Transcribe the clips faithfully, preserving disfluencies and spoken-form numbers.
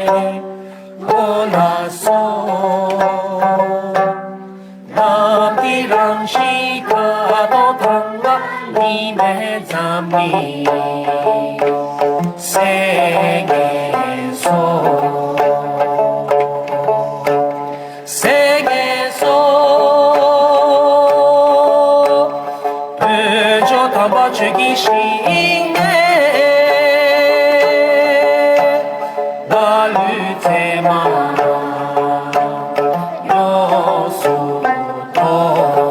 འོ་ལགས་སོ། ནམ་མཁའི་རང་བཞིན་ཁ་དོག་དྭངས་ལ་གཉིས་མེད་འཛམ་གླིང་། སེང་གེ་སོ། སེང་གེ་སོ། འོད་འཇོ་དམ་པ་ཆོས་ཀྱི་ཞིང་ནས། ལ་ལུ་ཚེ་མ་ཡོངས་སུ་ཐོབ།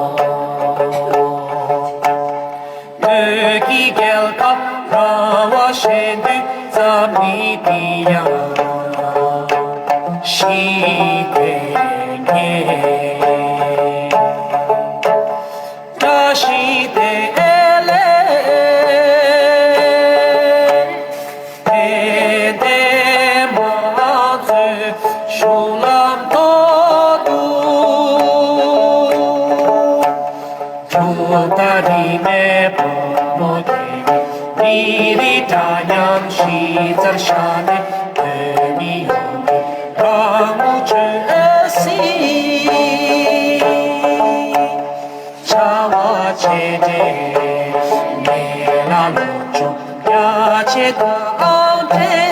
བོད་ཀྱི་རྒྱལ་ཁབ་རང་དབང་ཞེས་འདོད་འཛམ་གླིང་འདི་ཡང་ཞི་བདེ་ངེས། བཀྲ་ཤིས་བདེ་ལེགས། དད་ལྡན་མང་ཚོགས་གཞུང་ལམ་ཐོག་ཏུ། འབྲུག་ལྟར་རིས་མེད་ཕོ་མོ་དེ། མི་རིགས་འདྲ་མཉམ་གཞི་རྩར་བཞག་ནས། བོད་མི་ཡོངས་ཀྱི་རང་ངོ་བཅོས་སྲིད། བྱ་བ་ཆེ་གྲས་མེད་ལ། སློབ་སྦྱོང་རྒྱ་ཆེ་གང་འཕེལ།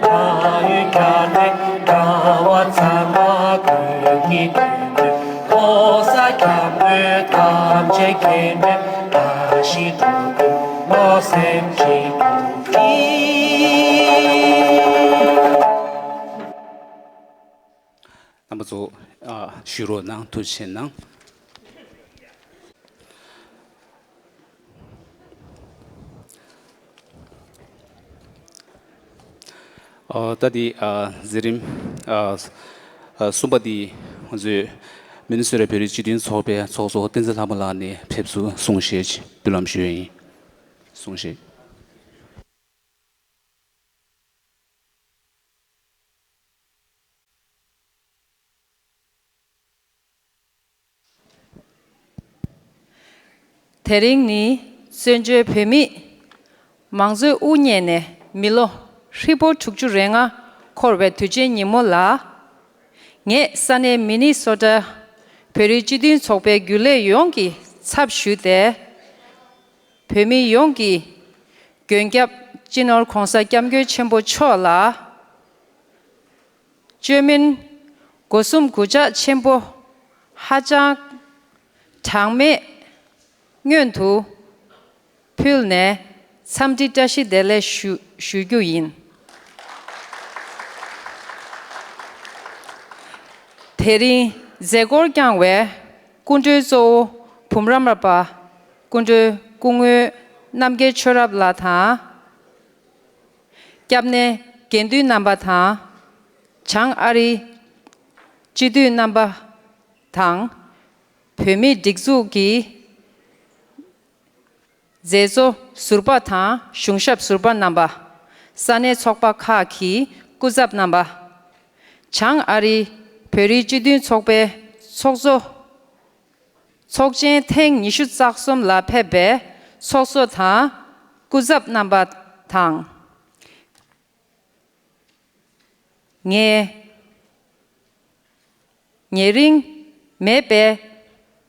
རང་ཡུལ་རྒྱ་ནས་འདྲ་བ་ཚང་མ་ཀུན་གྱི་དོན་དུ། ལོ་གསར་སྐྱབས་མགོན་ཐམས་ཅད་མཁྱེན་པའི་བཀྲ་ཤིས་སྤྲོ་སྟོན་བློ་སེམས་གཅིག་ཏུ་བསྒྲིལ། རྣམ་པ་ཚོ། ཨ། བཞུགས་རོགས་གནང་། ཐུགས་རྗེ་གནང་། ཨ། ད་འདི། ཨ། མཛད་རིམ། ཨ། ཨ། གསུམ་པ་འདི་ང་ཚོའི་མི་ནི་སོ་ཊ་བོད་རིགས་སྤྱི་མཐུན་ཚོགས་པའི་ཚོགས་གཙོ་བསྟན་འཛིན་ལྷ་མོ་ལགས་ནས་ཕེབས་བསུ་གསུང་བཤད་ཅིག་འབུལ་ལམ་ཞུ་ཡས་ཡིན། གསུང་བཤད། དེ་རིང་ནི་བཙན་བྱོལ་བོད་མིས་མང་གཙོའི་དབུ་བརྙེས་ནས་མི་ལོ་ཧྲིལ་པོ་དྲུག་ཅུ་རེ་ལྔ་འཁོར་བའི་དུས་ཆེན་ཉིན་མོ་ལ། ངས་ས་གནས་མི་ནི་སོ་ཊ་བོད་རིགས་སྤྱི་མཐུན་ཚོགས་པའི་རྒྱུན་ལས་ཡོངས་ཀྱི་ཚབ་ཞུས་ཏེ། བོད་མི་ཡོངས་ཀྱི་མགོན་སྐྱབས་སྤྱི་ནོར་༧གོང་ས་༧སྐྱབས་མགོན་ཆེན་པོ་མཆོག་ལ་བཅོས་མིན་སྒོ་གསུམ་གུས་ཕྱག་ཆེན་པོ་ཧ་ཅང་གྲངས་མེད་སྔོན་དུ་ཕུལ་ནས་འཚམས་འདྲི་བཀྲ་ཤིས་བདེ་ལེགས་ཞུ་ཞུ་རྒྱུ་ཡིན། དེ་རིང་མཛད་སྒོར་བསྐྱངས་བའི་སྐུ་མགྲོན་གཙོ་བོ་འབུམ་རམས་པ་པ་སྐུ་མགྲོན་སྐུ་ངོ་རྣམ་རྒྱལ་ཆོས་རབ་ལགས་དང་། སྐྱབས་གནས་དགེ་འདུན་རྣམ་པ་དང་། བྱང་ཨ་རིའི་སྤྱི་འཐུས་རྣམ་པ་དང་། བོད་མིའི་སྒྲིག་འཛུགས་ཀྱི་མཛད་གཙོ་ཟུར་པ་དང་གཞུང་ཞབས་ཟུར་པ་རྣམ་པ། ས་གནས་ཚོགས་པ་ཁག་གི་སྐུ་ཚབ་རྣམ་པ། བྱང་ཨ་རིའི་བོད་རིགས་སྤྱི་མཐུན་ཚོགས་པའི་ཚོགས་གཙོ། ཚོགས་ཆེན་ཐེངས་ཉི་ཤུ་རྩ་གསུམ་ལ་ཕེབས་པའི་ཚོགས་གཙོ་དང་སྐུ་ཚབ་རྣམ་པ་དང་། ངའི་ཉེ་རིང་མེད་པའི་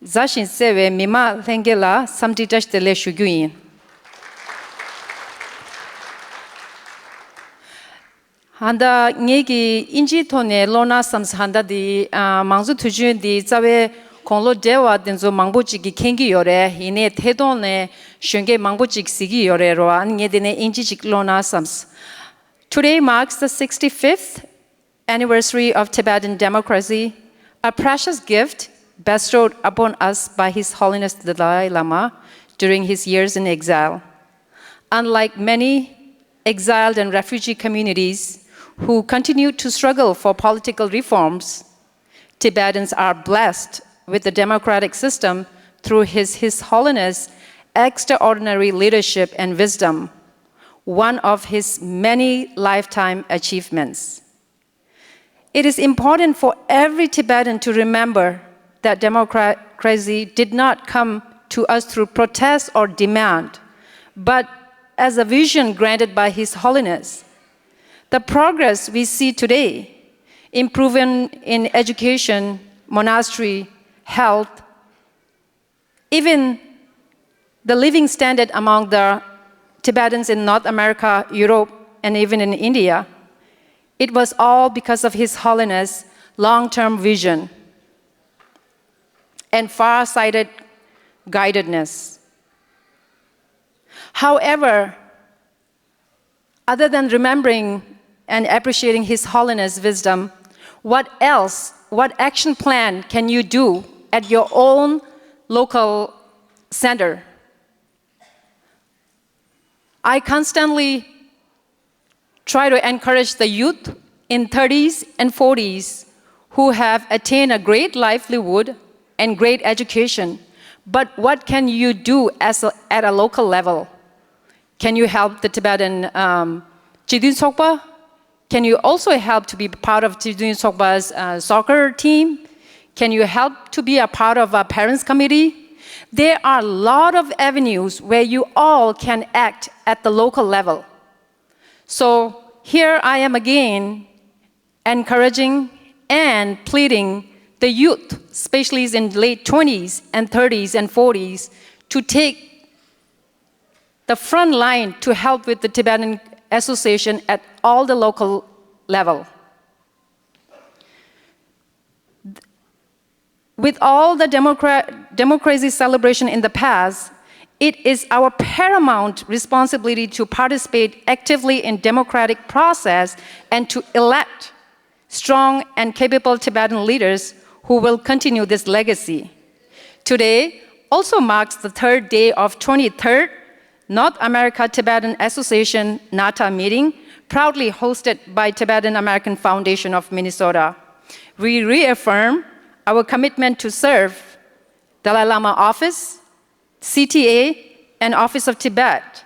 མཛའ་ཞིང་བརྩེ་བའི་མི་མང་ལྷན་རྒྱས་ལ་འཚམས་འདྲི་བཀྲ་ཤིས་བདེ་ལེགས་ཞུ་རྒྱུ་ཡིན། ཧན་ད་ངེད་ཀྱིས་ཨིན་ཇིའི་ཐོག་ནས་ཀློག་ན་བསམས། ཧན་ད་འདི་ཨ་མང་གཙོ་དུས་ཆེན་འདི་རྩ་བའི་དགུང་ལོ་བགྲེས་པ་དེ་ཚོ་མང་པོ་ཅིག་གིས་མཁྱེན་གྱི་ཡོད་རེད། ཡིན་ནའི་ཐད་གཏོང་ནས་གཞོན་སྐྱེས་མང་པོ་ཅིག་གཟིགས་ཀྱི་ཡོད་རེད་རོ། ཨ་ནི་ངས་དེ་ནས་ཨིན་ཇི་ཅིག་ཀློག་ན་བསམས། Today marks the sixty-fifth anniversary of Tibetan democracy, a precious gift bestowed upon us by His Holiness the Dalai Lama during his years in exile. Unlike many exiled and refugee communities who continue to struggle for political reforms, Tibetans are blessed with a democratic system through His, His Holiness' extraordinary leadership and wisdom, one of his many lifetime achievements. It is important for every Tibetan to remember that democracy did not come to us through protest or demand, but as a vision granted by His Holiness. The progress we see today, improvement in education, monastery, health, even the living standard among the Tibetans in North America, Europe, and even in India, it was all because of His Holiness' long term vision and far sighted guidedness. However, other than remembering and appreciating His Holiness' wisdom, what else, what action plan can you do at your own local center? I constantly try to encourage the youth in thirties and forties who have attained a great livelihood and great education. But what can you do as a, at a local level? Can you help the Tibetan um, Chigdun Tsokpa? Can you also help to be part of Chigdun Tsokpa's uh, soccer team? Can you help to be a part of a parents committee? There are a lot of avenues where you all can act at the local level. So here I am again encouraging and pleading the youth, especially in late twenties and thirties and forties, to take the front line to help with the Tibetan Association at all the local level. With all the democra- democracy celebration in the past, it is our paramount responsibility to participate actively in democratic process and to elect strong and capable Tibetan leaders who will continue this legacy. Today also marks the third day of twenty-third North America Tibetan Association NATA meeting, proudly hosted by Tibetan American Foundation of Minnesota. We reaffirm our commitment to serve Dalai Lama Office, C T A, and Office of Tibet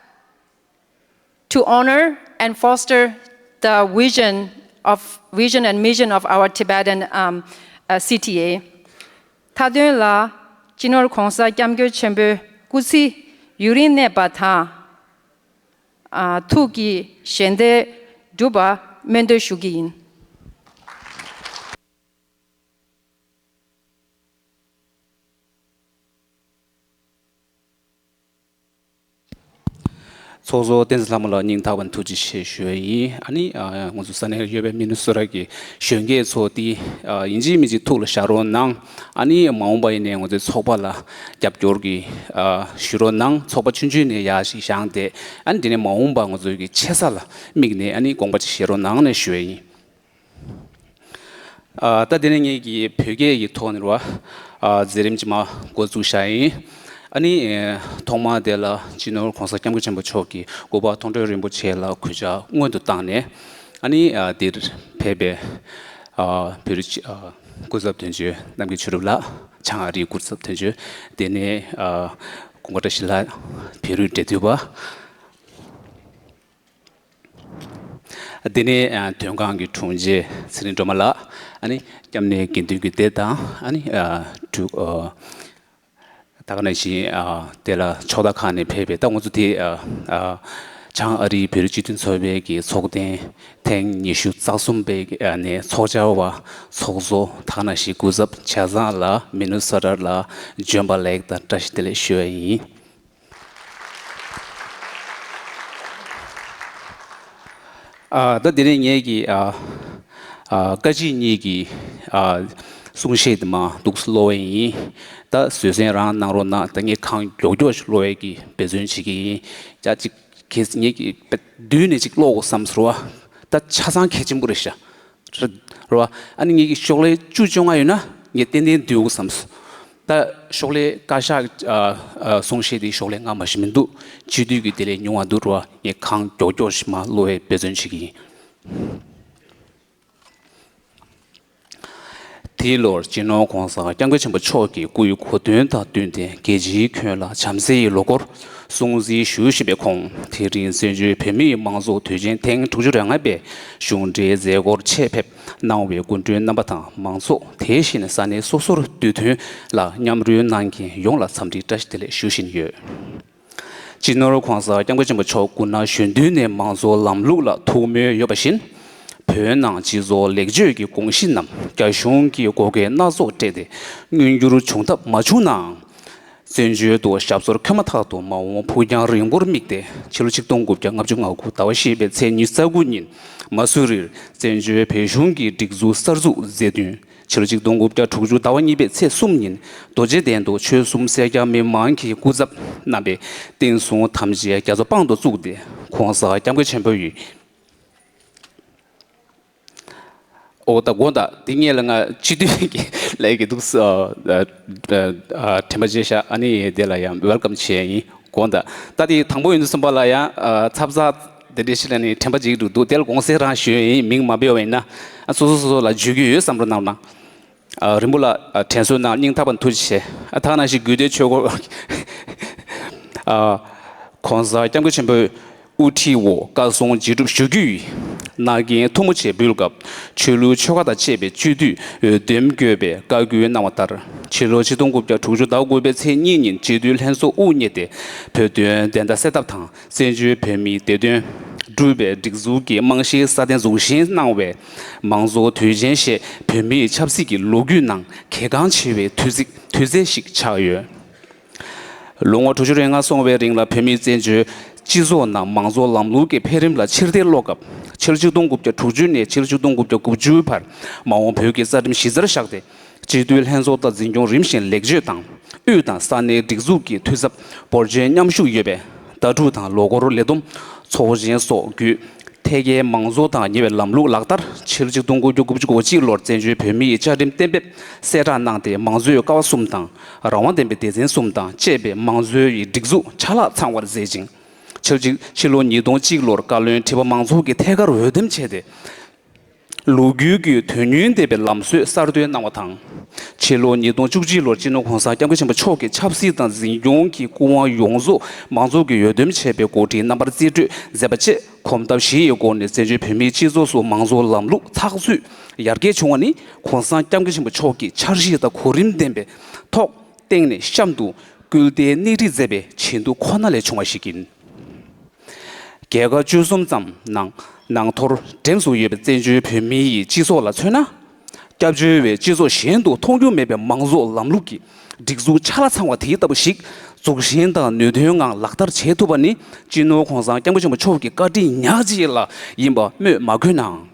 to honor and foster the vision of vision and mission of our Tibetan um, uh, C T A. མཐའ་དོན་ལ་སྤྱི་ནོར་༧གོང་ས་༧སྐྱབས་མགོན་ཆེན་པོའི་སྐུ་ཚེ་ཡུན་རིང་གནས་པ་དང་། ཨ། ཐུགས་ཀྱི་བཞེད་དོན་འགྲུབ་པ་སྨོན་འདུན་ཞུ་གི་ཡིན། ཚོགས་གཙོ་བསྟན་འཛིན་ལྷ་མོ་ལགས་སྙིང་ཐག་པ་ནས་ཐུགས་རྗེ་ཆེ་ཞུ་བ་ཡིན། ཨ་ནི་ཨ་ང་ཚོ་ས་གནས་ཡོད་པའི་མི་ནི་སོ་ཊ་གི་གཞོན་སྐྱེས་ཚོ་དེ་ཨ་ཡིན་གཅིག་མིན་གཅིག་ཐུགས་ལ་བཞག་རོགས་གནང་། ཨ་ནི་མ་འོངས་པ་ཡིན་ནའི་ང་ཚོའི་ཚོགས་པ་ལ་རྒྱབ་སྐྱོར་གྱི་ཨ་ཞུ་རོགས་གནང་། ཚོགས་པ་ཆུང་ཆུང་ནས་ཡར་ཞིག་བཞེངས་ཏེ་ཨ་ནི་དེ་ནས་མ་འོངས་པ་ང་ཚོའི་གི་ཆེ་ས་ལ་དམིགས་ནས་ཨ་ནི་དགོངས་པ་ཅིག་བཞེས་རོགས་གནང་ནས་ཞུ་བ་ཡིན། ཨ་ད་དེ་ནས་ངེད་ཀྱི་བོད་སྐད་ཀྱི་ཐོག་ནས་རེད་བ། ཨ་མཛད་རིམ་ཅིག་མར་འགོ་བཙུགས་བཞག་ཡིན། ཨ་ནི་ཨེ་ཐོག་མར་དེ་ལ་སྤྱི་ནོར་༧གོང་ས་༧སྐྱབས་མགོན་ཆེན་པོ་མཆོག་གིས་སྐུ་པར་མཐོང་གྲོལ་རིན་པོ་ཆེ་ལ་གུས་ཕྱག་སྔོན་དུ་བཏང་ནས། ཨ་ནི་ཨ་འདིར་ཕེབས་པའི་ཨ་བོད་རིགས་ཨ་སྐུ་ཚབ་དོན་གཅོད་རྣམ་རྒྱལ་ཆོས་གྲུབ་ལགས། བྱང་ཨ་རིའི་སྐུ་ཚབ་དོན་གཅོད། དེ་ནས་ཨ་ཀུན་དགའ་བཀྲ་ཤིས་ལགས། བོད་རིགས་འབྲེལ་མཐུད་པ། དེ་ནས་ཨ་དོན་ཁང་གི་དྲུང་ཆེ་ཚེ་རིང་སྒྲོལ་མ་ལགས། ཨ་ནི་སྐྱབས་གནས་དགེ་འདུན་གྱི་སྡེ་དང་། ཨ་ནི་ཨ་དྲུག་ཨ་ད་ག་ནང་བཞིན་ཨ་དེ་ལ་ཕྱོགས་མཐའ་ཁག་ནས་ཕེབས་པའི་ད་ང་ཚོ་དེ་ཨ་ཨ་བྱང་ཨ་རིའི་བོད་རིགས་སྤྱི་མཐུན་ཚོགས་པའི་གི་ཚོགས་ཐེངས་ཉི་ཤུ་རྩ་གསུམ་པའི་ཨ་ནས་ཚོགས་བཅར་བ་ཚོགས་གཙོ་ད་ག་ནང་བཞིན་སྐུ་ཚབ་ཆ་ཚང་ལ་མི་ནི་སོ་ཊ་ལ་འབྱོན་པ་ལེགས་དང་བཀྲ་ཤིས་བདེ་ལེགས་ཞུ་བ་ཡིན། ཨ་ད་དེ་ནས་ངེད་ཀྱི་ཨ་ཨ་བཀའ་སྤྱི་གཉིས་ཀྱི་ཨ་གསུང་བཤད་དེ་མར་འདུག་སེ་ཀློག་པ་ཡིན། ད་བཟོད་བསྲན་རང་གནང་རོགས་གནང་། ད་ངས་གང་མགྱོགས་མགྱོགས་ཤིག་ཀློག་ཡས་ཀྱི་འབད་བརྩོན་བྱེད་ཀྱི་ཡིན། ཅག་ཅིག་གིས་ངེད་ཀྱི་བསྡུས་ནས་ཅིག་ཀློག་དགོས་བསམ་ཟེར་བ། ད་ཆ་ཚང་གལ་ཆེན་པོ་རེད་ཤག་རེད་བ། ཨ་ནི་ངེད་ཀྱི་ཤོག་ལྷེ་བཅུ་བཅོ་ལྔ་ཡོད་ན་ངས་ཏན་ཏན་བསྡུས་དགོས་བསམ་སོང་། ད་ཤོག་ལྷེ་བཀའ་ཤག་ཨ་ཨ་གསུང་བཤད་དེ་ཤོག་ལྷེ་ལྔ་མ་ཞིག་མི་འདུག་སྤྱི་འཐུས་ཀྱི་དེ་ལས་ཉུང་བ་འདུག་རེད་བ། ངས་གང་མགྱོགས་མགྱོགས་ཤིག་མར་ཀློག་པའི་འབད་བརྩོན་བྱེད་ཀྱི་ཡིན། དེའི་ལོར་སྤྱི་ནོར་༧གོང་ས་༧སྐྱབས་མགོན་ཆེན་པོ་མཆོག་གི་སྐུའི་གོ་སྟོན་དང་བསྟུན་ཏེ་རྒྱལ་སྤྱིའི་ཁྱོན་ལ་བྱམས་བརྩེའི་ལོ་འཁོར་སྲུང་བརྩི་ཞུ་བཞིན་པའི་ཁོང་། དེ་རིང་བཙན་བྱོལ་བོད་མིའི་དམངས་གཙོ་དུས་ཆེན་ཐེངས་དྲུག་ཅུ་རེ་ལྔ་པའི་གཞུང་འབྲེལ་མཛད་སྒོར་ཆེད་ཕེབས་གནང་བའི་སྐུ་མགྲོན་རྣམ་པ་དང་མང་ཚོགས། དེ་བཞིན་ས་གནས་སོ་སོར་འདུས་ཐོན་ལ་མཉམ་རོལ་གནང་མཁན་ཡོངས་ལ་འཚམས་འདྲི་བཀྲ་ཤིས་བདེ་ལེགས་ཞུ་བཞིན་ཡོད། སྤྱི་ནོར་༸གོང་ས་༸སྐྱབས་མགོན་ཆེན་པོ་མཆོག་སྐུ་ན་གཞོན་དུས་ནས་མང་གཙོ་ལམ་ལུགས་ལ་ཐུགས་སྨོན་ཡོད་པ་བཞིན། བོད་ནང་སྤྱི་ཚོགས་ལེགས་བཅོས་ཀྱི་དགོངས་གཞི་རྣམས་རྒྱ་གཞུང་གིས་བགོ་སྐལ་སྣ་ཚོགས་སྤྲད་དེ་མངོན་འགྱུར་བྱུང་ཐབས་མ་བྱུང་ནའང་། བཙན་བྱོལ་དུ་ཞབས་སོར་འཁོད་མ་ཐག་ཏུ་མ་འོངས་ཕུགས་རྒྱང་རིང་པོར་དམིགས་ཏེ། ཕྱི་ལོ་ཆིག་སྟོང་དགུ་བརྒྱ་ལྔ་བཅུ་ང་དགུ་ཟླ་བ་བཞི་པའི་ཚེས་ཉི་ཤུ་རྩ་དགུ་ཉིན་མ་སུ་རིར་བཙན་བྱོལ་བོད་གཞུང་གི་སྒྲིག་འཛུགས་གསར་འཛུགས་མཛད་དོན། ཕྱི་ལོ་ཆིག་སྟོང་དགུ་བརྒྱ་དྲུག་ཅུ་ཟླ་བ་གཉིས་པའི་ཚེས་གསུམ་ཉིན་རྡོ་རྗེ་གདན་དུ་ཆོལ་གསུམ་སེར་སྐྱ་མི་མང་གི་སྐུ་ཚབ་རྣམ་པས་བསྟན་སྲུང་དམ་ཅན་རྒྱ་མཚོ་པང་དུ་བཙུགས་ཏེ། ༸གོང་ས་༸སྐྱབས་མགོན་ཆེན་པོ་ཡི། ཨོ་ད་དགོངས་དག་འདི་སྔོན་ལ་ང་སྤྱི་འཐུས་ཀྱི་ལས་ཀྱི་འདུག་ཨ་ཨ་ཨ་དྲན་པ་བརྗེད་ཤག་ཨ་ནི་དེ་ལ་ཡང་ཝེལ་ཀམ་བྱས་ཡིན། དགོངས་དག་ད་དེ་དང་པོ་ཡིན་དུས་ཙམ་པ་ལ་ཡང་ཨ་ཚབ་ཚ་དེ་འདྲའི་ཞིག་ལ་ནི་དྲན་པ་བརྗེད་འགྲོ་འདུག་དེ་ལ་དགོངས་སེལ་རང་ཞུ་ཡིན། མིང་མ་འབོད་པ་ཡིན་ན་ཨ་སོ་སོ་སོ་སོ་ལ་བརྗོད་རྒྱུ་ཡོད་བསམ་བློ་གནང་ན། ཨ་རིང་པོ་ལ་ཨ་དྲན་གསོ་གནང་། སྙིང་ཐག་པ་ནས་ཐུགས་རྗེ་ཆེ། ཨ་ཐ་ན་ཞིག་དགོས་དོན་ཆོས་སྐོར་ཨ་༸གོང་ས་༸སྐྱབས་མགོན་ཆེན་པོས་དབུ་ཁྲིད་འོག་བཀའ་གསུང་ཇི་སྒྲུབ་ཞུ་རྒྱུ་ཡི་མནའ་གན་ཐུ་མོ་ཆེ་འབུལ་སྐབས། ཆོས་ལུགས་ཆོལ་ཁ་དང་བཅས་པའི་སྤྱི་འཐུས་འོས་འདེམས་དགོས་པའི་བཀའ་བཀོད་གནང་བ་ལྟར། ཕྱི་ལོ་ཆིག་སྟོང་དགུ་བརྒྱ་དྲུག་ཅུ་ཟླ་དགུ་པའི་ཚེས་གཉིས་ཉིན་སྤྱི་འཐུས་ལྷན་ཚོགས་དབུ་བརྙེས་ཏེ། བོད་དོན་བདེན་མཐའ་གསལ་ཐབས་དང་། བཙན་བྱོལ་བོད་མིའི་བདེ་དོན་སྒྲུབ་པའི་སྒྲིག་འཛུགས་ཀྱི་རྨང་གཞིའི་སྲ་བརྟན་འཛུགས་བཞེངས་གནང་བའི་མང་གཙོ་དུས་ཆེན་ཞེས་བོད་མིའི་ཆབ་སྲིད་ཀྱི་ལོ་རྒྱུས་ནང་གལ་འགངས་ཆེ་བའི་དུས་ཚིགས་དུས་ཚོད་ཞིག་ཆགས་ཡོད། ལོ་ངོ་དྲུག་ཅུ་རེ་ལྔ་སོང་བའི་རིང་ལ་བོད་མིའི་བཙན་བྱོལ་སྤྱི་ཚོགས་ནང་མང་གཙོ་ལམ་ལུགས་ཀྱི་འཕེལ་རིམ་ལ་ཕྱིར་ལྟ་སློག་སྐབས། ཕྱི་ལོ་ཆིག་སྟོང་དགུ་བརྒྱ་དྲུག་ཅུ་ནས་ཕྱི་ལོ་ཆིག་སྟོང་དགུ་བརྒྱ་དགུ་བཅུ་བར་མ་འོངས་བོད་ཀྱི་རྩ་ཁྲིམས་གཞི་རྩར་བཞག་སྟེ། སྤྱི་འཐུས་ལྷན་ཚོགས་དང་འཛིན་སྐྱོང་རིམ་བཞིན་ལེགས་བཅོས་དང་། དབུས་དང་ས་གནས་སྒྲིག་འཛུགས་ཀྱི་འཐུས་ཚབ་འབོར་ཆེན་མཉམ་ཞུགས་ཡོད་པས། ཟླ་དྲུག་དང་ལོ་འཁོར་ལས་བསྡོམས་ཚོགས་ཆེན་སོགས་བརྒྱུད། ཐད་ཀའི་མང་གཙོ་དང་ཉེ་བའི་ལམ་ལུགས་ལག་བསྟར། ཕྱི་ལོ་ཆིག་སྟོང་དགུ་བརྒྱ་དགུ་བཅུ་གོ་གཅིག་ལོར་བཙན་བྱོལ་བོད་མིའི་བཅའ་ཁྲིམས་གཏན་འབེབས་གསལ་བསྒྲགས་གནང་སྟེ། མང་གཙོའི་ཀ་བ་གསུམ་དང་། རང་དབང་ལྡན་པའི་སྡེ་ཚན་གསུམ་དང་བཅས་པའི་མང་གཙོའི་སྒྲིག་འཛུགས་ཆ་ལག་ཚང་བར་མཛད་ཅིང་། ཕྱི་ལོ་ཕྱི་ལོ་ཉིས་སྟོང་གཅིག་ལོར་བཀའ་བློན་ཁྲི་པ་མང་ཚོགས་ཀྱིས་ཐད་ཀར་འོས་འདེམས་བྱས་ཏེ། ལོ་རྒྱུས་ཀྱི་དོན་སྙིང་ལྡན་པའི་ལམ་སྲོལ་གསར་གཏོད་གནང་བ་དང་། ཕྱི་ལོ་ཉིས་སྟོང་བཅུ་གཅིག་ལོར་སྤྱི་ནོར་༸གོང་ས་༸སྐྱབས་མགོན་ཆེན་པོ་མཆོག་གིས་ཆབ་སྲིད་དང་འཛིན་སྐྱོང་གི་སྐུ་དབང་ཡོངས་རྫོགས་མང་ཚོགས་ཀྱིས་འོས་འདེམས་བྱས་པའི་འགོ་ཁྲིད་རྣམ་པར་རྩིས་སྤྲོད་མཛད་པ་བཅས་གོམ་སྟབས་བཞི་ཡི་སྒོ་ནས་བཙན་བྱོལ་བོད་མིའི་སྤྱི་ཚོགས་སུ་མང་གཙོ་ལམ་ལུགས་ཚགས་ཚུད་ཡར་རྒྱས་བྱུང་བ་ནི། ༸གོང་ས་༸སྐྱབས་མགོན་ཆེན་པོ་མཆོག་གིས་འཆར་གཞི་དང་གོ་རིམ་ལྡན་པའི་ཐོག་སྟེང་ནས་གཤམ་དུ་སྐུལ་འདེད་སྣེ་ཁྲིད་མཛད་པའི་བྱེད་འདུ་ཁོ་ན་ལས་བྱུང་བ་ཞིག་ཡིན། རྒྱལ་ཁབ་བཅུ་གསུམ་ཙམ་ནང་ནང་ཐོར་འགྲེམས་སུ་ཡོད་པའི་བཙན་བྱོལ་བོད་མིའི་སྤྱི་ཚོགས་ལ་མཚོན་ན། སྐྱབས་བཅོལ་བའི་སྤྱི་ཚོགས་གཞན་དུ་མཐོང་རྒྱུ་མེད་པའི་མང་གཙོ་ལམ་ལུགས་ཀྱི་སྒྲིག་འཛུགས་ཆ་ལག་ཚང་བ་དེ་ལྟ་བུ་ཞིག་འཛུགས་ཞེན་དང་ནུས་ལྡན་ངང་ལག་བསྟར་བྱེད་ཐུབ་པ་ནི། སྤྱི་ནོར་༸གོང་ས་༸སྐྱབས་མགོན་ཆེན་པོ་མཆོག་གི་བཀའ་དྲིན་ཉག་གཅིག་ལ་ཡིན་པ་སྨོས་མ་དགོས་ནའང་།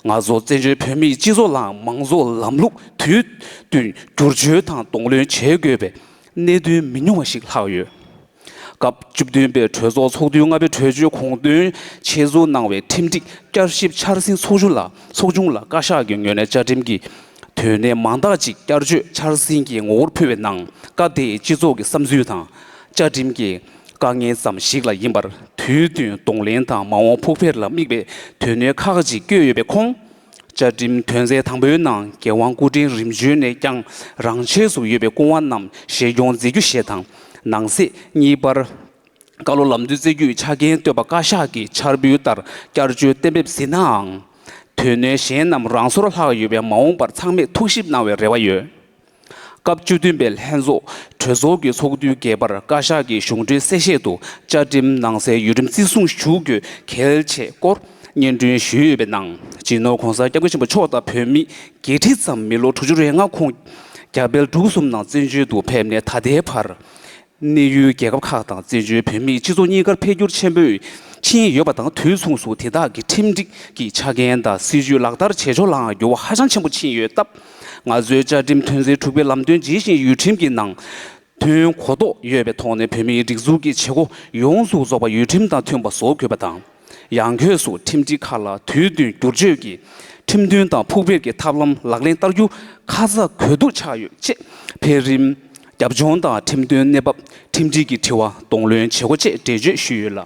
ང་ཚོ་བཙན་བྱོལ་བོད་མིའི་སྤྱི་ཚོགས་ལའང་མང་གཙོ་ལམ་ལུགས་དུས་བསྟུན་བསྒྱུར་བཅོས་དང་གདོང་ལེན་བྱེད་དགོས་པའི་གནད་དོན་མི་ཉུང་བ་ཞིག་ལྷག་ཡོད། སྐབས་བཅུ་བདུན་པའི་གྲོས་ཚོགས་ཚོགས་དུས་ལྔ་པའི་གྲོས་ཆོད་དགོངས་དོན་ཆེད་འཛུགས་གནང་བའི་ཁྲིམས་སྒྲིག་བསྐྱར་ཞིབ་འཆར་ཟིན་ཚོགས་ཆུང་ལ་ཚོགས་ཆུང་ལ་བཀའ་ཤག་གི་ངོས་ནས་བཅའ་ཁྲིམས་ཀྱི་དོན་གནད་མང་དག་ཅིག་བསྐྱར་བཅོས་འཆར་ཟིན་གྱི་ངོ་བོར་ཕུལ་བའི་ནང་། སྐབས་དེའི་སྤྱི་ཚོགས་ཀྱི་བསམ་ཚུལ་དང་བཅའ་ཁྲིམས་ཀྱི་དཀའ་ངལ་ཙམ་ཞིག་ལ་ཡིན་པར། དུས་བསྟུན་གདོང་ལེན་དང་མ་འོངས་ཕུགས་འཕེར་ལ་དམིགས་པའི་དོན་གནད་ཁག་ཅིག་བཀོད་ཡོད་པའི་ཁོངས། བཅའ་ཁྲིམས་དོན་ཚན་དང་པོའི་ནང་རྒྱལ་དབང་སྐུ་ཕྲེང་རིམ་བྱོན་ནས་ཀྱང་རང་ཆས་སུ་ཡོད་པའི་སྐུ་དབང་རྣམས་བཞེས་སྐྱོང་མཛད་རྒྱུ་ཞེས་དང་། ནང་གསེས་གཉིས་པར། བཀའ་སློབ་ལམ་སྟོན་སྩལ་རྒྱུའི་ཆ་རྐྱེན་བཏོད་པ་བཀའ་ཤག་གིས་འཆར་འབུལ་ལྟར་བསྐྱར་བཅོས་གཏན་འབེབས་ཟིན་ནའང་། དོན་གནད་གཞན་རྣམས་རང་སོར་ལྷག་ཡོད་པས་མ་འོངས་པར་ཚང་མས་ཐུགས་ཞིབ་གནང་བའི་རེ་བ་ཡོད། སྐབས་བཅུ་བདུན་པའི་ལྷན་ཚོགས་གྲོས་ཚོགས་ཀྱི་ཚོགས་དུས་བརྒྱད་པར་བཀའ་ཤག་གི་གཞུང་འབྲེལ་གསལ་བཤད་དུ་བཅའ་ཁྲིམས་ནང་གསལ་ཡུལ་ཁྲིམས་བརྩི་སྲུང་ཞུ་དགོས་གལ་ཆེ་སྐོར་སྙན་སྒྲོན་ཞུས་ཡོད་པའི་ནང་། སྤྱི་ནོར་༸གོང་ས་༸སྐྱབས་མགོན་ཆེན་པོ་མཆོག་དང་བོད་མི་བརྒྱད་ཁྲི་ཙམ་མི་ལོ་དྲུག་ཅུ་རེ་ལྔ་ཁོངས་རྒྱ་བལ་འབྲུག་གསུམ་ནང་བཙན་བྱོལ་དུ་ཕེབས་ནས་ད་ལྟའི་བར། གནས་ཡུལ་རྒྱལ་ཁབ་ཁག་དང་བཙན་བྱོལ་བོད་མིའི་སྤྱི་ཚོགས་གཉིས་ཀར་འཕེལ་འགྱུར་ཆེན་པོས་ཕྱིན་ཡོད་པ་དང་། དུས་མཚུངས་སུ་དེ་དག་གི་ཁྲིམས་སྒྲིག་གི་ཆ་རྐྱེན་དང་སྲིད་ཇུས་ལག་བསྟར་བྱེད་ཕྱོགས་ལའང་འགྱུར་བ་ཧ་ཅང་ཆེན་པོ་ཕྱིན་ཡོད་སྟབས། ང་ཚོའི་བཅའ་ཁྲིམས་དོན་ཚན་དྲུག་པའི་ལམ་སྟོན་ཇི་བཞིན་ཡུལ་ཁྲིམས་ཀྱི་ནང་དོན་གོ་རྟོགས་ཡོད་པའི་ཐོག་ནས་བོད་མིའི་སྒྲིག་འཛུགས་ཀྱི་བྱེད་སྒོ་ཡོངས་སུ་རྫོགས་པ་ཡུལ་ཁྲིམས་དང་མཐུན་པ་བཟོ་དགོས་པ་དང་། ཡང་སྒོས་སུ་ཁྲིམས་སྒྲིག་ཁག་ལ་དུས་བསྟུན་བསྒྱུར་བཅོས་ཀྱི་ཁྲིམས་མཐུན་དང་ཕུགས་འཕེར་གྱི་ཐབས་ལམ་ལག་ལེན་བསྟར་རྒྱུ་ཁ་ཚ་དགོས་གཏུགས་ཆགས་ཡོད་ཅེས། འཕེལ་རིམ། རྒྱབ་ལྗོངས་དང་ཁྲིམས་དོན་གནས་བབ། ཁྲིམས་སྒྲིག་གི་དྲི་བ། གདོང་ལེན་བྱེད་སྒོ་བཅས་འགྲེལ་བརྗོད་ཞུས་ཡོད་ལ།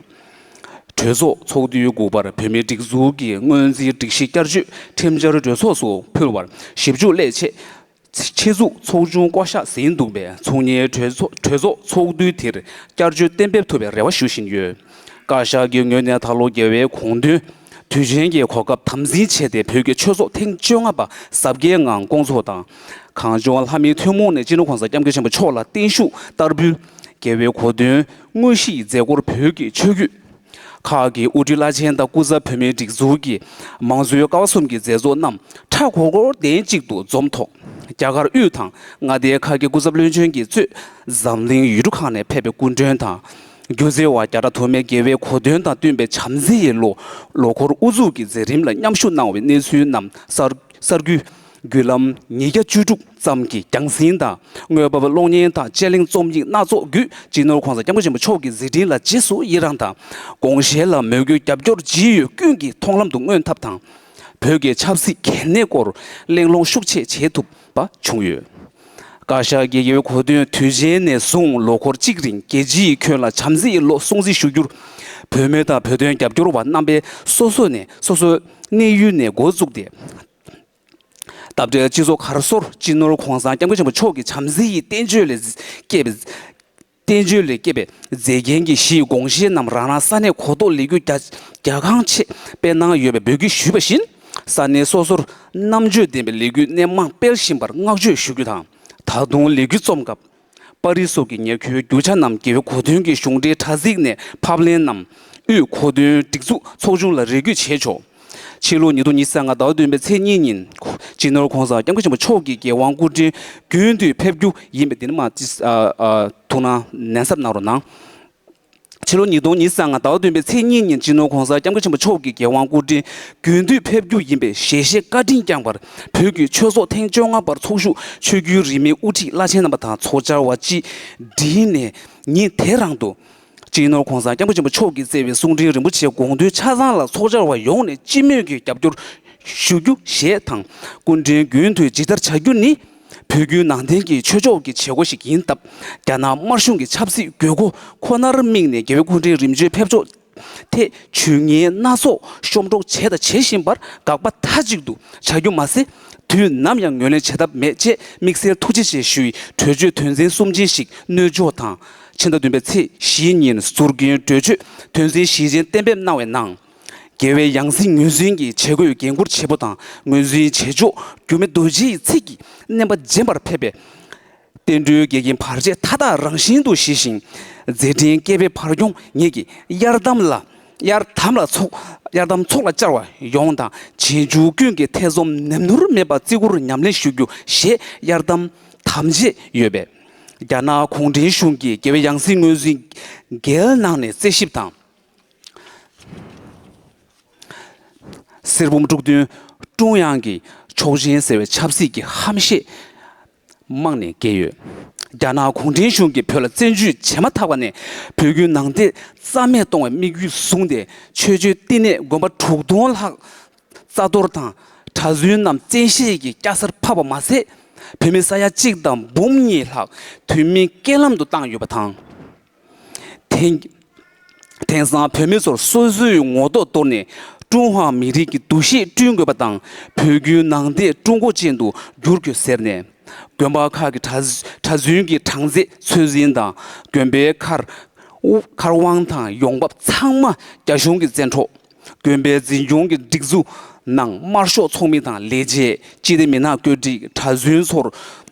གྲོས་ཚོགས་ཚོགས་དུས་དགུ་པར་བོད་མིའི་སྒྲིག་འཛུགས་ཀྱི་སྔོན་རྩིས་སྒྲིག་གཞི་བསྐྱར་བཅོས་ཁྲིམས་འཆར་གྲོས་ཚོགས་སུ་ཕུལ་བར་ཞིབ་འཇུག་སླད་ཆེད། ཆེད་འཛུགས་ཚོགས་ཆུང་བསྐོ་གཞག་ཟིན་འདུག་པས། ཚོགས་གཉིས་གྲོས་ཚོགས་གྲོས་ཚོགས་ཚོགས་དུས་དེར་བསྐྱར་བཅོས་གཏན་འབེབས་ཐུབ་པའི་རེ་བ་ཞུ་བཞིན་ཡོད། བཀའ་ཤག་གི་ངོས་ནས་ད་ལོ་རྒྱལ་བའི་དགུང་སྟོན་དུས་ཆེན་གྱི་གོ་སྐབས་དམ་འཛིན་བྱས་ཏེ། བོད་ཀྱི་ཆོས་ཚོགས་ཐེངས་བཅོ་ལྔ་པ་གཟབ་རྒྱས་ངང་བསྐོང་ཚོགས་དང་། གངས་ལྗོངས་ལྷ་མིའི་ཐུན་མོང་ནས་སྤྱི་ནོར་༸གོང་ས་༸སྐྱབས་མགོན་ཆེན་པོ་མཆོག་ལ་བརྟན་བཞུགས་བསྟར་འབུལ། རྒྱལ་བའི་གོ་སྟོན་དངོས་གཞིའི་མཛད་སྒོར་བོད་ཀྱི་ཆོས་བརྒྱུད་ཁག་གི་དབུ་ཁྲིད་བླ་ཆེན་དང་སྐུ་ཚབ་བོད་མིའི་སྒྲིག་འཛུགས་ཀྱི་མང་གཙོའི་ཀ་བ་གསུམ་གྱི་མཛད་གཙོ་རྣམས་ཁྲ་ཁོག་ཁོག་གདན་གཅིག་ཏུ་འཛོམས་ཐོག་རྒྱ་གར་དབུས་དང་མངའ་སྡེའི་ཁག་གི་སྐུ་ཚབ་བློན་ཆེན་གྱིས་གཙོས་འཛམ་གླིང་ཡུལ་གྲུ་ཁག་ནས་ཕེབས་པའི་སྐུ་མགྲོན་དང་། སྒྱུ་རྩལ་བ་རྒྱ་གྲགས་ཐོགས་མེད་རྒྱལ་བའི་གོ་སྟོན་དང་བསྟུན་པའི་བྱམས་བརྩེ་ཡི་ལོ་ལོ་འཁོར་དབུ་འཛུགས་ཀྱི་མཛད་རིམ་ལ་མཉམ་ཞུགས་གནང་བའི་གནས་ཚུལ་རྣམས་གསར་གསར་འགྱུར་བརྒྱུད་ལམ་ཉིས་བརྒྱ་བཅུ་དྲུག་ཙམ་གྱི་རྒྱང་སྲིང་དང་། དངོས་འབབ་གློག་བརྙན་དང་དཔྱད་གླེང་རྩོམ་ཡིག་སྣ་ཚོགས་བརྒྱུད་སྤྱི་ནོར་གོང་ས་སྐྱབས་མགོན་ཆེན་པོ་མཆོག་གི་མཛད་འཕྲིན་ལ་རྗེས་སུ་ཡི་རངས་དང་། དགོངས་བཞེད་ལ་མོས་གུས་རྒྱབ་སྐྱོར་ཇི་ཡོད་ཀུན་གྱིས་མཐོང་ལམ་དུ་མངོན་ཐབས་དང་། བོད་ཀྱི་ཆབ་སྲིད་གལ་གནད་སྐོར་གླེང་སློང་ཤུགས་ཆེ་བྱེད་ཐུབ་པ་བྱུང་ཡོད། བཀའ་ཤག་གིས་རྒྱལ་བའི་གོ་སྟོན་དུས་ཆེན་ནས་བཟུང་ལོ་འཁོར་གཅིག་རིང་རྒྱལ་སྤྱིའི་ཁྱོན་ལ་བྱམས་བརྩེའི་ལོ་སྲུང་བརྩི་ཞུ་རྒྱུར། བོད་མི་དང་བོད་དོན་རྒྱབ་སྐྱོར་བ་རྣམ་པས་སོ་སོ་ནས་སོ་སོའི་གནས་ཡུལ་ནས་འགོ་བཙུགས་ཏེ། འདབས་འབྲེལ་སྤྱི་ཚོགས་གར་སོར་སྤྱི་ནོར་གོང་ས་སྐྱབས་མགོན་ཆེན་པོ་མཆོག་གི་བྱམས་བརྩེ་ཡི་བསྟན་བཅོས་ལས་སྐྱེས་པའི་བསྟན་བཅོས་ལས་སྐྱེས་པའི་མཛེས་རྒྱན་གྱི་གཞི་ཡི་དགོངས་བཞེད་རྣམས་རང་རང་ས་གནས་གོ་རྟོགས་ལས་འགུལ་རྒྱ་རྒྱ་གང་ཆེ་སྤེལ་གནང་ཡོད་པའི་འབོད་སྐུལ་ཞུས་པ་བཞིན། ས་གནས་སོ་སོར་རྣམ་དཔྱོད་ལྡན་པའི་ལས་འགུལ་སྣེ་མང་སྤེལ་བཞིན་པར་བསྔགས་བརྗོད་ཞུ་རྒྱུ་དང་། ད་དུང་ལས་འགུལ་རྩོམ་སྐབས། པར་རིས་སོགས་ཀྱི་ཉེར་མཁོའི་རྒྱུ་ཆ་རྣམས་རྒྱལ་བའི་གོ་སྟོན་གྱི་གཞུང་འབྲེལ་དྲ་ཚིགས་ནས་ཕབ་ལེན་ནམ། དབུས་གོ་སྟོན་སྒྲིག་འཛུགས་ཚོགས་ཆུང་ལ་རེ་སྐུལ་བྱས་ཆོག་ཕྱི་ལོ་ཉིས་སྟོང་ཉི་ཤུ་རྩ་ལྔ་ཟླ་བ་བདུན་པའི་ཚེས་གཉིས་ཉིན། སྤྱི་ནོར་གོང་ས་སྐྱབས་མགོན་ཆེན་པོ་མཆོག་གིས་རྒྱལ་དབང་སྐུ་ཕྲེང་རྒྱུན་མཐུད་ཕེབས་རྒྱུ་ཡིན་པས། འདི་ནི་མ་ཨ་ཨ་ཐུགས་སྣང་ནན་གསབ་གནང་རོགས་གནང་། ཕྱི་ལོ་ཉིས་སྟོང་ཉི་ཤུ་རྩ་ལྔ་ཟླ་བ་བདུན་པའི་ཚེས་གཉིས་ཉིན་སྤྱི་ནོར་གོང་ས་སྐྱབས་མགོན་ཆེན་པོ་མཆོག་གིས་རྒྱལ་དབང་སྐུ་ཕྲེང་རྒྱུན་མཐུད་ཕེབས་རྒྱུ་ཡིན་པའི་ཞལ་བཞེས་བཀའ་དྲིན་བསྐྱངས་པར། བོད་ཀྱི་ཆོས་ཚོགས་ཐེངས་བཅོ་ལྔ་པར་ཚོགས་ཞུགས་ཆོས་བརྒྱུད་རིས་མེད་དབུ་ཁྲིད་བླ་ཆེན་རྣམ་པ་དང་ཚོགས་བཅར་བ་སྤྱི་བསྒྲིགས་ནས་ཉིན་དེ་རང་དུ། སྤྱི་ནོར་གོང་ས་སྐྱབས་མགོན་ཆེན་པོ་མཆོག་གིས་བསྩལ་བའི་གསུང་འཕྲིན་རིན་པོ་ཆེ་དགོངས་དོན་ཆ་ཚང་ལ་ཚོགས་བཅར་བ་ཡོངས་ནས་སྤྱི་མོས་ཀྱིས་རྒྱབ་སྐྱོར་ཞུ་རྒྱུ་ཞེས་དང་། སྐུ་ཕྲེང་རྒྱུན་མཐུད་ཇི་ལྟར་བྱ་རྒྱུ་ནི། བོད་བརྒྱུད་ནང་བསྟན་གྱི་ཆོས་ཕྱོགས་ཀྱི་བྱེད་སྒོ་ཞིག་ཡིན་སྟབས། རྒྱ་ནག་དམར་གཞུང་གི་ཆབ་སྲིད་དགོས་མཁོ་ཁོ་ནར་དམིགས་ནས་རྒྱལ་བའི་སྐུ་ཕྲེང་རིམ་བྱོན་ཕེབས་ཕྱོགས་ཐད་ཇུས་ངན་སྣ་ཚོགས་ཤོམ་འཕྲོག་བྱས་དང་བྱེད་བཞིན་པར་དགག་པ་མཐའ་གཅིག་ཏུ་བྱ་རྒྱུ་མ་ཟད། དུས་ནམ་ཡང་ངོས་ལེན་བྱེད་ཐབས་མེད་ཅེས་དམིགས་བསལ་ཐུགས་རྗེ་ཆེ་ཞུ་ཡི་གྲོས་ཆོད་དོན་ཚན་གསུམ་ཅན་ཞིག་གནོད་འཇོག་དང་། ཕྱི་ཟླ་བདུན་པའི་ཚེས་བཞི་ཉིན་ཟུར་འགན་གྲོས་ཆོད་དོན་ཚན་བཞི་ཅན་གཏན་འབེབས་གནང་བའི་ནང་། རྒྱལ་བའི་ཡང་སྲིད་ངོས་འཛིན་གྱི་བྱེད་སྒོའི་འགན་འཁུར་བྱེད་པོ་དང་ངོས་འཛིན་བྱེད་ཕྱོགས་འགྱུར་མེད་རྡོ་རྗེའི་ཚིག་གིས་བསྣན་པ་རྗེན་པར་ཕེབས་པའི། བསྟན་འགྲོའི་འགལ་རྐྱེན་བར་ཆད་མཐའ་དག་རང་བཞིན་དུ་ཞི་ཞིང་། མཛད་འཕྲིན་བསྐལ་པའི་བར་སྐྱོང་ངེད་ཀྱི་གཡར་དམ་ལ་གཡར་དམ་ལ་ཚོགས་གཡར་དམ་ཚོགས་ལ་བཅར་བ་ཡོངས་དང་རྗེས་འཇུག་ཀུན་གྱི་ཐེ་ཚོམ་ནེམ་ནུར་མེད་པར་བརྩི་བཀུར་ཉམས་ལེན་ཞུ་རྒྱུ་ཞེས་གཡར་དམ་དམ་བཅས་ཡོད་པས། རྒྱ་ནག་གུང་ཁྲན་གཞུང་གིས་རྒྱལ་བའི་ཡང་སྲིད་ངོས་འཛིན་འགལ་ནང་ནས་རྩད་ཞིབ་དང་། གསེར་བུམ་དཀྲུག་འདོན་ཀྲུང་དབྱང་གི་ཆོག་མཆན་ཟེར་བའི་ཆབ་སྲིད་ཀྱི་ཧམ་བཤད་རྨང་ནས་བཀལ་ཡོད། རྒྱ་ནག་གུང་ཁྲན་གཞུང་གིས་བོད་ལ་བཙན་འཛུལ་བྱས་མ་ཐག་པ་ནས་བོད་བརྒྱུད་ནང་བསྟན་རྩ་མེད་གཏོང་བའི་དམིགས་ཡུལ་བཟུང་སྟེ། ཆོས་བརྒྱུད་བསྟི་གནས་དགོན་པ་དྲུག་སྟོང་ལྷག་རྩ་གཏོར་དང་གྲྭ་བཙུན་རྣམས་བཙན་ཤེད་ཀྱིས་སྐྱ་སར་ཕབ་པ་མ་ཟད། བོད་མི་ས་ཡ་གཅིག་དང་འབུམ་གཉིས་ལྷག་དུས་མིན་རྐྱེན་ལམ་དུ་བཏང་ཡོད་པ་དང་། དེང་དེང་སང་བོད་མི་ཚོར་སོ་སོའི་ངོ་ཐོག་དོར་ནས་ཀྲུང་ཧྭ་མི་རིགས་ཀྱི་འདུ་ཤེས་བསྐྲུན་དགོས་པ་དང་། བོད་བརྒྱུད་ནང་བསྟན་ཀྲུང་གོ་ཅན་དུ་བསྒྱུར་དགོས་ཟེར་ནས། དགོན་པ་ཁག་གི་གྲྭ་གྲྭ་བཙུན་གྱི་གྲངས་ཚད་ཚོད་འཛིན་དང་། དགོན་པའི་མཁར་མཁར་དབང་དང་ཡོང་འབབ་ཚང་མ་རྒྱ་གཞུང་གིས་བཙན་འཕྲོག་དགོན་པའི་འཛིན་སྐྱོང་གི་སྒྲིག་འཛུགས་ནང་དམར་ཤོག་ཚོགས་མི་དང་ལས་བྱེད། སྤྱི་བདེ་མི་སྣ་བཀོད་སྒྲིག་གྲྭ་བཙུན་ཚོར་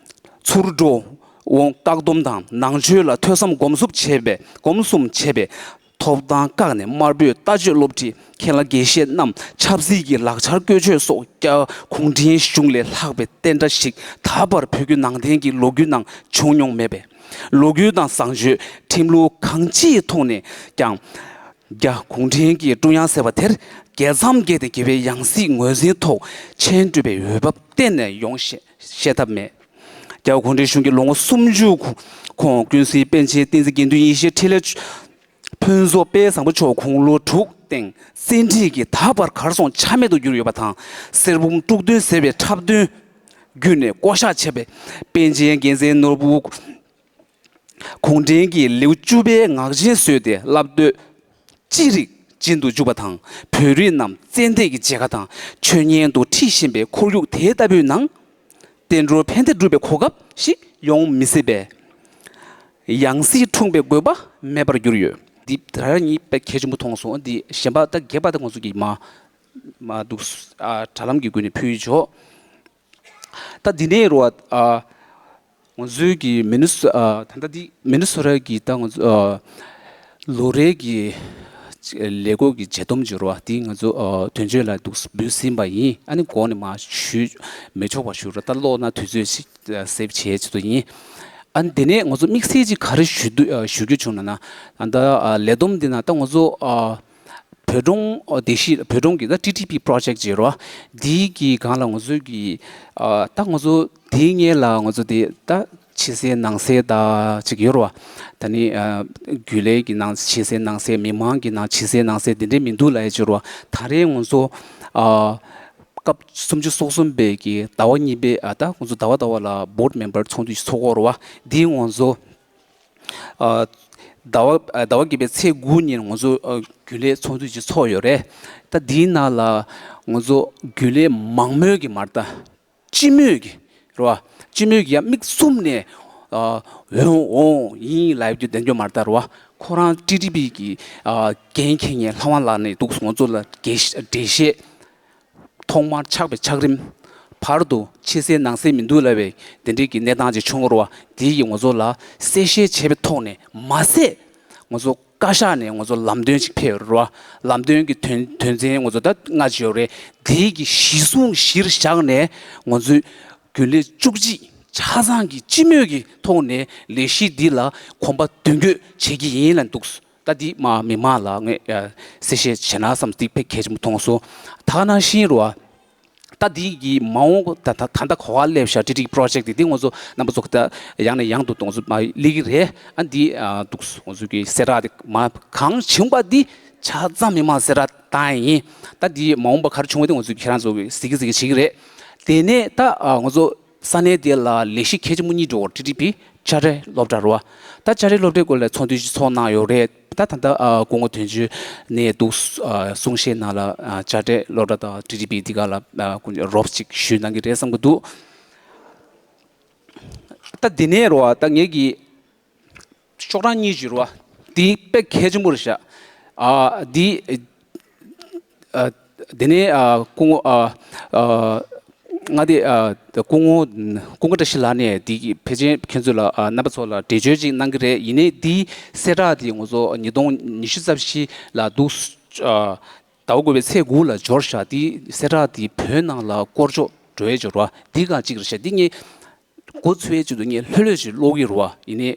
ཚུར་འགྲོ་འོང་བཀག་སྡོམ་དང་ནང་ཆོས་ལ་ཐོས་བསམ་སྒོམ་གསུམ་བྱེད་པའི་སྒོམ་གསུམ་བྱེད་པའི་ཐོབ་ཐང་བཀག་ནས་དམར་པོའི་ལྟ་སྤྱོད་སློབ་ཁྲིད་མཁན་བླ་དགེ་བཤེས་རྣམས་ཆབ་སྲིད་ཀྱི་ལག་ཆར་བཀོལ་སྤྱོད་སོགས་ཀྱང་གུང་ཁྲན་གཞུང་ལས་ལྷག་པའི་བསྟན་དགྲ་ཞིག་ད་བར་བོད་བརྒྱུད་ནང་བསྟན་གྱི་ལོ་རྒྱུས་ནང་བྱུང་མྱོང་མེད་པས། ལོ་རྒྱུས་དང་བཟང་སྤྱོད་ཁྲིམས་ལུགས་གང་ཅིའི་ཐོག་ནས་ཀྱང་། རྒྱ་གུང་ཁྲན་གྱི་ཀྲུང་དབྱང་ཟེར་བ་དེར་རྒྱལ་མཚམས་བརྒལ་ཏེ་རྒྱལ་བའི་ཡང་སྲིད་ངོས་འཛིན་ཐོག་མཆན་སྤྲོད་པའི་འོས་བབ་གཏན་ནས་ཡོང་ཤེས་ཤེས་ཐབས་མེད། རྒྱ་གུང་ཁྲན་གཞུང་གིས་ལོ་ངོ་སུམ་ཅུ་གོང་ཀུན་གཟིགས་པཎ་ཆེན་བསྟན་འཛིན་དགེ་འདུན་ཡེ་ཤེས་འཕྲིན་ལས་ཕུན་ཚོགས་དཔལ་བཟང་པོ་མཆོག་དགུང་ལོ་དྲུག་སྟེང་བཙན་ཁྲིད་ཀྱིས་ད་བར་གར་སོང་ཆ་མེད་དུ་གྱུར་ཡོད་པ་དང་། གསེར་བུམ་དཀྲུག་འདོན་ཟེར་བའི་འཁྲབ་སྟོན་བརྒྱུད་ནས་བསྐོ་བཞག་བྱས་པའི་པཎ་ཆེན་རྒྱལ་མཚན་ནོར་བུ། གུང་ཁྲན་གྱིས་ལེའུ་བཅུ་པའི་ངག་ཆེན་བཟོས་ཏེ་བསླབ་དེབ་ཅི་རིགས་སྦྱིན་དུ་བཅུག་པ་དང་། བོད་རིགས་རྣམས་བཙན་འདེད་ཀྱི་མཇལ་ཁ་དང་ཆོས་ཉན་དུ་ཁྲིད་བཞིན་པའི་ཁོར་ཡུག་དེ་ལྟ་བུའི་ནང་བསྟན་འགྲོར་ཕན་བདེ་སྒྲུབ་པའི་གོ་སྐབས་ཤིག་ཡོང་མི་སྲིད་པས། ཡང་སྲིད་འཁྲུངས་པའི་དགོས་པ་མེད་པར་གྱུར་ཡོད། འདི་ད་ར་གཉིས་དཔེ་གལ་ཆེན་པོ་མཐོང་སོང་། འདི་གཞན་པ་ད་རྒྱས་པ་ད་ང་ཚོ་གིས་མ་མ་འདུག་ཨ་དྲ་ལམ་གྱི་སྒོ་ནས་ཕུལ་ཆོག་ད་འདི་ནས་རོ་ཨ། ང་ཚོའི་གི་མི་ནི་སོ་ཨ་ད་ལྟ་འདི་མི་ནི་སོ་ཊ་གི་ད་ང་ཚོ་ཨ་ལོ་རེའི་གི་ལས་སྒོ་གི་བརྗེད་སྡོམ་བརྗོད་རོགས་འདི་ང་ཚོ་ཨ་དོན་གཅོད་ལ་འདུག་འབུལ་ཟིན་པ་ཡིན། ཨ་ནི་འགོ་ནས་མ་ཞུ་མི་ཆོག་པ་ཞུ་རོགས། ད་ཀློག་ན་དུས་ཚོད་ཞིག་སེབ་བྱེད་ཆེད་དུ་ཡིན། ཨ་ནི་དེ་ནས་ང་ཚོ་དམིགས་བསལ་གྱི་ག་རེ་ཞུ་འདུག་ཨ་ཞུ་རྒྱུ་བྱུང་ན་ན་ཨ་ད་ཨ་ལས་བསྡོམས་འདི་ན་ད་ང་ཚོ་ཨ་བོད་ལྗོངས་ཨ་སྡེ་བཞི་བོད་ལྗོངས་ཀྱི་ད་ཊི་ཊི་པི་པྲོ་ཇེཀ་ཅེས་རོ། འདིའི་གི་སྒང་ལ་ང་ཚོའི་གི་ཨ་ད་ང་ཚོ་དེའི་སྔོན་ལ་ང་ཚོ་དེ་ད་ཕྱི་གསལ་ནང་གསལ་ད་ཅིག་ཡོད་རོ། ད་ནི་ཨ་རྒྱུན་ལས་ཀྱི་ནང་ཕྱི་གསལ་ནང་གསལ་མི་མང་གི་ནང་ཕྱི་གསལ་ནང་གསལ་དེ་འདྲའི་མི་འདུག་ལབ་ཡ་ཅིག་རོ། ད་རེས་ང་ཚོ་ཨ་སྐབས་སུམ་ཅུ་སོ་གསུམ་པའི་གི་ཟླ་བ་གཉིས་པའི་ཨ་ད་ང་ཚོ་ཟླ་བ་ཟླ་བ་ལ་བྷོར་ཌི་མེམ་བར་ཚོགས་འདུ་ཞིག་ཚོགས་ཀྱི་ཡོད་རེད་བ། འདིའི་ང་ཚོ་ཨ་ཟླ་བ་ཨ་ཟླ་བ་བརྒྱད་པའི་ཚེས་དགུ་ཉིན་ང་ཚོ་ཨ་རྒྱུན་ལས་ཚོགས་འདུ་ཅིག་ཚོགས་ཡོད་རེད། ད་འདིའི་ནང་ལ་ང་ཚོ་རྒྱུན་ལས་མང་མོས་ཀྱི་མ་རེད་ད། སྤྱི་མོས་ཀྱི་རེད་བ། སྤྱི་མོས་ཀྱི་ཡ་མིག་བཙུམ་ནས་ཨ་འོང་འོང་ཡིན་ལབ་རྒྱུ་བདེན་རྒྱུ་མ་རེད་ད་རེད་བ། ཁོ་རང་ཊི་ཊི་པི་གི་ཨ་འགན་འཁྱེར་མཁན་ལྷ་དབང་ལགས་ནས་འདུག་ང་ཚོ་ལ་འགྲེལ་བཤད་འགྲེལ་བཤད་ཐོག་མར་ཆགས་པའི་ཆགས་རིམ། བར་དུ་ཕྱི་གསལ་ནང་གསལ་མི་འདུག་ལབ་པའི་དེ་འདྲའི་གི་གནས་སྟངས་ཅིག་བྱུང་རོགས། དེ་ཡིས་ང་ཚོ་ལ་གསལ་བཤད་བྱས་པའི་ཐོག་ནས་མ་ཟད་ང་ཚོ་བཀའ་ཤག་ནས་ང་ཚོ་ལམ་སྟོན་ཅིག་ཕེབས་རོགས། ལམ་སྟོན་གྱི་དོན་དོན་ཚན་ང་ཚོ་ད་ལྔ་ཅིག་ཡོད་རེད། དེ་གི་གཞི་བཟུང་གཞིར་བཞག་ནས་ང་ཚོའི་རྒྱུན་ལས་བཅུ་གཅིག་ཆ་ཚང་གི་སྤྱི་མོས་ཀྱི་ཐོག་ནས་ལས་གཞི་འདི་ལ་གོམ་པ་མདུན་སྐྱོད་བྱེད་ཀྱི་ཡིན་ལབ་འདུག་ད་འདི་མ་མི་མང་ལ་ངས་ཨ་གསལ་བཤད་བྱས་ན་བསམ་འདི་དཔེ་གལ་ཆེན་པོ་མཐོང་སོང་། ད་ག་ནང་བཞིན་རོ། ད་འདི་གི་མ་འོངས་ད་ད་ད་ལྟ་ག་པར་སླེབས་ཤག་ཊི་ཊི་པི་པྲོ་ཇེཀ་འདི་འདི་ང་ཚོ་རྣམ་པ་ཚོ་ད་ཡང་ནས་ཡང་དུ་ང་ཚོ་མ་སླེབས་ཀྱི་རེད། ཨ་འདི་ཨ་འདུག་ང་ཚོ་གི་གསལ་བསྒྲགས་འདི་མ་གང་བྱུང་པ་འདི་ཆ་ཚང་མི་མང་གསལ་བསྒྲགས་བཏང་ཡིན། ད་འདི་མ་འོངས་པ་ག་རེ་བྱུང་བ་འདི་ང་ཚོ་ཁྱེད་རང་ཚོ་གི་གཟིགས་གི་གཟིགས་གི་བྱེད་ཀྱི་རེད། དེ་ནས་ད་ཨ་ང་ཚོ་ས་གནས་དེ་ལ་ལས་གཞི་གལ་ཆེན་པོ་གཉིས་འགྲོ་བར་ཊི་ཊི་པི་དཔྱ་ཁྲལ་སློབ་གྲྭ་རེད་བ། ད་དཔྱ་ཁྲལ་སློབ་གྲྭའི་སྐོར་ལ་ཚོགས་འདུ་ཞིག་ཚོགས་གནང་ཡོད་རེད། ད་ད་ལྟ་ཨ་སྐུ་ངོ་དོན་གཅོད་ནས་འདུག་ཨ་གསུང་བཤད་ནང་ལ་ཨ་དཔྱ་ཁྲལ་སློབ་གྲྭ་དང་ཊི་ཊི་པི་འདི་ག་ལ་ཨ་སྐུ་ངོ་རོབ་ཅིག་ཞུས་གནང་གི་རེད་བསམ་གི་འདུག་ད་འདི་ནས་རོ་ཨ་ད་ངེད་ཀྱི་ཤོག་གྲངས་གཉིས་ཞུ་རོ་ཨ་འདི་དཔེ་གལ་ཆེན་པོ་རེད་ཤག་ཨ་འདི་ཨ་དེ་ནས་ཨ་སྐུ་ངོ་ཨ་ཨ་མངའ་སྡེ་ཨ་སྐུ་ངོ་ཀུན་དགའ་བཀྲ་ཤིས་ལགས་ནས་འདི་གི་ཕལ་ཆེར་ཁྱེད་ཚོ་ལ་ཨ་རྣམ་པ་ཚོ་ལ་འགྲེལ་བརྗོད་ཅིག་གནང་གི་རེད། ཡིན་ནའི་འདི་གསལ་བསྒྲགས་འདི་ང་ཚོ་ཉིས་སྟོང་ཉི་ཤུ་རྩ་བཞི་ལ་འདུག་ཨ་ཟླ་བ་དགུ་པའི་ཚེས་དགུ་ལ་འབྱོར་ཤག་འདི་གསལ་བསྒྲགས་འདི་བོད་ནང་ལ་སྐོར་ཕྱོགས་འགྲོ་ཡས་འབྱོར་བ་འདི་གང་གཅིག་རེད་ཤག་འདི་ངས་འགོ་ཚུགས་ཡས་ཆེད་དུ་ངས་ལྷོད་ལྷོད་ཅིག་ཀློག་གི་རེད་བ། ཡིན་ནའི་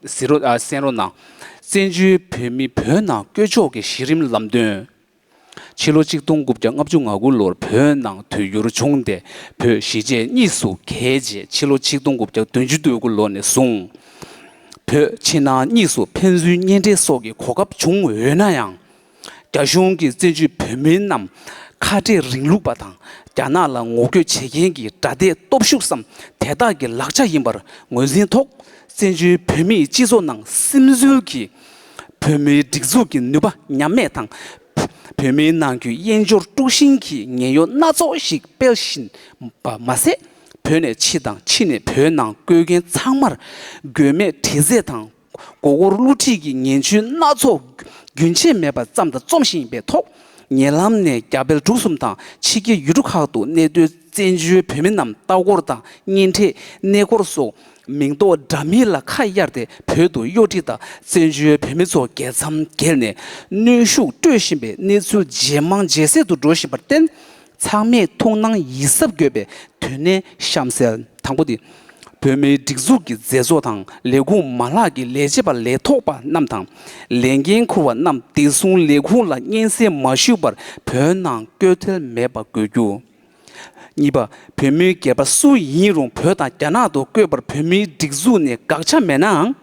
གཟིགས་རོགས་ཨ་གསན་རོགས་གནང་། བཙན་བྱོལ་བོད་མི་བོད་ནང་བསྐྱོད་ཕྱོགས་ཀྱི་གཞི་རིམ་ལམ་སྟོན། ཕྱི་ལོ་ཆིག་སྟོང་དགུ་བརྒྱ་ལྔ་བཅུ་ང་དགུ་ལོར་བོད་ནང་དུས་འགྱུར་བྱུང་སྟེ་བོད་གཞིས་བྱེས་གཉིས་སུ་གྱེས་རྗེས་ཕྱི་ལོ་ཆིག་སྟོང་དགུ་བརྒྱ་བདུན་ཅུ་དོན་དགུ་ལོ་ནས་བཟུང་བོད་ཕྱི་ནང་གཉིས་སུ་ཕན་ཚུན་གཉེན་འཕྲད་སོགས་ཀྱི་གོ་སྐབས་བྱུང་ཡོད་ན་ཡང་། རྒྱ་གཞུང་གིས་བཙན་བྱོལ་བོད་མི་རྣམས་ཁ་བྲལ་རིང་ལུགས་པ་དང་རྒྱ་ནག་ལ་ངོ་རྒོལ་བྱེད་མཁན་གྱི་དགྲ་སྡེའི་སྟོབས་ཤུགས་སམ་དེ་དག་གི་ལག་ཆ་ཡིན་པར་ངོས་འཛིན་ཐོག་བཙན་བྱོལ་བོད་མིའི་སྤྱི་ཚོགས་ནང་སིམ་འཛུལ་གྱིས་བོད་མིའི་སྒྲིག་འཛུགས་ཀྱི་ནུས་པ་ཉམས་མེད་དང་། བོད་མིའི་ནང་ཁུལ་དབྱེན་སྦྱོར་དཀྲུག་ཤིང་གི་ངན་གཡོ་སྣ་ཚོགས་ཤིག་སྤེལ་བཞིན་པ་མ་ཟད། བོད་ནས་ཕྱི་དང་ཕྱི་ནས་བོད་ནང་བསྐྱོད་མཁན་ཚང་མར་དགོས་མེད་དྲི་རྩད་དང་། མགོ་སྐོར་བསླུ་བྲིད་ཀྱི་ངན་བྱུས་སྣ་ཚོགས་རྒྱུན་ཆད་མེད་པར་བརྩམས་དང་རྩོམ་བཞིན་པའི་ཐོག་ཉེ་ལམ་ནས་རྒྱ་བལ་འབྲུག་གསུམ་དང་ཕྱི་རྒྱལ་ཡུལ་གྲུ་ཁག་ཏུ་གནས་སྡོད་བཙན་བྱོལ་བོད་མི་རྣམས་ལྟ་སྐོར་དང་གཉེན་འཕྲད་གནས་སྐོར་སོགས་མིང་འདོགས་འདྲ་མིན་ལ་ཁ་གཡར་ཏེ་བོད་དུ་གཡོ་འཁྲིད་དང་བཙན་བྱོལ་བོད་མི་ཚོ་རྒྱལ་མཚམས་བརྒལ་ནས་གནོན་ཤུགས་སྤྲོད་བཞིན་པའི་གནས་ཚུལ་ཇེ་མང་ཇེ་གསལ་དུ་འགྲོ་བཞིན་པར་བརྟེན། ཚང་མས་ཐུགས་སྣང་ཡིད་གཟབ་དགོས་པའི་དོན་གནད་གཤམ་གསལ། དང་པོ་དེ། བོད་མིའི་སྒྲིག་འཛུགས་ཀྱི་མཛད་གཙོ་དང་ལས་ཁུངས་མ་ལག་གི་ལས་བྱེད་པ་ལས་ཐོག་པ་རྣམས་དང་། ལས་འགན་འཁུར་བ་རྣམས་བདེ་སྲུང་ལས་ཁུངས་ལ་སྙན་སེང་མ་ཞུས་པར་བོད་ནང་བསྐྱོད་ཐལ་མེད་པ་དགོས་རྒྱུ། གཉིས་པ། བོད་མིའི་སྒེར་པ་སུ་ཡིན་རུང་བོད་དང་རྒྱ་ནག་ཏུ་བསྐོས་པར་བོད་མིའི་སྒྲིག་འཛུགས་ནས་དགག་བྱ་མེད་ནའང་།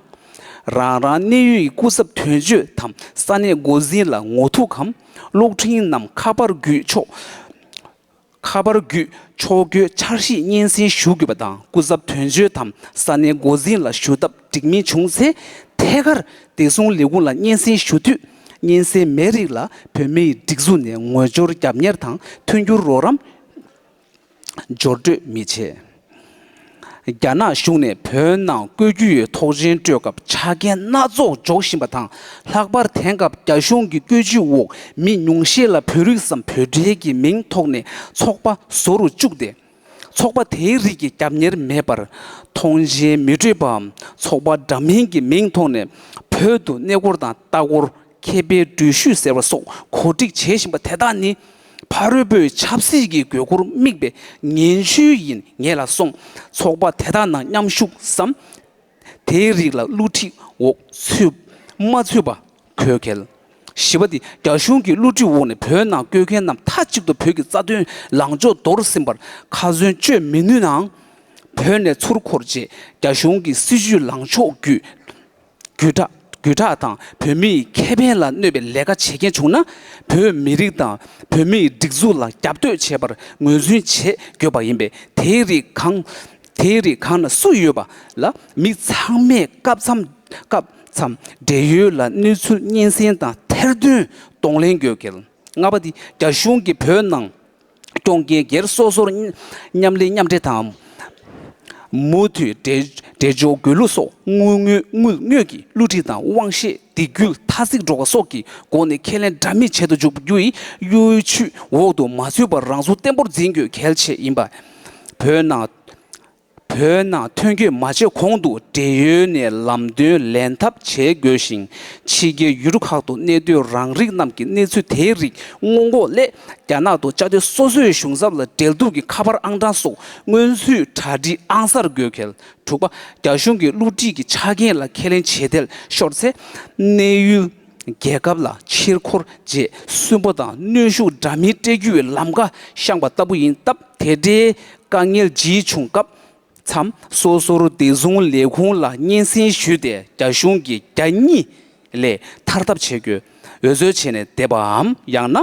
རང་རང་གནས་ཡུལ་གྱི་སྐུ་ཚབ་དོན་གཅོད་དམ་ས་གནས་འགོ་འཛིན་ལ་ངོ་ཐུག་གམ་གློག་འཕྲིན་ནམ་ཁ་པར་བརྒྱུད་ཕྱོགས། ཁ་པར་བརྒྱུད་ཕྱོགས་བསྐྱོད་འཆར་གཞི་སྙན་སེང་ཞུ་དགོས་པ་དང་། སྐུ་ཚབ་དོན་གཅོད་དམ་ས་གནས་འགོ་འཛིན་ལ་ཞུ་ཐབས་འགྲིག་མིན་བྱུང་ཚེ། ཐད་ཀར་བདེ་སྲུང་ལས་ཁུངས་ལ་སྙན་སེང་ཞུ་དུས། སྙན་སེང་མེད་རིགས་ལ་བོད་མིའི་སྒྲིག་འཛུགས་ནས་ངོ་སྦྱོར་རྒྱབ་གཉེར་དང་མཐུན་འགྱུར་རོགས་རམ་སྦྱོར་སྤྲོད་མི་བྱེད། རྒྱ་ནག་གཞུང་ནས་བོད་ནང་བསྐོ་རྒྱུ་ཡི་ཐོག་མཆན་སྤྲོད་སྐབས་ཆ་རྐྱེན་སྣ་ཚོགས་འཇོག་བཞིན་པ་དང་། ལྷག་པར་དེང་སྐབས་རྒྱ་གཞུང་གི་བཀོད་ཇུས་འོག་མི་ཉུང་ཤས་ལ་བོད་རིགས་སམ་བོད་འབྲེལ་གྱི་མིང་ཐོག་ནས་ཚོགས་པ་བཟོ་རུ་བཅུག་སྟེ། ཚོགས་པ་དེའི་རིགས་ཀྱི་རྒྱབ་གཉེར་མེད་པར། མཐོང་མཆན་མི་སྤྲོད་པའམ། ཚོགས་པ་འདྲ་མིན་གྱི་མིང་ཐོག་ནས་བོད་དུ་གནས་སྐོར་དང་ལྟ་སྐོར། མཁས་པའི་འགྲུལ་བཞུད་ཟེར་བ་སོགས་གོ་སྒྲིག་བྱེད་བཞིན་པ་དེ་དག་ནི། ཕ་རོལ་པོའི་ཆབ་སྲིད་ཀྱི་དགོས་མཁོར་དམིགས་པའི་ངན་ཇུས་ཡིན་ངེས་ལ་སོང་། ཚོགས་པ་དེ་དག་ནང་མཉམ་ཞུགས་སམ། དེའི་རིགས་ལ་བསླུ་བྲིད་འོག་ཚུད་མ་ཚུད་པ་དགོས་གལ། བཞི་པ་དེ། རྒྱ་གཞུང་གི་བསླུ་བྲིད་འོག་ནས་བོད་ནང་བསྐྱོད་མཁན་རྣམས་མཐའ་གཅིག་ཏུ་བོད་ཀྱི་རྩ་དོན་ལངས་ཕྱོགས་འདོར་ཟིན་པར་ཁ་ཚོན་གཅོད་མི་ནུས་ནའང་། བོད་ནས་ཚུར་འཁོར་རྗེས་རྒྱ་གཞུང་གི་སྲིད་བྱུས་ལངས་ཕྱོགས་བརྒྱུད། བརྒྱུད་བསྒྲགས་བརྒྱུད་བསྒྲགས་དང་བོད་མིའི་ཁེ་ཕན་ལ་གནོད་པའི་ལས་ཀ་བྱེད་མཁན་བྱུང་ན། བོད་མི་རིགས་དང་བོད་མིའི་སྒྲིག་འཛུགས་ལ་རྒྱབ་གཏོད་བྱེད་པར་ངོས་འཛིན་བྱེད་དགོས་པ་ཡིན་པས། དེའི་རིགས་གང་དེའི་རིགས་གང་ན་སུ་ཡོད་པ་ལ་མི་ཚང་མས་སྐབས་མཚམས་སྐབས་མཚམས་བགྲེས་ཡོལ་ལ་གནས་ཚུལ་སྙན་སེང་དང་ཐེར་འདོན་གདོང་ལེན་དགོས་གལ། ལྔ་པ་དེ། རྒྱ་གཞུང་གིས་བོད་ནང་སྐྱོང་མཁན་སྒེར་སོ་སོར་མཉམ་ལས་མཉམ་འབྲེལ་དང་། མུ་མཐུད་འབྲེལ་འབྲེལ་འཇོག་དགོས་ལུགས་སོགས་དངུལ་དངོས་དངུལ་དངོས་ཀྱི་བསླུ་བྲིད་དང་དབང་ཤེད་སྡིགས་སྐུལ་ཐ་ཚིག་སྒྲོག་པ་སོགས་ཀྱི་སྒོ་ནས་ཁས་ལེན་འདྲ་མིན་བྱེད་དུ་འཇུག་རྒྱུ་ཡི་གཡོ་ཇུས་འོག་ཏུ་མ་ཚུད་པར་རང་སྲོག་བརྟན་པོར་འཛིན་དགོས་གལ་ཆེ་ཡིན་པ། བོད་ནང་བོད་ནང་ཐོན་སྐྱོད་མ་བྱས་གོང་དུ་བགྲེས་ཡོལ་ནས་ལམ་སྟོན་ལེན་ཐབས་བྱེད་དགོས་ཤིང་། ཕྱི་རྒྱལ་ཡུལ་གྲུ་ཁག་ཏུ་གནས་སྡོད་རང་རིགས་རྣམས་ཀྱི་གནས་ཚུལ་དེའི་རིགས་སྔོན་འགོག་སླད་རྒྱ་ནག་ཏུ་བཅའ་སྡོད་སོ་སོའི་གཞུང་ཚབ་ལ་འབྲེལ་གཏུག་གི་ཁ་པར་ཨང་གྲངས་སོགས་སྔོན་ཚུད་གྲ་སྒྲིག་ཨང་གསར་དགོས་གལ། དྲུག་པ། རྒྱ་གཞུང་གི་བསླུ་བྲིད་ཀྱི་ཆ་རྐྱེན་ལ་ཁས་ལེན་བྱེད་ཐལ་ཤོར་ཚེ། གནས་ཡུལ་རྒྱལ་ཁབ་ལ་ཕྱིར་འཁོར་རྗེས་སུན་པོ་དང་གནོན་ཤུགས་འདྲ་མིན་སྤྲད་རྒྱུའི་ལམ་ཁ་བཤངས་པ་ལྟ་བུ་ཡིན་སྟབས། དེ་འདྲའི་དཀའ་ངལ་ཇི་བྱུང་སྐབས་མཚམས་སོ་སོར་བདེ་སྲུང་ལས་ཁུངས་ལ་སྙན་སེང་ཞུས་ཏེ་རྒྱ་གཞུང་གི་རྒྱ་གཉིས་ལས་ཐར་ཐབས་བྱེད་དགོས། འོལ་ཚོད་བྱས་ནས་བསྡད་པའམ་ཡང་ན་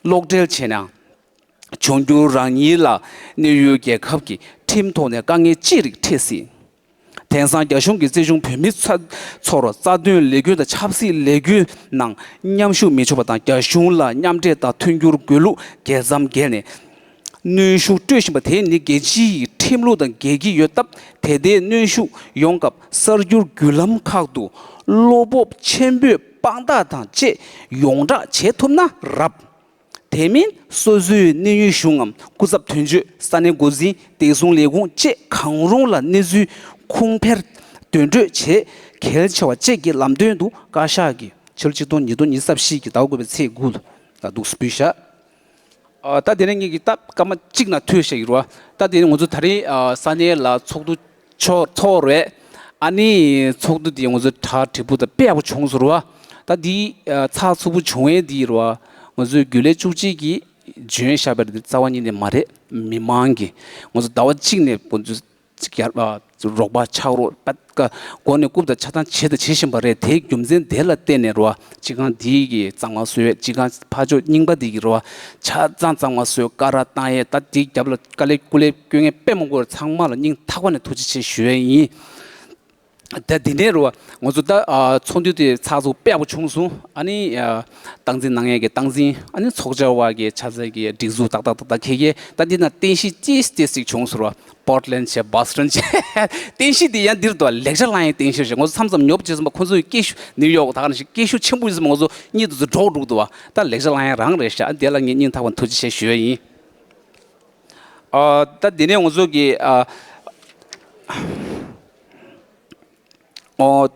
གློག་འབྲེལ་བྱས་ནའང་། འབྱུང་འགྱུར་རང་ཉིད་ལ་གནས་ཡུལ་རྒྱལ་ཁབ་ཀྱི་ཁྲིམས་ཐོག་ནས་དཀའ་ངལ་ཅི་རིགས་འཕྲད་སྲིད། དེང་སང་རྒྱ་གཞུང་གིས་བཙན་བྱོལ་བོད་མི་ཚ་ཚོར་རྩ་དོན་ལས་འགུལ་དང་ཆབ་སྲིད་ལས་འགུལ་ནང་མཉམ་ཞུགས་མི་ཆོག་པ་དང་། རྒྱ་གཞུང་ལ་མཉམ་འབྲེལ་དང་མཐུན་འགྱུར་དགོས་ལུགས་རྒྱལ་མཚམས་བརྒལ་ནས་གནོན་ཤུགས་སྤྲོད་བཞིན་པ་དེ་ནི་རྒྱལ་སྤྱིའི་ཁྲིམས་ལུགས་དང་འགལ་གྱི་ཡོད་སྟབས། དེ་ལྟའི་གནོན་ཤུགས་ཡོང་སྐབས་གསར་འགྱུར་བརྒྱུད་ལམ་ཁག་ཏུ་བློ་སྤོབས་ཆེན་པོས་དཔང་རྟགས་དང་བཅས་ཡོངས་བསྒྲགས་བྱེད་ཐུབ་ན་རབ། དེ་མིན་སོ་སོའི་གནས་ཡུལ་གཞུང་ངམ་སྐུ་ཚབ་དོན་གཅོད། ས་གནས་འགོ་འཛིན། བདེ་སྲུང་ལས་ཁུངས་བཅས་གང་རུང་ལ་གནས་ཚུལ་ཁུངས་འཕེར་འདོན་སྤྲོད་བྱེད་གལ་ཆེ་བ་བཅས་ཀྱི་ལམ་སྟོན་དུ་བཀའ་ཤག་གིས་ཕྱི་ལོ་ཆིག་སྟོང་ཉིས་སྟོང་ཉི་ཤུ་རྩ་བཞི་གི་ཟླ་བ་དགུ་པའི་ཚེས་དགུ་ལ་འདུག་སྤེལ་བཞག་ཨ། ད་དེ་ནས་ངེད་ཀྱིས་ད་སྐར་མ་གཅིག་ནང་ཐོས་བཤད་ཀྱི་རེད་བ། ད་དེ་ནས་ང་ཚོ་ད་རེས་ཨ་ས་གནས་ལ་ཚོགས་འདུ་ཚོགས་ཚོགས་རེད། ཨ་ནི་ཚོགས་འདུ་དེ་ང་ཚོ་གྲ་འགྲིག་པོ་དང་དཔེ་ཡག་པོ་བྱུང་སོང་རེད་བ། ད་དེ་ཨ་ཚགས་ཚུད་པོ་བྱུང་ཡས་དེ་རེད་བ། ང་ཚོའི་རྒྱུན་ལས་བཅུ་གཅིག་གིས་འཇོན་བཞག་པ་རེད། རྩ་བ་ཉིད་ནས་མ་རེད། མི་མང་གིས་ང་ཚོ་ཟླ་བ་གཅིག་ནས་ཁོ་ཚོ་ཅིག་ཡར་ཨ་རོགས་པ་ཕྱག་རོགས་པ་ཀ་འགོ་ནས་རྐུབ་དང་ཆ་ཚང་བྱས་དང་བྱེད་བཞིན་པ་རེད། དེའི་རྒྱུ་མཚན་དེ་ལ་བརྟེན་ནས་རེད་བ། སྤྱི་ཁང་འདི་གི་གཙང་མ་བཟོས། སྤྱི་ཁང་ཕར་ཕྱོགས་རྙིང་པ་འདི་གི་རེད་བ། ཆ་ཚང་གཙང་མ་བཟོས། ཀ་ར་བཏང་ཡས། ད་འདི་རྒྱབ་ལ་དཀའ་ལས་སྐུ་ལས་སྐྱོན་མཁན་དཔེ་མང་པོ་ཡོད། ཚང་མ་ལ་སྙིང་ཐག་པ་ནས་ཐུགས་རྗེ་ཆེ་ཞུ་ཡས་ཡིན། ད་འདི་ནས་རེད་བ། ང་ཚོ་ད་ཨ་ཚོགས་འདུ་དེ་ཚགས་ཚུད་དཔེ་ཡག་པོ་བྱུང་སོང་། ཨ་ནི་ཨ་སྟངས་འཛིན་གནང་ཡས་ཀྱི་སྟངས་འཛིན། ཨ་ནི་ཚོགས་བཅར་བ་གི་ཆ་ཚང་གི་སྒྲིག་འཛུགས་ཏག་ཏག་ཏག་ཏག་འཁེལ་གྱི། ད་འདི་ན་རྟེན་གཞི་ཅི་ཏེ་ཟིག་བྱུང་སོང་རེད་བ། པོར་ཊ་ལེན་བྱས། བྷོ་སི་ཊོན་བྱས། རྟེན་གཞི་དེ་ཡང་འདིར་འདུག་བ། ལེགས་ཆ་བླངས་ཡས་རྟེན་གཞི་རེད། ང་ཚོ་མཚམས་མཚམས་ཉོབ་བྱས་སོང་བ། ཁོ་ཚོ་ཡི་སྐད་ཤུགས་ནིའུ་ཡོག་ད་ག་ནང་བཞིན་སྐད་ཤུགས་ཆེན་པོ་ཡིན་སོང་བ། ང་ཚོ་གཉིད་དུ་ཚོ་འགྲོ་འགྲོ་འདུག་བ། ད་ལེགས་ཆ་བླངས་ཡས་རང་རེད་ཤག་ཨ་དེ་ལ་ངས་སྙིང་ཐག་པ་ཐུགས་རྗེ་ཆེ་ཞུ་ཡས་ཡིན། ཨ་ད་འདི་ནས་ང་ཚོ་གི་ཨ་ཨོ།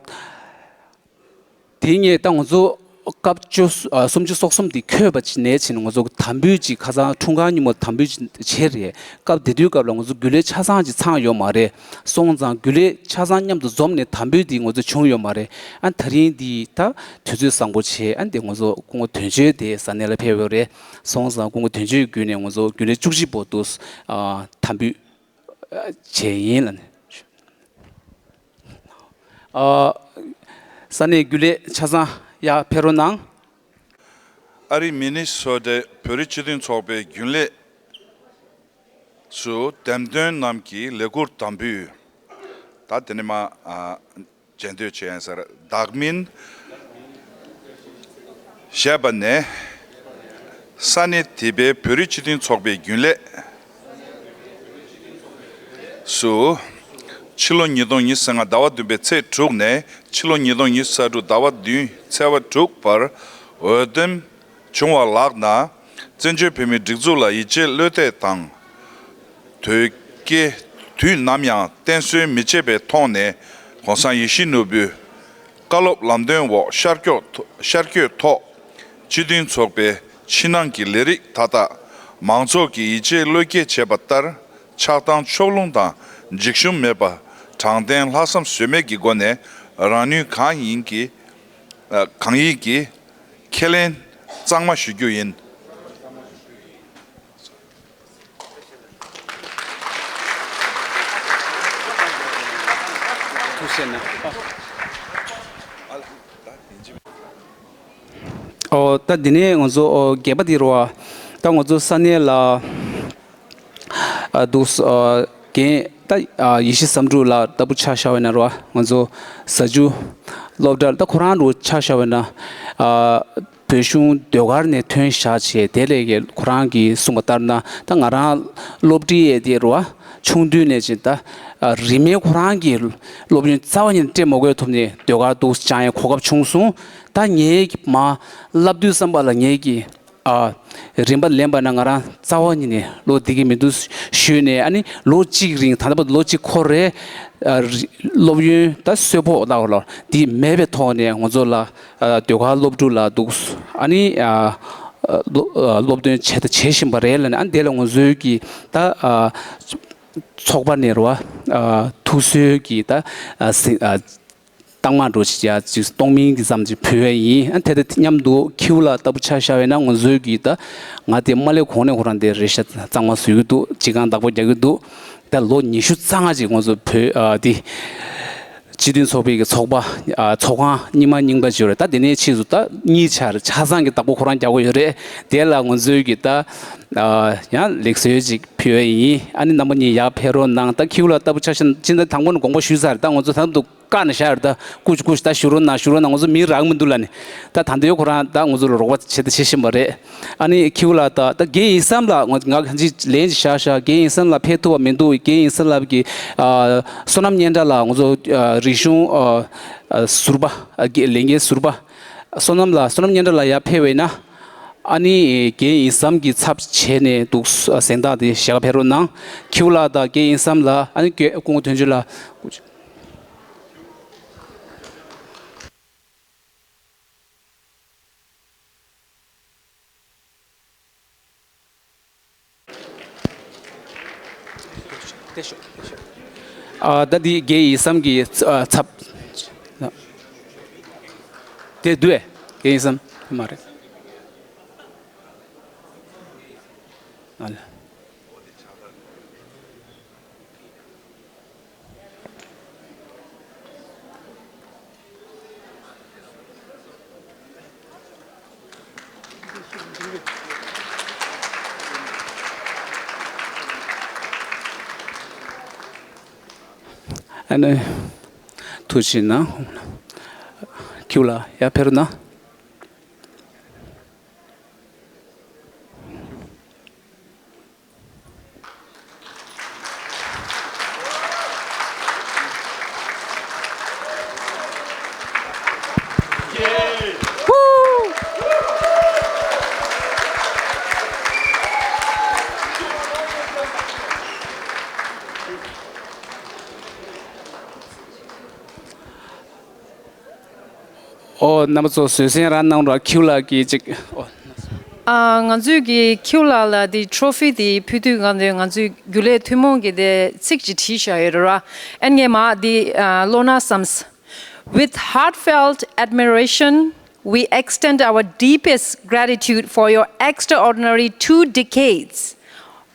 དེ་ངས་ད་ང་ཚོ་སྐབས་བཅུ་ཨ་སུམ་ཅུ་སོ་གསུམ་དེ་འཁོད་པ་ཅིག་ནས་ཕྱིན་ང་ཚོ་དམ་འབུལ་ཅིག་ཁ་སང་འཁྲུངས་སྐར་ཉིན་མོ་དམ་འབུལ་ཅིག་བྱས་རེད། སྐབས་དེ་དུས་སྐབས་ལ་ང་ཚོ་རྒྱུན་ལས་ཆ་ཚང་ཅིག་ཚང་ཡོད་མ་རེད། སོང་ཙང་རྒྱུན་ལས་ཆ་ཚང་མཉམ་དུ་འཛོམས་ནས་དམ་འབུལ་དེ་ང་ཚོ་བྱུང་ཡོད་མ་རེད། ཨ་ད་རིང་འདི་ད་དུས་ཚོད་བཟང་པོ་བྱས། ཨ་འདི་ང་ཚོ་སྐུ་ངོ་དོན་གཅོད་དེ་ས་གནས་ལ་ཕེབས་ཡོད་རེད། སོང་ཙང་སྐུ་ངོ་དོན་གཅོད་བརྒྱུད་ནས་ང་ཚོ་རྒྱུན་ལས་བཅུ་གཅིག་པོ་དུ་ཨ་དམ་འབུལ་བྱས་ཡིན་ལ་ནི། ཨ་ས་གནས་རྒྱུན་ལས་ཆ་ཚང་ཡར་ཕེབས་རོགས་གནང་། ཨ་རིའི་མི་ནི་སོ་ཊའི་བོད་རིགས་སྤྱི་མཐུན་ཚོགས་པའི་རྒྱུན་ལས་སུ་འདེམས་ཐོན་རྣམས་ཀྱི་ལས་འཁུར་དམ་འབུལ། ད་དེ་ནས་མ་ཨ་མཇལ་འདོད་བྱས་ཡིན་ཟེར། བདག་མིང་ཞེས་པ་ནས། ས་གནས་དེ་པའི་བོད་རིགས་སྤྱི་མཐུན་ཚོགས་པའི་རྒྱུན་ལས་སུ། ཕྱི་ལོ་ཉིས་སྟོང་ཉི་ཤུ་རྩ་ལྔ་ཟླ་བ་བདུན་པའི་ཚེས་དྲུག་ནས་ཕྱི་ལོ་ཉིས་སྟོང་ཉི་ཤུ་རྩ་དྲུག་ཟླ་བ་བདུན་ཚེས་པ་དྲུག་བར་འོས་འདེམས་བྱུང་བ་ལགས་ན། བཙན་བྱོལ་བོད་མིའི་སྒྲིག་འཛུགས་ལ་ཡིད་ཆེས་བློ་གཏད་དང་། བོད་སྐད་དུས་ནམ་ཡང་བསྟན་གསོལ་མི་བྱེད་པའི་ཐོག་ནས་༸གོང་ས་ཡིད་བཞིན་ནོར་བུའི་བཀའ་སློབ་ལམ་སྟོན་འོག་ཤར་བསྐྱོད་ཐོ་ཤར་བསྐྱོད་ཐོག་སྤྱི་མཐུན་ཚོགས་པའི་ཕྱི་ནང་གི་ལས་རིགས་མཐའ་དག་མང་ཚོགས་ཀྱིས་ཡིད་ཆེས་བློས་འགེལ་བྱས་པ་ལྟར་ཆགས་སྡང་ཕྱོགས་ལྷུང་དང་འཇིགས་ཞུམ་མེད་པ་དྲང་བདེན་ལྷག་བསམ་ཟོལ་མེད་ཀྱི་སྒོ་ནས་རང་ནུས་གང་ཡིན་གྱི་གང་ཡིན་གྱི་ཁས་ལེན་གཙང་མ་ཞུ་རྒྱུ་ཡིན། ཐུགས་རྗེ་གནང་། ཨོ། ད་འདི་ནས་ང་ཚོ་ཨོ་རྒྱས་པ་འདི་རུ་བ། ད་ང་ཚོ་ས་གནས་ལ་ཨ་འདུག་ཨ་རྒན་ད་ཨ་ཡེ་ཤེས་བསམ་གྲུབ་ལགས་ལྟ་བུ་ཆ་བཞག་པ་ཡིན་ན་རུ་བ། ང་ཚོ་ཟ་ཆུ་སློབ་གྲྭ་ད་ཁོ་རང་རུ་ཆ་བཞག་པ་ཡིན་ན་ཨ། བོད་གཞུང་ཟློས་གར་ནས་ཐོན་བཞག་བྱས་དེ་ལས་ཀྱི་ཁོ་རང་གིས་གསུངས་པ་ལྟར་ན་ད་ང་རང་སློབ་ཁྲིད་ཡས་དེ་རུ་བ་ཆུང་དུས་ནས་ཅིག་ད་རིས་མེད་ཁོ་རང་གིས་སློབ་ཡོན་རྩ་བ་ཉིད་ནས་སྤྲད་མ་དགོས་ཐོག་ནས་ཟློས་གར་འདུག་སྦྱང་ཡས་གོ་སྐབས་བྱུང་སོང་། ད་ངས་མ་བསླབ་དུས་བསམ་པ་ལ་ངས་ཀྱི་ཨ་རིན་པ་ལེན་པ་ན་ང་རང་རྩ་བ་ཉིད་ནས་བློ་བདེ་གི་མི་འདུག་ཞུས་ནས་ཨ་ནི་ལོ་གཅིག་རིང་ད་ལྟ་བར་ལོ་གཅིག་འཁོར་རེད། ཨ་རི་སློབ་ཡོན་ད་གསོལ་ཕོགས་ལ་འོ་ལ་འདི་མེད་པའི་ཐོག་ནས་ང་ཚོ་ལ་ཨ་ཟློས་གར་སློབ་ཕྲུག་ལ་འདུག་ཨ་ནི་ཨ་སློབ་ཨ་སློབ་སྟོན་བྱེད་ད་བྱེད་བཞིན་པ་རེད་ལ་ནི་ཨ་ནི་དེ་ལ་ང་ཚོའི་གི་ད་ཨ་ཚོགས་པ་ནས་རུ་བ་ཨ་ཐུགས་གསོའི་གི་ད་ཨ་སི་ཨ་རྟགས་མ་འགྲོ་ཅིག་ཡ་ཅིག་གཏོང་མིན་གི་ཙམ་ཅིག་ཕུལ་བ་ཡིན། ཨ་ནི་དེ་དང་མཉམ་དུ་ཁྱེའུ་ལགས་ལྟ་བུ་ཆ་བཞག་པ་ཡིན་ན་ང་ཚོའི་གི་ད་ང་དེ་མ་སླེབས་གོང་ནས་ཁོ་རང་དེ་རེ་ཞྭ་གཙང་མ་བཟོ་གི་འདུག་སྤྱི་ཁང་བདག་པོ་རྒྱག་གི་འདུག་ད་ལོ་ཉི་ཤུ་རྩ་ལྔ་ཅིག་ང་ཚོ་བོད་ཨ་དེ་སྤྱི་མཐུན་ཚོགས་པའི་གི་ཚོགས་པ་ཨ་ཚོགས་ཁང་རྙིང་མ་རྙིང་པ་ཅིག་ཡོད་རེད། ད་དེ་ནས་ཕྱིས་སུ་ད་གཉིས་ཆར་ཆ་ཚང་གི་བདག་པོ་ཁོ་རང་རྒྱག་གི་ཡོད་རེད། དེ་ལ་ང་ཚོའི་གི་ད་ཨ་ཡང་ལེགས་གསོལ་ཅིག་ཕུལ་བ་ཡིན། ཨ་ནི་རྣམ་པ་གཉིས་ཡར་ཕེབས་རོགས་གནང་། ད་ཁྱེའུ་ལགས་ལྟ་བུ་ཆ་བཞག་ན་ཕྱི་ཟླ་དང་པོ་ནས་དགོངས་པ་ཞུས་ཚར། ད་ང་ཚོ་ད་དུང་བཀག་ནས་བཞག་ཡོད་རེད། ད་སྐུ་མཁྱེན་སྐུ་མཁྱེན་ད་བཞུགས་རོགས་གནང་བཞུགས་རོགས་གནང་། ང་ཚོ་མི་རག་མི་འདུག་ལབ་ནས་ད་ད་ལྟ་ཡོད་ཁོ་རང་ད་ང་ཚོ་ལ་རོགས་པ་བྱེད་ད་བྱེད་བཞིན་པ་རེད། ཨ་ནི་ཁྱེའུ་ལགས་ད་ད་རྒན་ཡེ་སྲམ་ལགས་ང་ང་གང་ཅི་ལན་ཅིག་བཞག་བཞག་རྒན་ཡེ་སྲམ་ལགས་ཕེབས་ཐུབ་པ་མི་འདུག་རྒན་ཡེ་སྲམ་ལགས་ཀྱི་ཨ་བསོད་ནམས་སྙན་གྲགས་ལགས་ང་ཚོ་ཨ་རིག་གཞུང་ཨ་ཨ་ཟུར་པ་ཨ་རྒན་ལས་འགན་ཟུར་པ་བསོད་ནམས་ལགས་བསོད་ནམས་སྙན་གྲགས་ལགས་ཡར་ཕེབས་པ་ཡིན་ན། ཨ་ནི་རྒན་ཡེ་སྲམ་གྱི་ཚབ་བྱས་ནས་འདུག་གཟེངས་རྟགས་དེ་ཞལ་ཁ་ཕེབས་རོགས་གནང་། ཁྱེའུ་ལགས་དང་རྒན་ཡེ་སྲམ་ལགས་ཨ་ནི་རྒན་སྐུ་ངོ་དོན་གཅོད་ལགས། ཨ་ད་འདི་རྒན་ཡེ་སྲམ་གྱི་ཚ་ཚབ། དེ་འདུག་ཨེ། རྒན་ཡེ་སྲམ་མ་རེད། ཨ་ལ། ཨ་ནི། ཐུགས་རྗེ་གནང་། ཁྱེའུ་ལགས་ཡར་ཕེབས་རོགས་གནང་། ཨོ། རྣམ་པ་ཚོ་བཟོད་བསྲན་རང་གནང་རོགས། ཁྱེའུ་ལགས་ཀྱིས་ཅིག་ཨོ། ཨ། ང་ཚོས་ཀྱི་ཁྱེའུ་ལགས་ལ་འདི་ཊོ་ཕི་འདི་ཕུལ་དུས་གང་དུས་ང་ཚོའི་རྒྱུན་ལས་ཐུན་མོང་གི་དེ་ཚིག་ཅིག་བྲིས་བཞག་ཡོད་རེད་ར། ཨན་ངས་མ་འདི་ཨ་ཀློག་ན་བསམས། With heartfelt admiration, we extend our deepest gratitude for your extraordinary two decades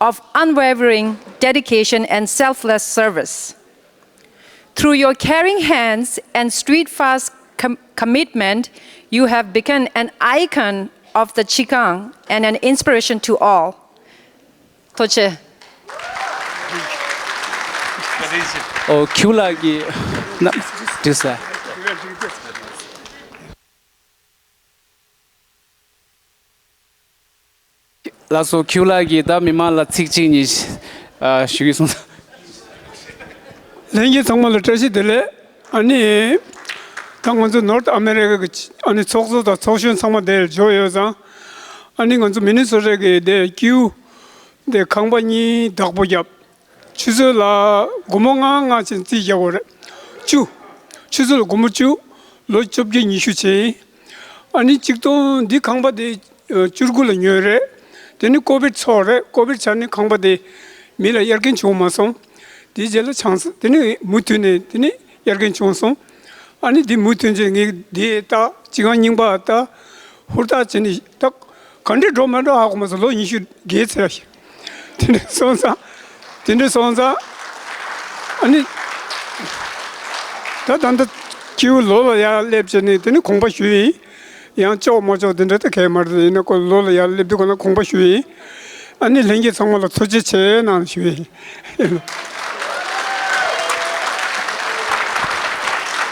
of unwavering dedication and selfless service. Through your caring hands and steadfast com- commitment, you have become an icon of the Qigong and an inspiration to all. ཐུགས་རྗེ་ཆེ། ཨོ། ཁྱེའུ་ལགས་ཀྱིས་ན་འགྲིག་ས། ལགས་སོ། ཁྱེའུ་ལགས་ཀྱིས་ད་མི་མང་ལ་ཚིག་གཅིག་གཉིས་ཨ་ཞུ་གི་སོང་། ལྷན་རྒྱས་ཚང་མ་ལ་བཀྲ་ཤིས་བདེ་ལེགས། ཨ་ནི། ད་ང་ཚོ་ནོར་ཐ་ཨ་མེ་རི་ཀ་གི་ཨ་ནི་ཚོགས་གཙོ་དང་ཚོགས་གཞོན་ཚང་མ་དེར་འབྱོར་ཡོད་ཙང་། ཨ་ནི་ང་ཚོ་མི་ནི་སོ་ཊ་གི་དེ་ཀིའུ་དེ་ཁང་པ་གཉིས་བདག་པོ་བརྒྱབ། ཆུ་ཚོད་ལ་སྒོར་མོ་ལྔ་ལྔ་བྱས་རྩིས་རྒྱག་དགོས་རེད། བཅུ། ཆུ་ཚོད་ལ་སྒོར་མོ་བཅུ། ལོ་བཅོ་བརྒྱད་ཉི་ཤུ་བྱས་ཡིན། ཨ་ནི་གཅིག་སྟོང་འདི་ཁང་པ་དེ་བཅུ་དགུ་ལ་ཉོས་རེད། དེ་ནི་ཀོ་བིད་ཚོགས་རེད། ཀོ་བིད་ཆར་ནི་ཁང་པ་དེ་མི་ལ་གཡར་མཁན་བྱུང་མ་སོང་། དེའི་རྗེས་ལ་ཆང་ས་དེ་ནི་མུ་མཐུད་ནས་དེ་ནི་གཡར་མཁན་བྱུང་སོང་། ཨ་ནི་འདི་མུ་མཐུད་ཅིག་ངས་འདི་ལྟ་ཅི་གང་རྙིང་པ་ལྟ་ཧུར་ཐག་བྱས་ནས་ད་ག་འདྲས་འགྲོ་མ་འགྲོ་ཧ་གོ་མ་སོང་། ལོ་ཉི་ཤུ་བརྒལ་ཚར་ཡ་ཞིག་དེ་འདྲས་སོང་ཙང་། དེ་འདྲས་སོང་ཙང་། ཨ་ནི་ད་ད་ལྟ་ཁྱེའུ་ལོ་ལ་ཡར་སླེབས་བྱས་ནས་དེ་ནི་དགོངས་པ་ཞུས་ཡིན། ཡང་ལྕོགས་མ་ལྕོགས་དེ་འདྲ་ད་གས་མ་རེད། ཡིན་ན་ཁོ་ལོ་ལ་ཡར་སླེབས་དུས་ཁོ་ན་དགོངས་པ་ཞུས་ཡིན། ཨ་ནི་ལྷན་རྒྱས་ཚང་མ་ལ་ཐུགས་རྗེ་ཆེ་གནང་ཞུ་ཡིན།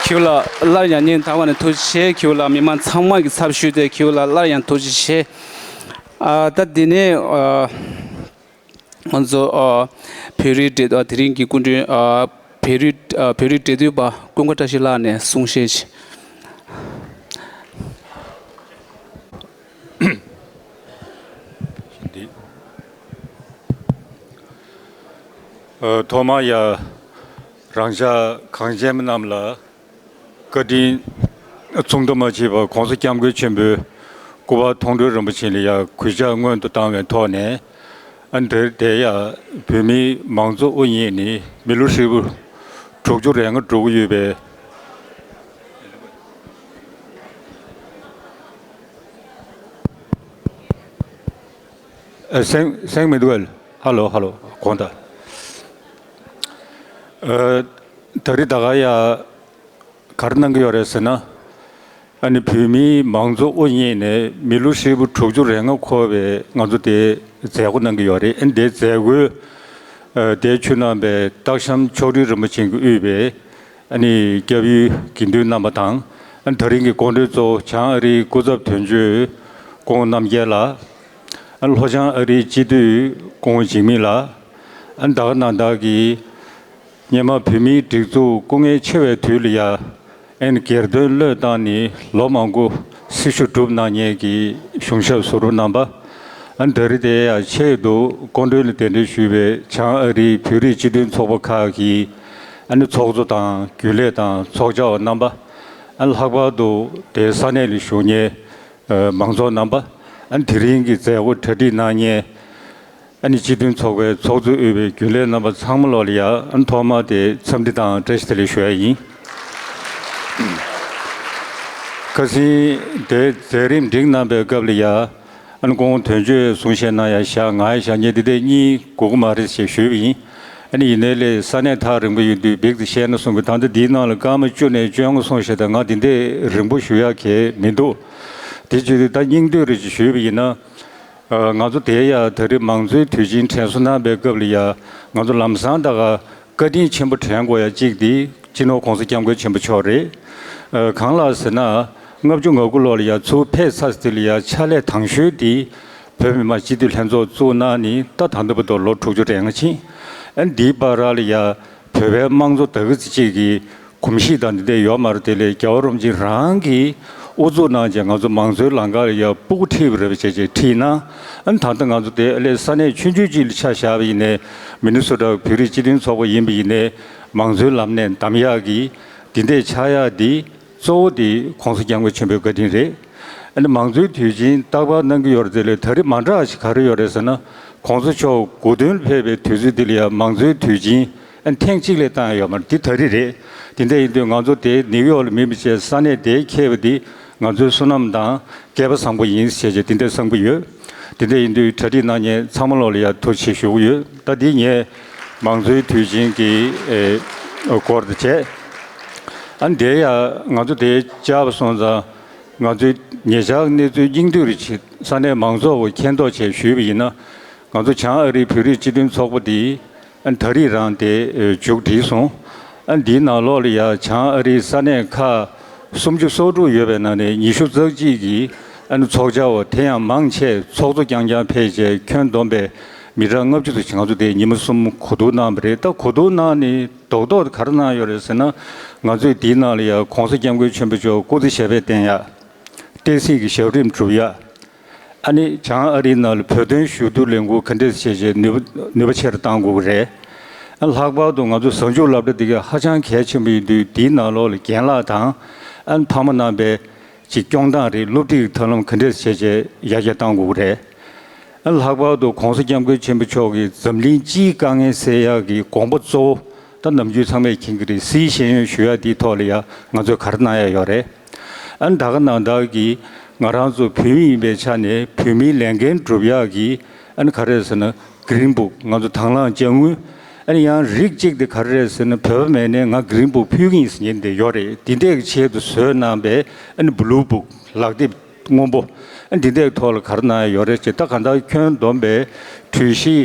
ཁྱེའུ་ལགས་སླར་ཡང་སྙིང་ཐག་པ་ནས་ཐུགས་རྗེ་ཆེ། ཁྱེའུ་ལགས་མི་མང་ཚང་མ་གི་ཚབ་ཞུས་ཏེ་ཁྱེའུ་ལགས་སླར་ཡང་ཐུགས་རྗེ་ཆེ། ཨ་ད་འདི་ནས་ཨ་ང་ཚོ་ཨ་བོད་རིགས་འབྲེལ་ཨ་དེ་རིང་གི་སྐུ་མགྲོན་ཨ་བོད་རིགས་ཨ་བོད་རིགས་འབྲེལ་མཐུད་པ་ཀུན་དགའ་བཀྲ་ཤིས་ལགས་ནས་གསུང་བཤད་ཅིག་འདི། ཨ་ཐོག་མར་ཡ་རང་ཅག་གངས་ཅན་པ་རྣམས་ལ་བཀའ་དྲིན་མཚུངས་ཟླ་མ་མཆིས་པ་༸གོང་ས་༸སྐྱབས་མགོན་ཆེན་པོའི་སྐུ་པར་མཐོང་གྲོལ་རིན་པོ་ཆེ་ལ་ཡ་གུས་ཕྱག་སྔོན་དུ་བཏང་བའི་ཐོག་ནས། ཨ་འདིར་དེ་ཡ་བོད་མིའི་མང་གཙོ་དབུ་བརྙེས་ནས་མི་ལོ་ཧྲིལ་པོ་དྲུག་ཅུ་རེ་ལྔ་འགྲོ་གི་ཡོད་པའི། ཨ་སེང་སེང་མི་འདུག་ག་ཧ་ལོ་ཧ་ལོ་གོང་དང་། ཨ་ད་རེས་ད་ག་ཡ་ག་རེ་གནང་གི་ཡོད་རེད་ཟེར་ན། ཨ་ནི་བོད་མིའི་མང་གཙོ་དབུ་བརྙེས་ནས་མི་ལོ་ཧྲིལ་པོ་དྲུག་ཅུ་རེ་ལྔ་འཁོར་བའི་ང་ཚོ་དེ་མཛད་སྒོ་གནང་གི་ཡོད་རེད། ཨ་ནི་དེའི་མཛད་སྒོའི་ཨ་དེའི་ཆུ་ནང་པའི་སྟག་ཤམ་མཆོག་སྤྲུལ་རིན་པོ་ཆེ་གིས་དབུས་པའི་ཨ་ནི་སྐྱབས་ཡུལ་དགེ་འདུན་རྣམ་པ་དང་། ཨ་ནི་ད་རིང་གི་སྐུ་མགྲོན་གཙོ་བོ་བྱང་ཨ་རིའི་སྐུ་ཚབ་དོན་གཅོད་སྐུ་ངོ་རྣམ་རྒྱལ་ལགས། ཨ་ནི་ལྷོ་བྱང་ཨ་རིའི་སྤྱི་འཐུས་སྐུ་ངོ་འཇིགས་མེད་ལགས། ཨ་ནི་ད་ག་ནང་བདག་གིས་སྔོན་མ་བོད་མིའི་སྒྲིག་འཛུགས་སྐུ་ངལ་ཆེ་བའི་དུས་ལ་ཡ། ཨ་ནི་སྒེར་དོན་བློས་བཏང་ནས་ལོ་མང་པོ་སྲི་ཞུ་བསྒྲུབས་གནང་མཁན་གྱི་གཞུང་ཞབས་ཟུར་པ་རྣམ་པ། ཨ་ནི་ད་རེས་དེ་ཡང་ཆེད་དུ་སྐུ་མགྲོན་ལ་གདན་འདྲེན་ཞུས་པའི་བྱང་ཨ་རིའི་བོད་རིགས་སྤྱི་མཐུན་ཚོགས་པ་ཁག་གི་ཨ་ནི་ཚོགས་གཙོ་དང་རྒྱུན་ལས་དང་ཚོགས་བཅར་བ་རྣམ་པ། ཨ་ནི་ལྷག་པར་དུ་དེའི་ས་གནས་ལ་བཞུགས་མཁན་མང་ཚོགས་རྣམ་པ། ཨ་ནི་དེ་རིང་གི་མཛད་སྒོ་གྲ་སྒྲིག་གནང་མཁན། ཨ་ནི་སྤྱི་མཐུན་ཚོགས་པའི་ཚོགས་གཙོས་དབུས་པའི་རྒྱུན་ལས་རྣམ་པ་ཚང་མ་ལོག་ལ་ཡ། ཨ་ནི་ཐོག་མར་དེ་འཚམས་འདྲི་དང་བཀྲ་ཤིས་བདེ་ལེགས་ཞུ་ཡ་ཡིན། ཁ་སང་དེ་མཛད་རིམ་སྒྲིག་གནང་པའི་སྐབས་ལ་ཡ། ཨ་ནི་སྐུ་ངོ་དོན་གཅོད་གསུང་བཤད་གནང་ཡ་བཞག་ང་ཡ་བཞག་ངས་འདི་འདྲ་གཉིས་དགོས་ཀྱི་མ་རེད་ཞེས་ཞུས་པ་ཡིན། ཨ་ནི་ཡིན་ནའི་ལས་ས་གནས་ཐག་རིང་པོ་ཡིན་དུས་འབིག་ཏུ་བཤད་ན་གསུང་གི། ད་ལྟ་འདིའི་ནང་ལ་སྐར་མ་བཅུ་ནས་བཅོ་ལྔ་གསུང་བཤད་དང་ང་འདི་འདྲ་རིང་པོ་ཞུ་ཡ་གལ་མི་འདུག་དེ་བྱས་དུས་ད་སྙིང་བསྡུས་རེ་ཅིག་ཞུས་པ་ཡིན་ན། ང་ཚོ་དེ་ཡ་ད་རེས་མང་གཙོའི་དུས་ཆེན་དྲན་གསོ་གནང་པའི་སྐབས་ལ་ཡ། ང་ཚོ་ལམ་སང་ད་ག་བཀའ་དྲིན་ཆེན་པོ་དྲན་དགོས་ཡ་གཅིག་དེ་སྤྱི་ནོར་༸གོང་ས་༸སྐྱབས་མགོན་ཆེན་པོ་མཆོག་རེད། གང་ལགས་ཟེར་ན། ལྔ་བཅུ་ང་དགུ་ལོ་ལ་ཡ་ཚུར་ཕེབས་ཚར་དུས་ལ་ཡ་ཕྱག་ལས་དང་ཤོས་དེ་བོད་མི་མང་སྤྱི་འཐུས་ལྷན་ཚོགས་བཙུགས་གནང་ནས་ད་ད་ལྟ་བར་དུ་ལོ་དྲུག་ཅུ་རེ་ལྔ་ཕྱིན། ཨ་འདིའི་བར་ལ་ཡ་བོད་པའི་དམངས་གཙོ་ད་གི་ཙི་གཅིག་གི་གོམས་གཤིས་དང་འདི་འདྲ་ཡོད་མ་རེད། དེ་ལས་རྒྱལ་བ་རིན་པོ་ཆེ་རང་གིས་དབུ་འཛུགས་གནང་བྱས་ང་ཚོ་མང་གཙོའི་ལམ་ཁ་ལ་ཡ་སྤུ་གུ་ཁྲིད་པ་རེད་པ་བྱས་བྱས་ཁྲིད་གནང་། ཨ་ནི་ད་ལྟ་ང་ཚོ་དེ་ལས་ས་གནས་ཆུང་ཆུང་ཅིག་ལ་ཆ་བཞག་པ་ཡིན་ནའི་མི་ནི་སོ་ཊ་བོད་རིགས་སྤྱི་མཐུན་ཚོགས་པ་ཡིན་པ་ཡིན་ནའི་མང་གཙོའི་ལམ་ནས་གདམ་ཡག་གི་འདི་འདྲ་ཆགས་ཡག་འདི་གཙོ་བོ་དེ་༸གོང་ས་༸སྐྱབས་མགོན་ཆེན་པོའི་བཀའ་དྲིན་རེད། ཨ་ནི་མང་གཙོའི་དུས་ཆེན་རྟག་པར་གནང་གི་ཡོད་རེད། དེ་ལས་ད་རེས་མ་འདྲ་བ་ཞིག་ག་རེ་ཡོད་རེད་ཟེར་ན། ༸གོང་ས་མཆོག་སྐུ་མདུན་ལ་ཕེབས་པའི་དུས་ཚོད་འདི་ལ་ཡང་མང་གཙོའི་དུས་ཆེན་ཨ་ནི་ཐེངས་གཅིག་ལས་བཏང་ཡོད་མ་རེད། འདི་ད་རེས་རེད། དེ་འདྲ་ཡིན་དུས་ང་ཚོ་དེ་ནིའུ་ཡོག་ལ་མིན་པ་བྱས་ས་གནས་དེའི་མཁས་པ་འདི་ང་ཚོའི་བསོད་ནམས་དང་སྐལ་པ་བཟང་པོ་ཡིན་ཞེས་བྱས་དེ་འདྲ་བསམ་གྱི་ཡོད། དེ་འདྲ་ཡིན་དུས་གྲ་སྒྲིག་གནང་མཁན་ཚང་མ་ལོག་ལ་ཡང་ཐུགས་རྗེ་ཆེ་ཞུ་གི་ཡོད། ད་འདི་ངས་མང་གཙོའི་དུས་ཆེན་གྱི་ཨེ་སྐོར་དུ་བྱས། ཨ་ནི་དེ་ཡང་ང་ཚོ་དེ་བཅར་བ་སོང་ཙང་ང་ཚོའི་ཉེ་ཆར་གནས་ཚུལ་སྙིང་བསྡུས་རེ་བྱེད། ས་གནས་མང་ཚོགས་ཀྱིས་མཁྱེན་རྟོགས་བྱས་ཞུས་པ་ཡིན་ན། ང་ཚོ་བྱང་ཨ་རིའི་བོད་རིགས་སྤྱི་མཐུན་ཚོགས་པ་འདི་ཨ་ད་རེས་རང་དེ་མཇུག་བསྒྲིལ་སོང་། ཨ་འདིའི་ནང་ལོགས་ལ་ཡང་བྱང་ཨ་རིའི་ས་གནས་ཁག་སུམ་ཅུ་སོ་དྲུག་ཡོད་པའི་ནང་ནས་ཉི་ཤུ་རྩ་གཅིག་གི་ཨ་ནི་ཚོགས་བཅར་བ། དེ་ཡང་མང་ཆེ་ཚོགས་གཙོ་རྐྱང་རྐྱང་ཕེབས་བྱས་ཁྱོན་བསྡོམས་པས་མི་གྲངས་ལྔ་བཅུ་ཙམ་ཞིག་ང་ཚོ་དེ་ཉི་མ་གསུམ་གོ་བསྡུར་གནང་བ་རེད། ད་གོ་བསྡུར་གནང་ནས་རྡོག་རྡོག་ག་རེ་གནང་ཡོད་རེད་ཟེར་ན། ང་ཚོས་འདིའི་ནང་ལ་ཡང་༸གོང་ས་༸སྐྱབས་མགོན་ཆེན་པོ་མཆོག་སྐུ་ཚེ་ཞབས་པད་བརྟན་ཡག་བསྟན་སྲིད་ཀྱི་ཞབས་རིམ་སྒྲུབ་ཡག་ཨ་ནི་བྱང་ཨ་རིའི་ནང་ལ་བོད་དོན་ཞུ་གཏུག་ལས་འགུལ་ག་འདྲས་བྱས་བྱས་ནུས་པ་ནུས་པ་ཆེ་རུ་གཏང་དགོས་ཀྱི་རེད། ལྷག་པར་དུ་ང་ཚོ་གཟའ་མཇུག་སློབ་གྲྭ་འདི་ག་ཧ་ཅང་གལ་ཆེན་པོ་ཡིན་དུས། འདིའི་ནང་ལོགས་ལ་རྒན་ལགས་དང་ཨ་ནི་ཕ་མ་རྣམ་པས་ཅིག་སྐྱོང་སྟངས་རེད། སློབ་ཁྲིད་ཀྱི་ཐབས་ལམ་ག་འདྲས་བྱས་བྱས་ཡར་རྒྱས་གཏང་དགོས་ཀྱི་རེད། ཨ་ལྷག་པར་དུ་༸གོང་ས་༸སྐྱབས་མགོན་ཆེན་པོ་མཆོག་གིས་འཛམ་གླིང་སྤྱིའི་དཀའ་ངལ་སེལ་ཡག་གི་དགོངས་པ་གཙོ་བོ། ད་ནམ་རྒྱུན་ཚང་མས་མཁྱེན་གྱི་རེད། སིའི་ཤེས་ཡོན་ཞུ་ཡག་འདིའི་ཐོག་ལ་ཡང་ང་ཚོས་ག་རེ་གནང་ཡག་ཡོད་རེད། ཨ་ནི་ད་ག་ནང་ལྟར་གྱི་ང་རང་ཚོ་བོད་མི་ཡིན་པའི་ཆ་ནས་བོད་མིའི་ལས་འགན་སྒྲུབ་ཡག་གི་ཨ་ནི་ག་རེ་ཟེར་ན། གི་རིན་བུག་ང་ཚོ་དང་བླངས་དཔྱ་དངུལ། ཨ་ནི་ཡང་རིགས་གཅིག་དེ་ག་རེ་རེད་ཟེར་ན། བོད་པ་མེད་ནའི་ང་གི་རིན་བུག་ཕུལ་གྱི་ཡིན་ཟེར་མཁན་དེ་ཡོད་རེད། དེ་འདྲའི་ཆེད་དུ་བཟོས་གནང་པའི་ཨ་ནི་བུ་ལུ་བུག་ལག་དེབ་སྔོན་པོ། ཨ་ནི་དེ་འདྲའི་ཐོག་ལ་ག་རེ་གནང་ཡག་ཡོད་རེད་ཅེས། ད་གང་ལྟར་ཁྱོན་བསྡོམས་པའི་གྲོས་གཞི་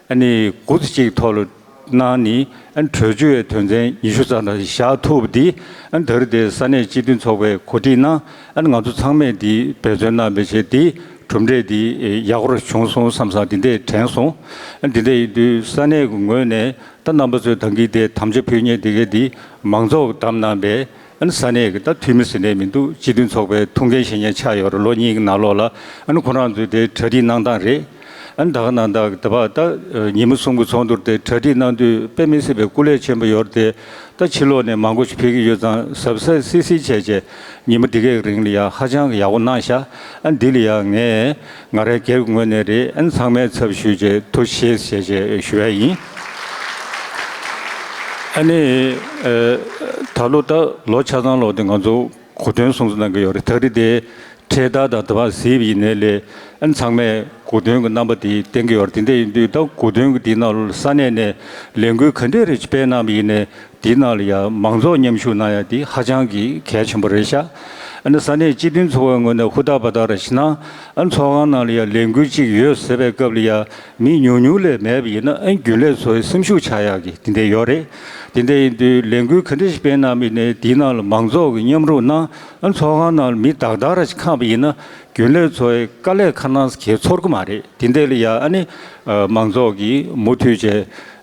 ཨ་ནི་དགུ་ཙམ་ཅིག་ཐོག་ལ་གནང་ནི། ཨ་ནི་གྲོས་ཆོད་དོན་ཚན་ཉི་ཤུ་རྩ་ལྔ་བཞག་ཐུབ་པ་འདི། ཨ་ནི་ད་རེས་དེ་ས་གནས་སྤྱི་མཐུན་ཚོགས་པས་གོ་སྒྲིག་གནང་། ཨ་ནི་ང་ཚོ་ཚང་མས་འདི་འབད་བརྩོན་གནང་བའི་ཆེད་དེ། གྲུབ་འབྲས་འདི་ཡག་པོ་བྱུང་སོང་བསམ་བསམ་འདི་འདྲས་དྲན་སོང་། ཨ་ནི་འདི་འདྲས་ཡིན་དུས་ས་གནས་ཀྱི་ངོས་ནས་ད་རྣམ་པ་ཚོས་ད་གིན་དེ་དམ་བཅའ་ཕུལ་མཁན་དེ་གས་འདི་མང་ཚོགས་ཀྱིས་བདམས་གནང་པའི། ཨ་ནི་ས་གནས་ཀྱི་ད་འཐུས་མི་ཟེར་ནས་མི་འདུག་སྤྱི་མཐུན་ཚོགས་པའི་ཐུགས་འགན་བཞེས་མཁན་ཆགས་ཡོད་རེད། ལོ་གཉིས་ཀྱི་ནང་ལོགས་ལ། ཨ་ནི་ཁོ་རང་ཚོས་དེ་གྲ་སྒྲིག་གནང་སྟངས་རེད། ཨ་ནི་ད་ག་ནང་ལྟར་གྱི་ད་བར་ད་ཉིན་མོ་གསུམ་གྱི་ཚོགས་འདུར་དེ་གྲ་སྒྲིག་གནང་དུས་དཔེ་མི་སྲིད་པའི་སྐུ་ལས་ཆེན་པོ་ཡོད་རེད་དེ། ད་ཕྱི་ལོགས་ནས་མང་པོ་ཞིག་ཕེབས་ཀྱི་ཡོད་ཙང་གཟབ་གཟབ་སིལ་སིལ་བྱས་བྱས་ཉིན་མོ་འདི་གའི་རིང་ལ་ཡ་ཧ་ཅང་གི་ཡག་པོ་གནང་ཤག་ཨ་ནི་འདི་ལ་ཡ་ངས་ང་རའི་སྒེར་གྱི་ངོས་ནས་རེད། ཨ་ནི་ཚང་མའི་ཚབ་ཞུས་བྱས་ཐུགས་རྗེ་ཆེ་ཞེས་བྱས་ཞུ་ཡ་ཡིན། ཨ་ནི་ཨ་ད་ལོ་ད་ལོ་ཆ་ཚང་ལོ་དེ་ང་ཚོ་གོ་སྟོན་སྲུང་བརྩི་གནང་གི་ཡོད་རེད། ད་རེས་དེ་འཕྲེད་དར་དང་དེ་བ་གཟིགས་པ་ཡིན་ནའི་ལས། ཨ་ནི་ཚང་མས་གོ་སྟོན་གྱི་རྣམ་པ་དེ་བསྟན་གྱི་ཡོད་རེད། དེ་འདྲ་ཡིན་དུས་ད་གོ་སྟོན་གྱི་དེའི་ནང་ལ་ས་གནས་ནས་ལས་འགུལ་ག་འདྲས་རེ་སྤེལ་གནང་བ་ཡིན་ནའི་དེའི་ནང་ལ་ཡང་མང་ཚོགས་མཉམ་ཞུགས་གནང་ཡ་དེ་ཧ་ཅང་གི་གལ་ཆེན་པོ་རེད་ཤག་ཨ་ནི་ས་གནས་སྤྱི་མཐུན་ཚོགས་པའི་ངོས་ནས་ཧུར་ཐག་འབད་ཐག་རེ་བྱས་ན། ཨ་ནི་ཚོགས་ཁང་ནང་ལ་ཡང་ལས་འགུལ་གཅིག་ཡོད་ཟེར་བའི་སྐབས་ལ་ཡང་མི་ཉུང་ཉུང་ལས་མེད་པ་ཡིན་ན། ཨ་ནི་རྒྱུན་ལས་ཚོའི་སེམས་ཤུགས་ཆག་ཡག་གི་དེ་འདྲ་ཡོད་རེད། དེ་འདྲ་ཡིན་དུས་ལས་འགུལ་ག་འདྲ་ཞིག་སྤེལ་གནང་བ་ཡིན་ནའི་དེའི་ནང་ལ་མང་ཚོགས་ཀྱིས་མཉམ་རུབ་གནང་། ཨ་ནི་ཚོགས་ཁང་ནང་ལ་མི་དག་དག་ར་ཞིག་ཁེངས་པ་ཡིན་ན། རྒྱུན་ལས་ཚོའི་དཀའ་ལས་ཁ་ནང་གས་ཚོར་གི་མ་རེད། དེ་འདྲ་ལ་ཡ་ཨ་ནི་ཨ་མང་ཚོགས་ཀྱིས་མུ་མཐུད་བྱས་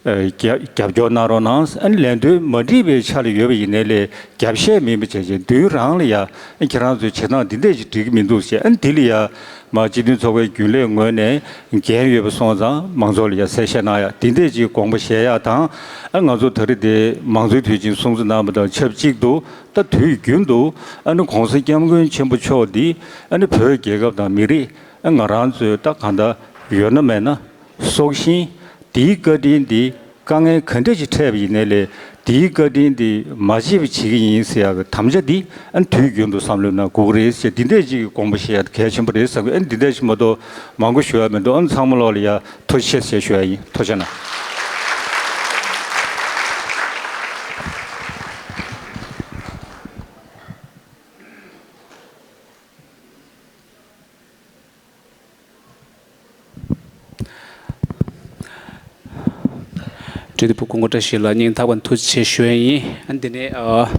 ཨ་རྒྱབ་རྒྱབ་སྐྱོར་གནང་རོགས་གནང་། ཨ་ནི་ལས་དོན་མ་འགྲིག་པའི་ཆ་ལ་ཡོད་པ་ཡིན་ནའི་ལས་རྒྱབ་བཤད་མིན་པ་བྱས་བྱས་མདུན་རང་ལ་ཡ། ཨ་ཁྱེད་རང་ཚོའི་བྱེད་སྟངས་འདི་འདྲས་ཅིག་འགྲིག་གི་མི་འདུག་ཟེར། ཨ་ནི་འདི་ལ་ཡ་མ་སྤྱི་མཐུན་ཚོགས་པའི་རྒྱུན་ལས་ངོས་ནས་འགན་ཡོད་པ་སོང་ཙང་མང་ཚོགས་ལ་ཡ་གསལ་བཤད་གནང་ཡ། འདི་འདྲས་ཅིག་དགོངས་པ་བཞེས་ཡ་དང་། ཨ་ང་ཚོ་ད་རེས་དེ་མང་གཙོའི་དུས་ཆེན་སྲུང་བརྩི་གནང་བ་དང་ཆབས་ཅིག་ཏུ། ད་དུས་རྒྱུན་དུ་ཨ་ནི་༸གོང་ས་༸སྐྱབས་མགོན་ཆེན་པོ་མཆོག་འདི་ཨ་ནི་བོད་རྒྱལ་ཁབ་དང་མི་རིགས། ཨ་ང་རང་ཚོའི་ད་གང་ལྟར་ཡོད་ན་མེད་ན་སྲོག་ཤིང་། དེའི་བཀའ་དྲིན་འདི་དཀའ་ངལ་ག་འདྲ་ཞིག་འཕྲད་པ་ཡིན་ནའི་ལས་དེའི་བཀའ་དྲིན་འདི་མ་བརྗེད་པ་བྱེད་ཀྱི་ཡིན་ཟེར་ཡག་གི་དམ་བཅའ་འདི་ཨ་ནི་དུས་རྒྱུན་དུ་བསམ་བློའི་ནང་དགོས་ཀྱི་རེད་ཟེར། འདི་འདྲས་ཅིག་གི་དགོངས་པ་བཞེས་ཡ་གལ་ཆེན་པོ་རེད་བསམ་གི། ཨ་ནི་འདི་འདྲས་ཞིག་མ་གཏོགས་མང་པོ་ཞུ་ཡ་མི་འདུག་ཨ་ནི་ཚང་མ་ལོག་ལ་ཡ་ཐུགས་རྗེ་ཆེ་ཞེས་ཞུ་ཡ་ཡིན། ཐུགས་རྗེ་གནང་། འབྲེལ་ཡོད་པ་སྐུ་ངོ་བཀྲ་ཤིས་ལགས་སྙིང་ཐག་པ་ནས་ཐུགས་རྗེ་ཆེ་ཞུ་ཡ་ཡིན། ཨ་འདི་ནས་ཨ་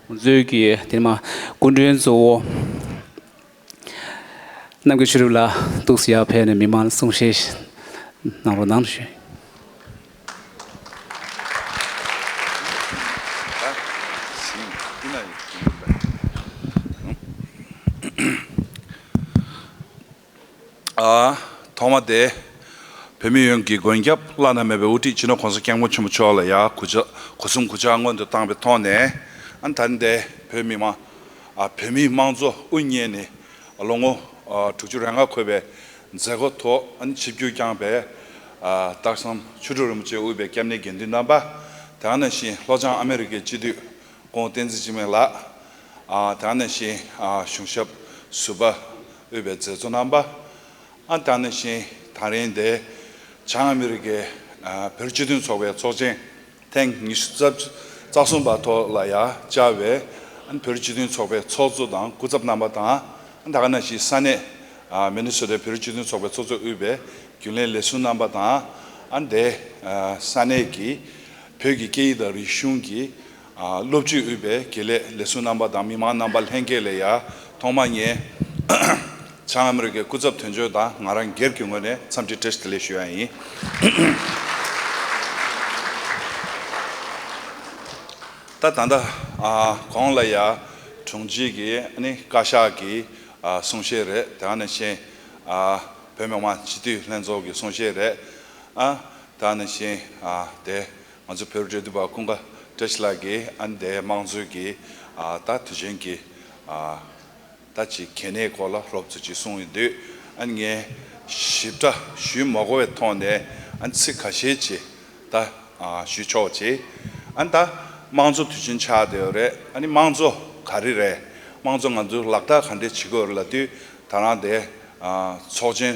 ང་ཚོའི་གི་དེ་ནས་མ་སྐུ་མགྲོན་གཙོ་བོ་རྣམ་རྒྱལ་ཆོས་གྲུབ་ལགས་འདུག་སེ་ཡར་ཕེབས་ནས་མི་མང་ལ་གསུང་བཤད་གནང་རོགས་གནང་ཞུ། ཨ། ཐོག་མ་དེ། བོད་མི་ཡོངས་ཀྱི་མགོན་སྐྱབས་བླ་ན་མེད་པའི་དབུ་ཁྲིད་སྤྱི་ནོར་༸གོང་ས་༸སྐྱབས་མགོན་ཆེན་པོ་མཆོག་ལ་ཡང་གུས་ཕྱག་གུས་གསུང་གུས་ཕྱག་སྔོན་དུ་བཏང་བའི་ཐོག་ནས། ཨ་ནི་ད་ལྟའི་བོད་མི་མང་། ཨ་བོད་མིའི་དམངས་གཙོ་དབུ་བརྙེས་ནས་ལོ་ངོ་ཨ་དྲུག་ཅུ་རེ་ལྔ་འཁོར་བའི་མཛད་སྒོ་ཐོག་ཨ་ནི་ཆིབས་བསྒྱུར་བསྐྱངས་པའི་ཨ་སྟག་ཚང་ཆོས་དྲུག་རིན་པོ་ཆེ་དབུས་པའི་སྐྱབས་གནས་དགེ་འདུན་རྣམ་པ། དེ་ནང་བཞིན་ལྷོ་བྱང་ཨ་མི་རི་ཀའི་སྤྱི་འཐུས་སྐུ་ངོ་བསྟན་འཛིན་འཇིགས་མེད་ལགས། ཨ་དེ་ནང་བཞིན་ཨ་གཞུང་ཞབས་ཟུར་པ་དབུས་པའི་མཛད་གཙོ་རྣམ་པ། ཨ་དེ་ནང་བཞིན་ད་རིང་འདིར་བྱང་ཨ་མི་རི་ཀའི་ཨ་བོད་རིགས་སྤྱི་མཐུན་ཚོགས་པའི་ཚོགས་ཆེན་ཐེངས་ཉི་ཤུ་རྩ་གསུམ་པ་ཐོག་ལ་ཡང་བཅར་བའི་ཨ་བོད་རིགས་སྤྱི་མཐུན་ཚོགས་པའི་ཚོགས་གཙོ་དང་སྐུ་ཚབ་རྣམ་པ་དང་། ཨ་ད་ག་ནང་བཞིན་ས་གནས་ཨ་མི་ནི་སོ་ཊའི་བོད་རིགས་སྤྱི་མཐུན་ཚོགས་པའི་ཚོགས་གཙོ་དབུས་པའི་རྒྱུན་ལས་ལས་ཟུར་རྣམ་པ་དང་། ཨ་འདིར་ཨ་ས་གནས་ཀྱི་བོད་ཀྱི་སྐད་ཡིག་དང་རིག་གཞུང་གི་ཨ་སློབ་སྤྱི་དབུས་པའི་དགེ་ལས་ལས་ཟུར་རྣམ་པ་དང་མི་མང་རྣམ་པ་ལྷན་རྒྱས་ལ་ཡ་ཐོག་མར་ངས་བྱང་ཨ་མི་རི་ཀའི་སྐུ་ཚབ་དོན་གཅོད་དང་ང་རང་སྒེར་གྱི་ངོས་ནས་འཚམས་འདྲི་བཀྲ་ཤིས་བདེ་ལེགས་ཞུ་ཡ་ཡིན། ད་ད་ལྟ་ཨ་གོང་ལ་ཡ་དྲུང་ཆེ་གི་ཨ་ནི་བཀའ་ཤག་གི་ཨ་གསུང་བཤད་རེད། དེ་ནང་བཞིན་ཨ་བོད་མི་མང་སྤྱི་འཐུས་ལྷན་ཚོགས་ཀྱི་གསུང་བཤད་རེད། ཨ་དེ་ནང་བཞིན་ཨ་དེ་ ང་ཚོ་བོད་རིགས་འབྲེལ་མཐུད་པ་ཀུན་དགའ་བཀྲ་ཤིས་ལགས་ཀྱིས་ཨ་ནི་དེ་དམངས་གཙོའི་གི་ཨ་ད་དུས་ཆེན་གྱི་ཨ་ད་ཅིག་གལ་གནད་སྐོར་ལ་རོབ་ཙམ་ཅིག་གསུངས་ཡོང་དུས། ཨ་ནི་ངས་ཞིབ་ཕྲ་ཞུ་མ་དགོས་པའི་ཐོག་ནས་ཨ་ནི་ཚིག་ཁ་ཤས་ཅིག་ད་ཨ་ཞུ་ཆོག་ཅིག་ཨ་ནི་ད་དམངས་གཙོ་དུས་ཆེན་ཆགས་བསྡད་ཡོད་རེད། ཨ་ནི་དམངས་གཙོ་ག་རེ་རེད། དམངས་གཙོ་ང་ཚོས་ལག་བསྟར་ག་འདྲས་བྱེད་དགོས་རེད་ལབ་དུས། ད་རང་དེ་ཨ་ཚོགས་ཆེན་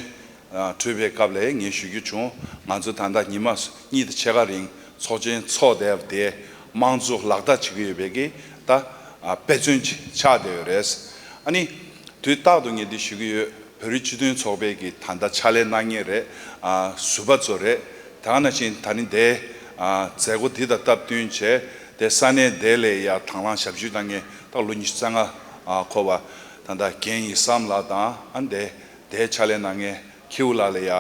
ཨ་གྲུབ་པའི་སྐབས་ལ་ངས་ཞུ་རྒྱུ་བྱུང་། ང་ཚོ་ད་ལྟ་ཉི་མ་གཉིས་དང་ཕྱེད་ཀ་རིང་ཚོགས་ཆེན་ཚོགས་བསྡད་པ་དེ་དམངས་གཙོ་ལག་བསྟར་བྱེད་ཀྱི་ཡོད་པའི་གི་ད་ཨ་དཔེ་མཚོན་ཅིག་ཆགས་བསྡད་ཡོད་རེད། ཨ་ནི་དུས་རྟག་ཏུ་ངས་འདི་ཞུ་གི་ཡོད། བོད་རིགས་སྤྱི་མཐུན་ཚོགས་པའི་གི་ད་ལྟ་ཕྱག་ལས་གནང་མཁན་རེད། ཨ་ཟུར་པ་ཚོ་རེད། དེ་ག་ནང་བཞིན་ད་ནི་དེ་ཨ་མཛད་སྒོ་འདི་དང་སྟབས་བསྟུན་བྱས་དེ་ས་གནས་དེ་ལ་ཡ་དང་བླངས་ཞབས་ཞུ་གནང་མཁན་ད་ལོ་ཉི་ཤུ་རྩ་ལྔ་ཨ་འཁོར་བ་ད་ལྟ་རྒན་ཡེ་བསམ་ལགས་དང་། ཨ་ནི་དེ་དེའི་ཕྱག་ལས་གནང་མཁན་ཁྱེའུ་ལགས་ལ་ཡ་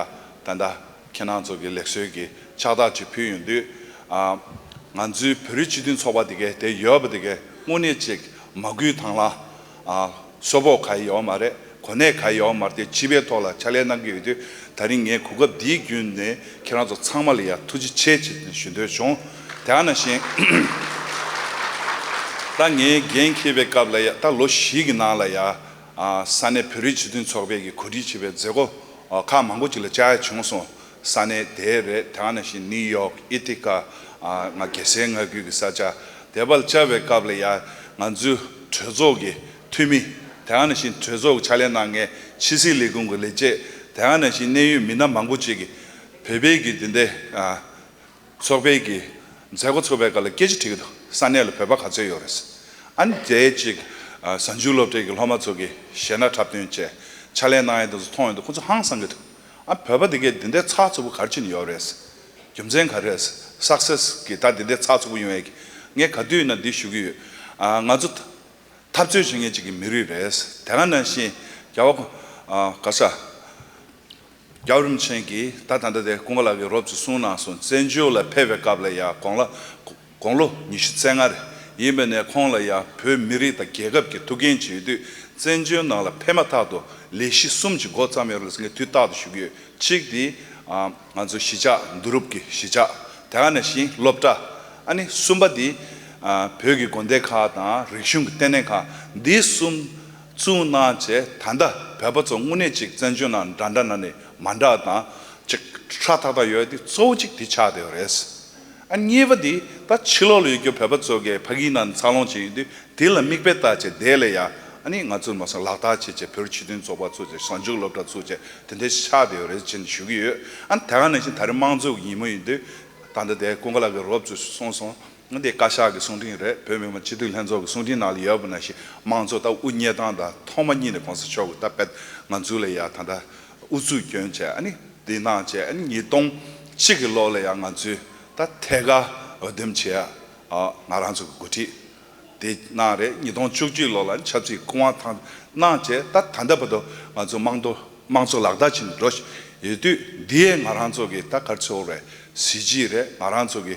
ད་ལྟ་ཁྱེད་རང་ཚོ་གི་ལེགས་གསོལ་གྱི་ཕྱག་རྟགས་ཅིག་ཕུལ་ཡོང་དུས། ཨ་ང་ཚོའི་བོད་རིགས་སྤྱི་མཐུན་ཚོགས་པ་དེ་གའི་དེ་ཡོད་པ་དེ་གའི་དངོས་གནས་ཅིག་མ་བསྐུལ་དང་བླངས་ཨ་གསོལ་ཕོགས་ག་ཡོད་མ་རེད། གོ་གནས་ག་ཡོད་མ་རེད། དེ་སྤྱི་པའི་ཐོག་ལ་ཕྱག་ལས་གནང་གི་ཡོད་དུས། ད་རིང་ངས་གོ་སྐབས་འདིའི་བརྒྱུད་ནས་ཁྱེད་རང་ཚོ་ཚང་མ་ལ་ཡ་ཐུགས་རྗེ་ཆེ་ཅེས་ཞུ་འདོད་བྱུང་། དེ་ག་ནང་བཞིན་ད་ངས་འགན་འཁྱེར་བའི་སྐབས་ལ་ཡ་ད་ལོ་བཞི་གི་ནང་ལ་ཡ་ཨ་ས་གནས་བོད་རིགས་སྤྱི་མཐུན་ཚོགས་པའི་གི་གོ་སྒྲིག་བྱས་པའི་མཛད་སྒོ་ཨ་ཁག་མང་པོ་ཅིག་ལ་བཅར་ཡ་བྱུང་སོང་། ས་གནས་དེ་རེད། དེ་ག་ནང་བཞིན་ནིའུ་ཡོག་ཨི་ཐི་ཀ་ཨ་ང་རྒྱལ་སའི་མངའ་ཁུལ་གྱི་ས་ཆ་དེ་བར་བཅར་བའི་སྐབས་ལ་ཡ་ང་ཚོའི་གྲོས་ཚོགས་ཀྱི་འཐུས་མི། དེ་ག་ནང་བཞིན་གྲོས་ཚོགས་ཀྱི་ཕྱག་ལས་གནང་མཁན་ཕྱི་སྲིད་ལས་ཁུངས་ཀྱི་ལས་བྱེད། དེ་ག་ནང་བཞིན་གནད་ཡོད་མི་སྣ་མང་པོ་ཅིག་གིས་བོད་པའི་གི་འདི་འདྲའི་ཨ་ཚོགས་པའི་གི་མཛད་སྒོ་ཚོགས་པའི་སྐབས་ལ་སྐད་ཆ་དྲིས་ཀྱི་འདུག་ས་གནས་ལ་བོད་པ་ག་ཚོད་ཡོད་རེད། ཨ་ནི་དེ་ཅིག་ཨ་གཟའ་མཇུག་སློབ་གྲྭའི་གི་སློབ་མ་ཚོ་གི་གཞས་སྣ་འཁྲབ་སྟོན་བྱས་ཕྱག་ལས་གནང་ཡ་དེ་ཚོ་མཐོང་ཡོང་དུས་ཁོ་ཚོ་ཧང་སང་གི་འདུག་ཨ་བོད་པ་དེ་གས་འདི་འདྲའི་ཚགས་ཚུད་པོ་ག་རེ་བྱས་ནས་ཡོད་རེད། རྒྱུ་མཚན་ག་རེ་རེད། སག་སེ་སི་གི་ད་འདི་འདྲའི་ཚགས་ཚུད་པོ་ཡོང་ཡ་གི་ངས་ག་དུས་ཡིན་ན་འདི་ཞུ་གི་ཡོད། ཨ་ང་ཚོ་འཐབ་རྩོད་བྱེད་མཁན་ཅིག་གི་མི་རིགས་རེད། དེ་ག་ནང་བཞིན་རྒྱལ་བ་ཨ་ག་ས་རྒྱལ་བ་རིན་པོ་ཆེ་གིས་ད་ད་ལྟ་དེ་ཀུན་དགའ་ལགས་ཀྱིས་རོབ་ཙམ་གསུངས་གནང་སོང་། བཙན་བྱོལ་ལ་ཕེབས་པའི་སྐབས་ལ་ཡ་དགུང་ལ་དགུང་ལོ་ཉི་ཤུ་རྩ་ལྔ་རེད། ཡིན་པ་ནས་ཁོང་ལ་ཡ་བོད་མི་རིགས་དང་རྒྱལ་ཁབ་ཀྱི་ཐུགས་འགན་བྱེད་དུས་བཙན་བྱོལ་ནང་ལ་ཕེབས་མ་ཐག་ཏུ་ལས་གཞི་གསུམ་ཅིག་འགོ་བརྩམས་ཡོད་རེད་ཟེར་ངས་དུས་རྟག་ཏུ་ཞུ་གི་ཡོད། གཅིག་དེ་ཨ་ང་ཚོ་གཞིས་ཆགས་བསྡུ་རུབ་ཀྱི་གཞིས་ཆགས། དེ་ག་ནང་བཞིན་སློབ་གྲྭ། ཨ་ནི་གསུམ་པ་དེ་ཨ་བོད་ཀྱི་དགོན་སྡེ་ཁག་དང་རིག་གཞུང་གི་ལྟེ་གནས་ཁག་འདི་གསུམ་བཙུགས་གནང་བྱས། ད་ལྟ་བོད་པ་ཚོ་དངོས་གནས་ཅིག་བཙན་བྱོལ་ནང་འདྲ་འདྲ་ན་ནས་མ་འདྲ་དང་ཅིག་ཧྲ་ཐག་ཐག་ཡོད་དེ་གཙོ་བོ་གཅིག་དེ་ཆགས་བསྡད་ཡོད་རེད། ཨ་གཉིས་པ་དེ་ད་ཕྱི་ལོགས་ལ་ཡོད་རྒྱུ་བོད་པ་ཚོ་གས་ཕ་གིའི་ནང་འཚར་ལོངས་བྱས་ཡོད་དུས་དེ་ལ་མིག་དཔེ་ལྟ་བྱས་དེ་ལ་ཡ་ཨ་ནི་ང་ཚོར་མ་སོང་ལག་བསྟར་བྱས་བྱས་བོད་རིགས་སྤྱི་མཐུན་ཚོགས་པ་བཙུགས་བྱས་གཟའ་མཇུག་སློབ་གྲྭ་བཙུགས་བྱས་དེ་འདྲའི་ཆགས་བསྡད་ཡོད་རེད་ཅེས་ཞུ་གི་ཡོད། ཨ་ནི་དེ་ག་ནང་བཞིན་ད་རེས་དམངས་གཙོ་གི་ཉིན་མོ་ཡིན་དུས་ད་ལྟ་དེ་ཀུན་དགའ་ལགས་ཀྱིས་རོབ་ཙམ་གསུངས་སོང་། ཨ་ནི་དེ་བཀའ་ཤག་གི་གསུང་འཕྲིན་རེད། བོད་མི་མང་སྤྱི་འཐུས་ལྷན་ཚོགས་ཀྱི་གསུང་འཕྲིན་ནང་ལ་ཡོད་པ་ནང་བཞིན་དམངས་གཙོ་ད་དབུ་བརྙེས་སྟངས་དང་ཐོག་མ་ཉིད་ནས་གོང་ས་མཆོག་གིས་ད་དཔེ་ང་ཚོ་ལ་ཡ་ད་ལྟ་ཨུ་ཚུགས་བསྐྱོན་བྱས། ཨ་ནི་འདི་གནང་བྱས། ཨ་ནི་ཉིས་སྟོང་གཅིག་གི་ལོ་ལ་ཡང་ང་ཚོས་ད་ཐད་ཀར་འོས་འདེམས་བྱས། ཨ་ང་རང་ཚོ་གི་འགོ་ཁྲིད་དེ་གནང་རེད། ཉིས་སྟོང་བཅུ་གཅིག་ལོ་ལ་ཆབ་སྲིད་སྐུ་དབང་ཐང་གནང་བྱས། ད་ད་ལྟ་བར་དུ་ང་ཚོ་དམངས་གཙོ་དམངས་གཙོ་ལག་བསྟར་བྱེད་འགྲོ་བཞིན་ཡོད་དུས། འདི་ཡས་ང་རང་ཚོ་གི་ད་ག་རེ་ཟེར་དགོས་རེད། གཟི་བརྗིད་རེད། ང་རང་ཚོ་གི་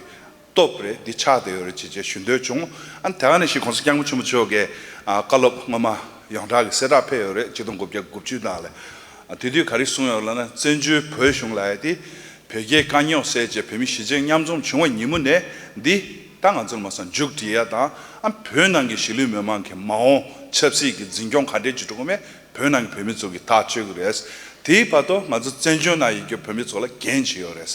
སྟོབས་རེད། འདི་ཆགས་བསྡད་ཡོད་རེད་ཅེས་བྱས་ཞུ་འདོད་བྱུང་། ཨ་ནི་དེ་ག་ནང་བཞིན་གོང་ས་སྐྱབས་མགོན་ཆེན་པོ་མཆོག་གིས་ཨ་བཀའ་སློབ་སྔོན་མ་ཡོངས་གྲགས་ཀྱི་གསལ་བསྒྲགས་ཕེབས་ཡོད་རེད། ཆིག་སྟོང་དགུ་བརྒྱ་དགུ་བཅུ་ནང་ལ། ཨ་དེ་དུས་ག་རེ་གསུངས་ཡོད་ལབ་ན། བཙན་བྱོལ་བོད་གཞུང་ལབ་ཡ་དེ་བོད་རྒྱའི་དཀའ་རྙོག་སེལ་བྱས་བོད་མི་གཞིས་བྱེས་མཉམ་འཛོམས་བྱུང་བ་ཉིན་མོ་ནས་འདི་ད་ང་ཚོར་མ་སོང་མཇུག་སྒྲིལ་ཡ་དང་། ཨ་བོད་ནང་གི་གཞིས་ལུས་མི་མང་གི་མ་འོངས་ཆབ་སྲིད་ཀྱི་འཛིན་སྐྱོང་ག་འདྲས་ཅིག་འགྲོ་གི་མེད་བོད་ནང་གི་བོད་མི་ཚོ་གིས་ཐག་གཅོད་ཀྱི་རེད། དེའི་བར་དུ་ང་ཚོ་བཙན་བྱོལ་ནང་ཡོད་རྒྱུ་བོད་མི་ཚོ་ལ་འགན་ཅིག་ཡོད་རེད།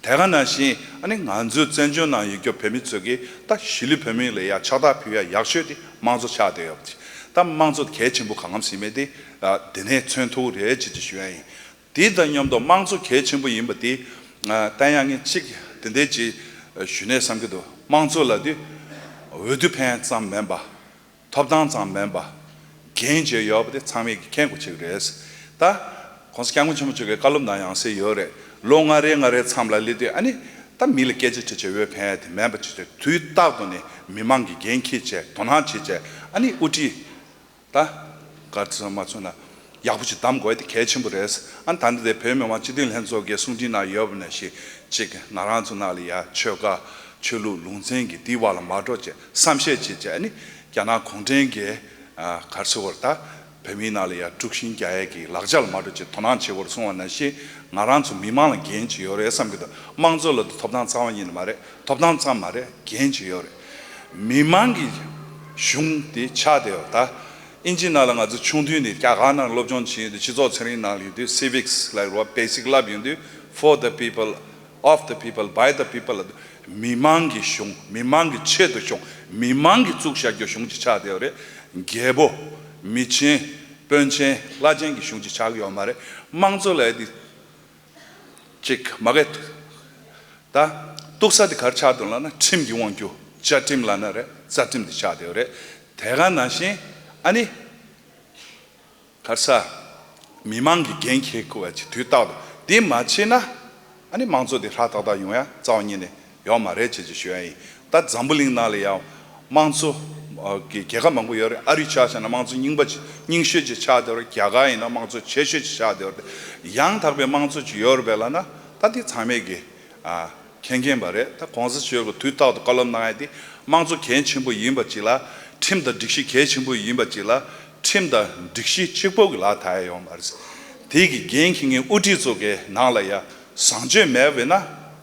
དེ་ག་ནང་བཞིན་ཨ་ནི་ང་ཚོའི་བཙན་བྱོལ་ནང་ཡོད་རྒྱུ་བོད་མི་ཚོ་གིས་ད་གཞིས་ལུས་བོད་མི་ལ་ཡ་ཕྱག་རྟགས་ཕུལ་ཡ་ཡག་ཤོས་དེ་དམངས་གཙོ་ཆགས་བསྡད་ཡོད་པ་དེ། ད་དམངས་གཙོ་གལ་ཆེན་པོ་གང་འཚམ་ཞིག་མེད་དེ། ཨ་དེ་ནས་མཚོན་ཐུབ་རེད་ཅེས་ཅིག་ཞུ་ཡ་ཡིན། དེ་དང་མཉམ་དུ་དམངས་གཙོ་གལ་ཆེན་པོ་ཡིན་པ་དེ་ཨ་བསྟན་ཡག་ངས་གཅིག་དེ་འདྲས་ཅིག་ཞུ་ནས་བསམ་གྱི་འདུག་དམངས་གཙོ་ལབ་དུས་འོས་བསྡུ་ཕན་ཙམ་མིན་པ། ཐོབ་ཐང་ཙམ་མིན་པ། འགན་བཞེས་ཡོད་པ་དེ་ཚང་མས་ཀྱིས་མཁྱེན་དགོས་ཅིག་རེད། ད་༸གོང་ས་༸སྐྱབས་མགོན་ཆེན་པོ་མཆོག་གིས་བཀའ་སློབ་ནང་ཡང་གསལ་ཡོད་རེད། ལོ་ལྔ་རེ་ལྔ་རེའི་མཚམས་ལ་སླེབས་དུས་ཨ་ནི་ད་མི་ལ་སྐད་ཆ་དྲིས་བྱས་འོས་ཕན་ཡ་དེ་མིན་པ་བྱས་བྱས། དུས་རྟག་ཏུ་ནས་མི་མང་གི་འགན་འཁྱེར་བྱས་དོ་སྣང་བྱེད་བྱས། ཨ་ནི་དབུ་ཁྲིད་ད་ག་ཚོད་མ་ཚོད་ན་ཡག་པོ་ཅིག་གདམ་དགོས་ཡ་དེ་གལ་ཆེན་པོ་རེད། ཨ་ནི་ད་ལྟ་དེ་བོད་མི་མང་སྤྱི་འཐུས་ལྷན་ཚོགས་ཀྱི་གསུང་འཕྲིན་ནང་ཡོད་པ་ནང་བཞིན་ཅིག་ང་རང་ཚོ་ནང་ལ་ཡ་ཆོལ་ཁ་ཆོས་ལུགས་ལུང་ཚན་གྱི་དེའི་བར་ལ་མ་འགྲོ་བྱས་བསམ་ཤེས་བྱེད་བྱས། ཨ་ནི་རྒྱ་ནག་གུང་ཁྲན་གྱི་ཨ་ག་རེ་ཟེར་དགོས་རེད། ད་ བོད་མིའི་ནང་ལ་ཡང་དཀྲུག་ཤིང་རྒྱག་ཡས་ཀྱི་ལག་ཆ་ལ་མ་འགྲོ་ཅེས་དོ་སྣང་བྱེད་དགོས་རེད་གསུངས་པ་ནང་བཞིན། ང་རང་ཚོ་མི་མང་ལ་འགན་ཅིག་ཡོད་རེད་བསམ་གྱི་འདུག་དམངས་གཙོ་ལབ་དུས་ཐོབ་ཐང་གཙང་མ་ཡིན་ནི་མ་རེད། ཐོབ་ཐང་གཙང་མ་རེད། འགན་ཅིག་ཡོད་རེད། མི་མང་གི་གཞུང་དེ་ཆགས་བསྡད་ཡོད་ད། ཨིན་ཇི་ནང་ལ་ང་ཚོ་ཆུང་དུས་ནས་རྒྱ་གར་ནང་སློབ་སྦྱོང་བྱེད་ཡོང་དུས་སྤྱི་ཚོགས་ཚན་རིག་ནང་ལ་ཡོང་དུས་civics ལབ་རེད་བ། basic བསླབ་ཡོང་དུས་for the people, of the people, by the people ལབ་དུས་མི་མང་གི་གཞུང་། མི་མང་གི་ཆེད་དུ་གཞུང་། མི་མང་གིས་བཙུགས་བཞག་རྒྱུ་གཞུང་ཅིག་ཆགས་བསྡད་ཡོད་རེད། རྒྱལ་པོ། མི་ཆེན། དཔོན་ཆེན། བླ་ཆེན་གྱི་གཞུང་ཅིག་ཆགས་ཀྱི་ཡོད་མ་རེད། དམངས་གཙོ་ལབ་ཡ་དེ་ཅིག་མ་གི་ད་གཏུག་ས་དེ་ག་རེ་ཆགས་འདུག་ལབ་ན་ཁྲིམས་ཀྱིས་དབང་རྒྱུ། བཅའ་ཁྲིམས་ལབ་ན་རེད། རྩ་ཁྲིམས་དེ་ཆགས་བསྡད་ཡོད་རེད། དེ་ག་ནང་བཞིན་ཨ་ནི། ག་རེ་ཟ། མི་མང་གིས་འགན་འཁྱེར་དགོས་པ་ཅིག་དུས་རྟག་ཏུ་འདི་མ་བྱས་ན། ཨ་ནི་དམངས་གཙོ་དེ་ཧྲག་ཏག་ཏག་ཡོང་ཡ་རྩ་བ་ཉིད་ནས་ཡོད་མ་རེད་ཅེས་ཅིག་ཞུ་ཡ་ཡིན། ད་འཛམ་བུ་གླིང་ནང་ལ་ཡང་དམངས་གཙོ་ཨ་གི་རྒྱལ་ཁབ་མང་པོ་ཡོད་རེད། ཨ་རི་ཆ་བཞག་ན་དམངས་གཙོ་རྙིང་པ་ཅིག་རྙིང་ཤོས་ཅིག་ཆགས་བསྡད་ཡོད་རེད། རྒྱ་གར་ཡིན་ན་དམངས་གཙོ་ཆེ་ཤོས་ཅིག་ཆགས་བསྡད་ཡོད་རེད། ཡང་དག་པའི་དམངས་གཙོ་ཅིག་ཡོད་རེད་པས་ལབ་ན། ད་འདི་ཚང་མས་ཀྱི་ཨ་མཁྱེན་མཁྱེན་པ་རེད། ད་གོང་ས་མཆོག་གིས་དུས་རྟག་ཏུ་བཀའ་སློབ་གནང་ཡ་དེ་དམངས་གཙོ་གལ་ཆེན་པོ་ཡིན་པ་ཅིག་ལ། ཁྲིམས་དང་སྒྲིག་གཞི་གལ་ཆེན་པོ་ཡིན་པ་ཅིག་ལ། ཁྲིམས་དང་སྒྲིག་གཞི་གཅིག་པོ་གི་ལག་ཐག་ཡ་ཡོང་བ་རེད། དེ་གི་འགན་འཁྱེར་མཁན་དབུ་ཁྲིད་ཚོ་གའི་ནང་ལ་ཡ་བཟང་སྤྱོད་མེད་པས་ན་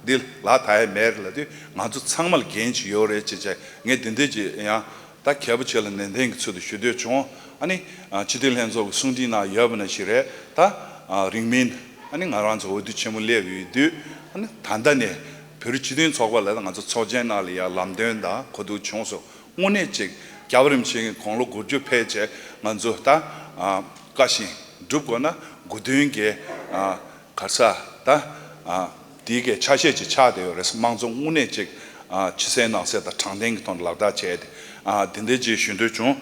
འདི་ལག་ཐག་ཡ་མེད་རེད་ལབ་དུས་ང་ཚོ་ཚང་མ་ལ་འགན་ཅིག་ཡོད་རེད་ཅེས་བྱས། ངས་འདི་འདྲ་ཅིག་ཡང་ད་གལ་པོ་ཆེ་ལ་ནན་ཏན་གྱི་ཚུལ་དུ་ཞུ་འདོད་བྱུང་། ཨ་ནི་ཨ་སྤྱི་འཐུས་ལྷན་ཚོགས་ཀྱི་གསུང་འཕྲིན་ནང་ཡོད་པ་ནང་བཞིན་རེད། ད་ཨ་རིང་མིན་ཨ་ནི་ང་རང་ཚོ་འོས་བསྡུ་ཆེན་མོ་སླེབས་ཡོད་དུས། ཨ་ནི་ད་ལྟ་ནས་བོད་རིགས་སྤྱི་མཐུན་ཚོགས་པ་ལ་ང་ཚོ་ཚོགས་ཆེན་ནང་ལ་ཡང་ལམ་སྟོན་དང་གོ་བསྡུར་བྱུང་སོང་། དངོས་གནས་ཅིག་རྒྱལ་བ་རིན་པོ་ཆེ་གི་དགུང་ལོ་དགུ་བཅུ་ཕེབས་བྱས་ང་ཚོ་ད་ཨ་བཀའ་བཞིན་སྒྲུབ་དགོས་ན་དགུ་སྟོན་གྱི་ཨ་ག་རེ་ཟ། ད་ཨ་དེའི་གི་ཆ་ཤས་ཅིག་ཆགས་བསྡད་ཡོད་རེད། དམངས་གཙོ་དངོས་གནས་ཅིག་ཨ་ཕྱི་གསལ་ནང་གསལ་དང་དྲང་བདེན་གྱི་ཐོག་ནས་ལག་བསྟར་བྱས་ཏེ། ཨ་དེ་འདྲ་ཅིག་ཞུ་འདོད་བྱུང་།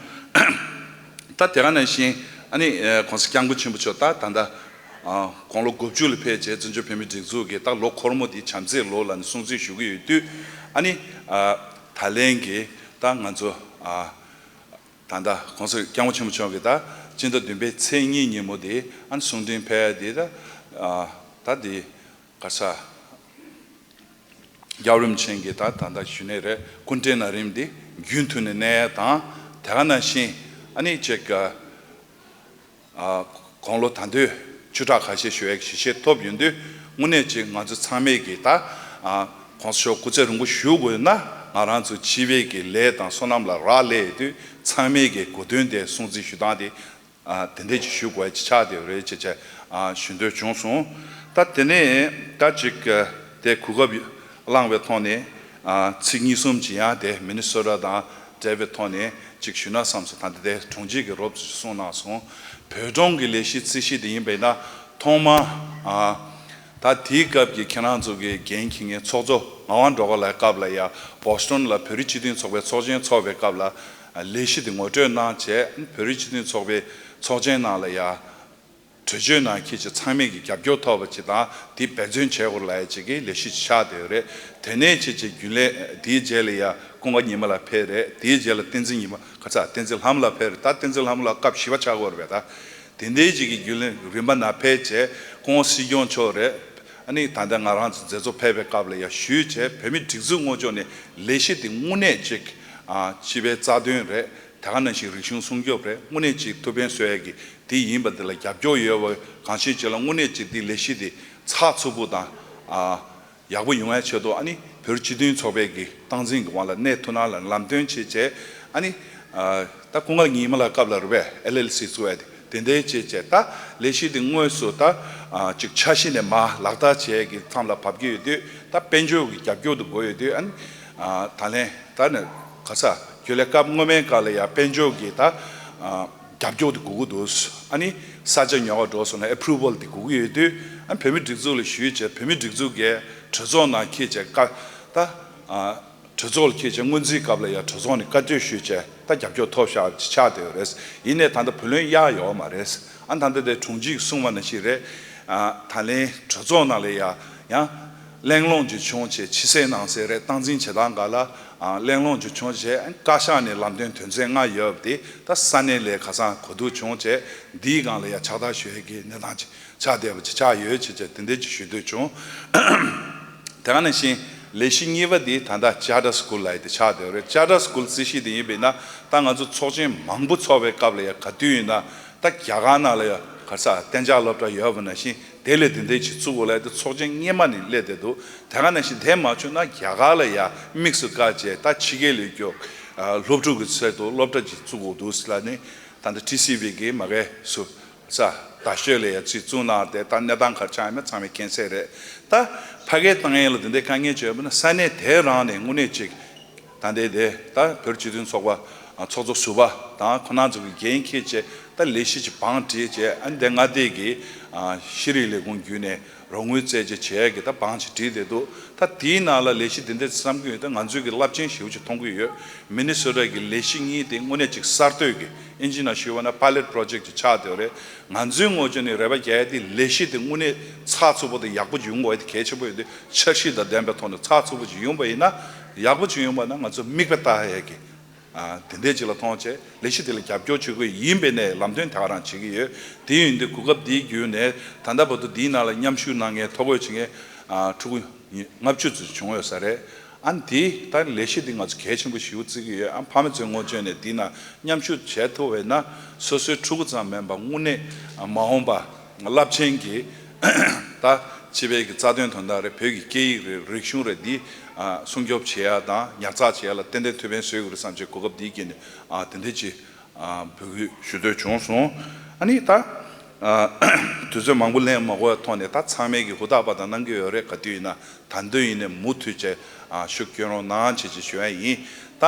ད་དེ་ག་ནང་བཞིན་ཨ་ནི་ཨ་༸གོང་ས་༸སྐྱབས་མགོན་ཆེན་པོ་མཆོག་ད་ད་ལྟ་ཨ་དགུང་ལོ་དགུ་བཅུ་ལ་ཕེབས་བྱས་བཙན་བྱོལ་བོད་མིའི་སྒྲིག་འཛུགས་ཀྱི་ད་ལོ་འཁོར་མོ་དེ་བྱམས་བརྩེའི་ལོ་ལབ་ནས་སྲུང་བརྩི་ཞུ་གི་ཡོད་དུས། ཨ་ནི་ཨ་ད་ལན་གྱི་ད་ང་ཚོ་ཨ་ད་ལྟ་༸གོང་ས་༸སྐྱབས་མགོན་ཆེན་པོ་མཆོག་གིས་ད་སྤྱི་ཟླ་བདུན་པའི་ཚེས་གཉིས་ཉིན་མོ་དེ་ཨ་ནི་གསུང་འཕྲིན་ཕེབས་ཡ་དེ་ད་ཨ་ད་དེ་ག་རེ་ཟ། རྒྱལ་བ་རིན་པོ་ཆེ་གིས་ད་ད་ལྟ་ཞུས་ནའི་རེད། སྐུ་ཕྲེང་ན་རིམ་འདི་རྒྱུན་མཐུད་ནས་གནས་ཡ་དང་། དེ་ག་ནང་བཞིན་ཨ་ནི་ཅིག་ཨ་དགུང་ལོ་ད་དུང་བཅུ་ཕྲག་ཁ་ཤས་ཞུ་ཡག་གི་ཞལ་བཞེས་ཐོབ་ཡོང་དུས། དངོས་གནས་ཅིག་ང་ཚོ་ཚང་མས་ཀྱིས་ད་ཨ་༸གོང་ས་མཆོག་སྐུ་ཚེ་རིང་པོ་བཞུགས་དགོས་ན་ང་རང་ཚོ་སྤྱི་པའི་གི་ལས་དང་བསོད་ནམས་ལ་རག་ལས་ཡོད་དུས། ཚང་མས་ཀྱིས་གོ་དོན་དེ་སྲུང་བརྩི་ཞུ་སྟངས་དེ་ཨ་དེ་འདྲས་ཅིག་ཞུ་དགོས་ཅིག་ཆགས་བསྡད་ཡོད་རེད་ཅེས་བྱས་ཨ་ཞུ་འདོད་བྱུང་སོང་། ད་དེ་ནས་ད་ཅིག་དེ་གོ་སྐབས་བླངས་པའི་ཐོག་ནས་ཨ་ཚིག་གཉིས་གསུམ་ཅིག་ཡང་དེ་མི་ནི་སོ་ཊ་དང་འབྲེལ་བའི་ཐོག་ནས་ཅིག་ཞུས་ན་བསམ་སོང་། ད་ལྟ་དེ་དྲུང་ཆེ་གིས་རོབ་ཙམ་གསུངས་གནང་སོང་། བོད་གྲོང་གི་ལས་གཞི་རྩིས་གཞི་དེ་ཡིན་པས་ན་ཐོག་མ་ཨ། ད་དེའི་སྐབས་ཀྱི་ཁྱེད་རང་ཚོ་གི་འགན་འཁྱེར་མཁན་ཚོགས་གཙོ་ངག་དབང་སྒྲོལ་དཀར་ལགས་སྐབས་ལ་ཡ་བོ་སི་ཊོན་ལ་བོད་རིགས་སྤྱི་མཐུན་ཚོགས་པའི་ཚོགས་ཆེན་ཚོགས་པའི་སྐབས་ལ་ལས་གཞི་དེ་ངོ་སྤྲོད་གནང་བྱས། བོད་རིགས་སྤྱི་མཐུན་ཚོགས་པའི་ཚོགས་ཆེན་ནང་ལ་ཡ་གྲོས་ཆོད་ནང་འཁྱེར་བྱས་ཚང་མས་ཀྱི་རྒྱབ་སྐྱོར་ཐོབ་པ་ཅིག་དང་། དེ་འབད་བརྩོན་བྱེད་དགོས་ལབ་ཡ་ཅིག་གི་ལས་གཞི་ཆགས་བསྡད་ཡོད་རེད། དེ་ནས་བྱས་བྱས་རྒྱུན་ལས་དེའི་རྗེས་ལ་ཡ་ཀུན་དགའ་ཉི་མ་ལགས་ཕེབས་རེད། དེའི་རྗེས་ལ་བསྟན་འཛིན་ཉི་མ་ག་རེ་ཟ། བསྟན་འཛིན་ལྷ་མོ་ལགས་ཕེབས་རེད། ད་བསྟན་འཛིན་ལྷ་མོ་ལགས་སྐབས་བཞི་པ་ཆགས་ཀྱི་ཡོད་རེད་པས། ད་དེ་འདྲའི་ཅིག་གི་རྒྱུན་ལས་རིམ་པ་ནང་ཕེབས་བྱས་སྐུ་ངོ་སྲིད་སྐྱོང་མཆོག་རེད། ཨ་ནི་ད་ལྟ་ང་རང་ཚོ་མཛད་གཙོ་ཕེབས་པའི་སྐབས་ལ་ཡ་ཞུས་བྱས། བོད་མིའི་སྒྲིག་འཛུགས་དངོས་ཕྱོགས་ནས་ལས་གཞི་དེ་དངོས་གནས་ཅིག་ཨ་སྤྱི་པའི་རྩ་དོན་རེད། དེ་ག་ནང་བཞིན་རིག་གཞུང་སྲུང་སྐྱོབ་རེད། དངོས་གནས་ཅིག་ཐུགས་ཕན་གསོས་ཡ་གི་དེ་ཡིན་པ་དེ་ལ་རྒྱབ་སྐྱོར་ཡོད་པ་གང་ཤེས་ཅིག་ལ་དངོས་གནས་ཅིག་དེ་ལས་གཞི་དེ་ཚགས་ཚུད་པོ་དང་ཨ་ཡག་པོ་ཡོང་ཡ་ཆེད་དུ། ཨ་ནི་བོད་རིགས་སྤྱི་མཐུན་ཚོགས་པའི་གི་སྟངས་འཛིན་གི་དབང་ལ་གནས་ཐུབ་ན་ལ་ལམ་སྟོན་བྱས་བྱས། ཨ་ནི་ཨ་ད་ཀུན་དགའ་ཉི་མ་ལགས་སྐབས་ལ་རེད་པས། ཨེལ་ཨེལ་སི་བཙུགས་ཡ་དེ་དེ་འདྲའི་བྱས་བྱས། ད་ལས་གཞི་དེ་དངོས་སུ་ད་ཨ་ཅིག་འཆར་གཞི་ནས་མར་ལག་བསྟར་བྱེད་ཡ་གི་མཚམས་ལ་བབས་ཀྱི་ཡོད་དུས། ད་དཔལ་འབྱོར་གི་རྒྱབ་སྐྱོར་དེ་དགོས་ཡོད་དུས། ཨ་ནི་ཨ་ད་ལན་ད་ནི་ག་རེ་ཟ། རྒྱུན་ལས་སྐབས་སྔོན་མའི་སྐབས་ལ་ཡ་དཔལ་འབྱོར་གྱི་ད་ཨ་རྒྱབ་སྐྱོར་དེ་དགོས་ཀྱི་འདུག་ཨ་ནི་ས་ཆ་ཉོ་བ་འགྲོ་སོང་ན་ཨེ་པུ་རུ་ཝལ་དེ་དགོས་ཀྱི་ཡོད་དུས། ཨ་ནི་བོད་མིའི་སྒྲིག་འཛུགས་ལ་ཞུས་བྱས། བོད་མིའི་སྒྲིག་འཛུགས་ཀྱི་གྲོས་ཚོགས་ནང་འཁྱེར་བྱས་བཀའ་ད་ཨ་གྲོས་ཚོགས་ལ་འཁྱེར་བྱས་སྔོན་རྩིས་སྐབས་ལ་ཡ་གྲོས་ཚོགས་ནས་བཀའ་གྲོས་ཞུས་བྱས་ད་རྒྱབ་སྐྱོར་ཐོབ་བཞག་ཆགས་བསྡད་ཡོད་རེད། ཡིན་ནའི་ད་ལྟ་བུ་ལོན་གཡར་ཡོད་མ་རེད། ཨ་ད་ལྟ་དེ་དྲུང་ཆེ་གིས་གསུངས་པ་ནང་བཞིན་རེད། ཨ་ད་ལན་གྲོས་ཚོགས་ནང་ལ་ཡ་ཡང་གླེང་སློང་ཅིག་བྱུང་བྱས། ཕྱི་གསལ་ནང་གསལ་རེད། སྟངས་འཛིན་བྱེད་སྟངས་སྒང་ལ་ཨ་གླེང་སློང་ཅིག་བྱུང་བྱས། བཀའ་ཤག་ནས་ལམ་སྟོན་དོན་ཚན་ལྔ་ཡོད་པ་དེ་ད་ས་གནས་ལ་ཁ་སང་གོ་བསྡུར་བྱུང་བྱས། འདིའི་སྒང་ལ་ཡ་ཕྱག་བསྟར་ཞུ་ཡས་ཀྱི་གནས་སྟངས་ཅིག་ཆགས་བསྡད་པ་ཅིག་ཆགས་ཡོད་ཅེས་བྱས། དེ་འདྲ་ཅིག་ཞུ་འདོད་བྱུང་། དེ་ག་ནང་བཞིན་ལས་གཞི་གཉིས་པ་དེ་ད་ལྟ་ཅར་ཊར་སི་ཀུལ་ལབ་ཡ་དེ་ཆགས་བསྡད་ཡོད་རེད། ཅར་ཊར་སི་ཀུལ་རྩིས་གཞི་དེ་ཡིན་པས་ན་ད་ང་ཚོ་ཚོགས་ཆེན་མང་པོ་ཚོགས་པའི་སྐབས་ལ་ཡ་ག་དུས་ཡིན་ན་ ད་རྒྱ་གར་ནང་ལ་ཡ་ག་ས་གཏན་འཇགས་སློབ་གྲྭ་ཡོད་པ་ནང་བཞིན་དེ་ལས་དེ་འདྲའི་ཅིག་བཙུགས་དགོས་ལབ་དེ་ཚོགས་ཆེན་སྔོན་མ་ནས་སླེབས་བསྡད་འདུག་དེ་ག་ནང་བཞིན་དེ་མ་བྱུང་ན་རྒྱ་གར་ལ་ཡ་དམིགས་སུ་བཀར་བྱས་ད་ཕྱི་རྒྱལ་ལ་ཡོད་རྒྱུ་སློབ་ཕྲུག་གི་ཚད་དུ་སློབ་གྲྭ་ཅིག་བཙུགས་དགོས་འདུག་ཟེར་ལབ་ནས་ད་ལྟ་ཊི་སི་ཝི་གིས་མ་གས་སུ་ས་རྡ་ཤོད་ལ་ཡ་ཅིག་བཙུགས་གནང་སྟེ་ད་གནས་སྟངས་ག་རེ་ཆགས་ཡོད་མེད་ཚང་མས་མཁྱེན་གསལ་རེད། ད་ཕ་གིར་བཏང་ཡས་ལ་དེ་འདྲའི་དཀའ་ངལ་ཅིག་ཡོད་པ་ན་ས་གནས་དེ་རང་ནས་དངོས་གནས་ཅིག་ད་ལྟའི་དེ་ད་བོད་སྤྱི་མཐུན་ཚོགས་པ་ཚོགས་གཙོ་ཟུར་པ་དང་ཁོང་རྣམ་ཚོ་གི་འགན་འཁྱེར་བྱས་ད་ལས་གཞི་ཅིག་བང་བསྒྲིགས་བྱས་ཨ་ནི་དེ་མངའ་སྡེ་གི་ཤེས་རིག་ལས་ཁུངས་བརྒྱུད་ནས་རོགས་དངུལ་བཙལ་བྱས་བྱས་ཀྱི་ད་བང་ཅིག་བསྒྲིགས་བསྡད་འདུག་ད་དེའི་ནང་ལ་ལས་གཞི་དེ་འདྲ་བསམ་གྱི་ཡོད་ད་ང་ཚོའི་གི་རླབས་ཆེན་ཞེ་པོ་ཅིག་མཐོང་གི་ཡོད། མི་ནི་སོ་ཊ་གི་ལས་གཞི་གཉིས་དེ་དངོས་གནས་ཅིག་གསར་གཏོད་ཀྱི་ཨིན་ཇི་ནང་ཞུས་པ་ན་པའི་ལེཊ་པྲོ་ཇེཀ་ཅིག་ཆགས་བསྡད་ཡོད་རེད། ང་ཚོའི་ངོས་ཕྱོགས་ནས་རེ་བ་རྒྱག་ཡ་དེ་ལས་གཞི་དེ་དངོས་གནས་ཚགས་ཚུད་པོ་དང་ཡག་པོ་ཅིག་ཡོང་དགོས་ཡ་དེ་གལ་ཆེན་པོ་ཡོད་དུས་འཆར་གཞི་དང་ལྡན་པའི་ཐོག་ནས་ཚགས་ཚུད་པོ་ཅིག་ཡོང་པ་ཡིན་ན་ཡག་པོ་ཅིག་ཡོང་པ་ན་ང་ཚོ་མིག་དཔེ་ལྟ་ཡ་གི་ཨ་དེ་འདྲས་ཅིག་ལ་མཐོང་བྱས་ལས་གཞི་དེ་ལ་རྒྱབ་སྐྱོར་བྱེད་དགོས་ཡིན་པའི་ནས་ལམ་སྟོན་དེ་ག་རང་བྱེད་ཀྱི་ཡོད། དེ་ཡིན་དུས་གོ་སྐབས་འདིའི་བརྒྱུད་ནས་ད་ལྟ་བར་དུ་འདིའི་ནང་ལ་མཉམ་ཞུགས་གནང་མཁན་ཐོ་འགོད་བྱེད་མཁན་ཨ་ཕྲུ་གུ་ལྔ་བཅུ་ཙམ་བྱུང་ཡོད་ས་རེད། ཨ་ནི་དེ་ད་ལས་གཞི་འདི་ང་ཚོ་གལ་ཆེན་པོ་ཞེ་པོ་བརྩི་གི་ཡོད། ཨ་ཕ་མ་ཚོའི་ངོས་ཕྱོགས་ནས་འདི་ན་མཉམ་ཞུགས་བྱས་ཐུབ་པ་ཡིན་ན་སོ་སོའི་ཕྲུ་གུ་ཙམ་མིན་པ་དངོས་གནས་མ་འོངས་པ་རླབས་ཆེན་གྱི་ད་སྤྱི་པའི་གི་རྩ་དོན་དོན་དག་རེད། བོད་ཀྱི་སྐད་ཡིག་རེད། རིག་གཞུང་རེད། འདི་ཨ་སྲུང་སྐྱོབ་བྱེད་ཡ་དང་ཉར་ཚགས་བྱེད་ཡ་ལ་ཏན་ཏན་ཐུགས་ཕན་གསོས་ཀྱི་རེད་བསམ་བྱས་གོ་སྐབས་འདིའི་དཀྱིལ་ནས་ཨ་དེ་འདྲ་ཅིག་ཨ་འབོད་སྐུལ་ཞུ་འདོད་བྱུང་སོང་། ཨ་ནི་ད་ཨ་དུས་ཚོད་མང་པོ་ལེན་མ་དགོས་པའི་ཐོག་ནས་ད་ཚང་མས་ཀྱི་ཧུར་ཐག་པ་དང་གནང་གི་ཡོད་རེད། ག་དུས་ཡིན་ན་ད་དུང་ཡིན་ནའི་མུ་མཐུད་བྱས་ཨ་ཤུགས་སྐྱོན་རོགས་གནང་བྱས་ཅིག་ཞུ་ཡ་ཡིན། ད་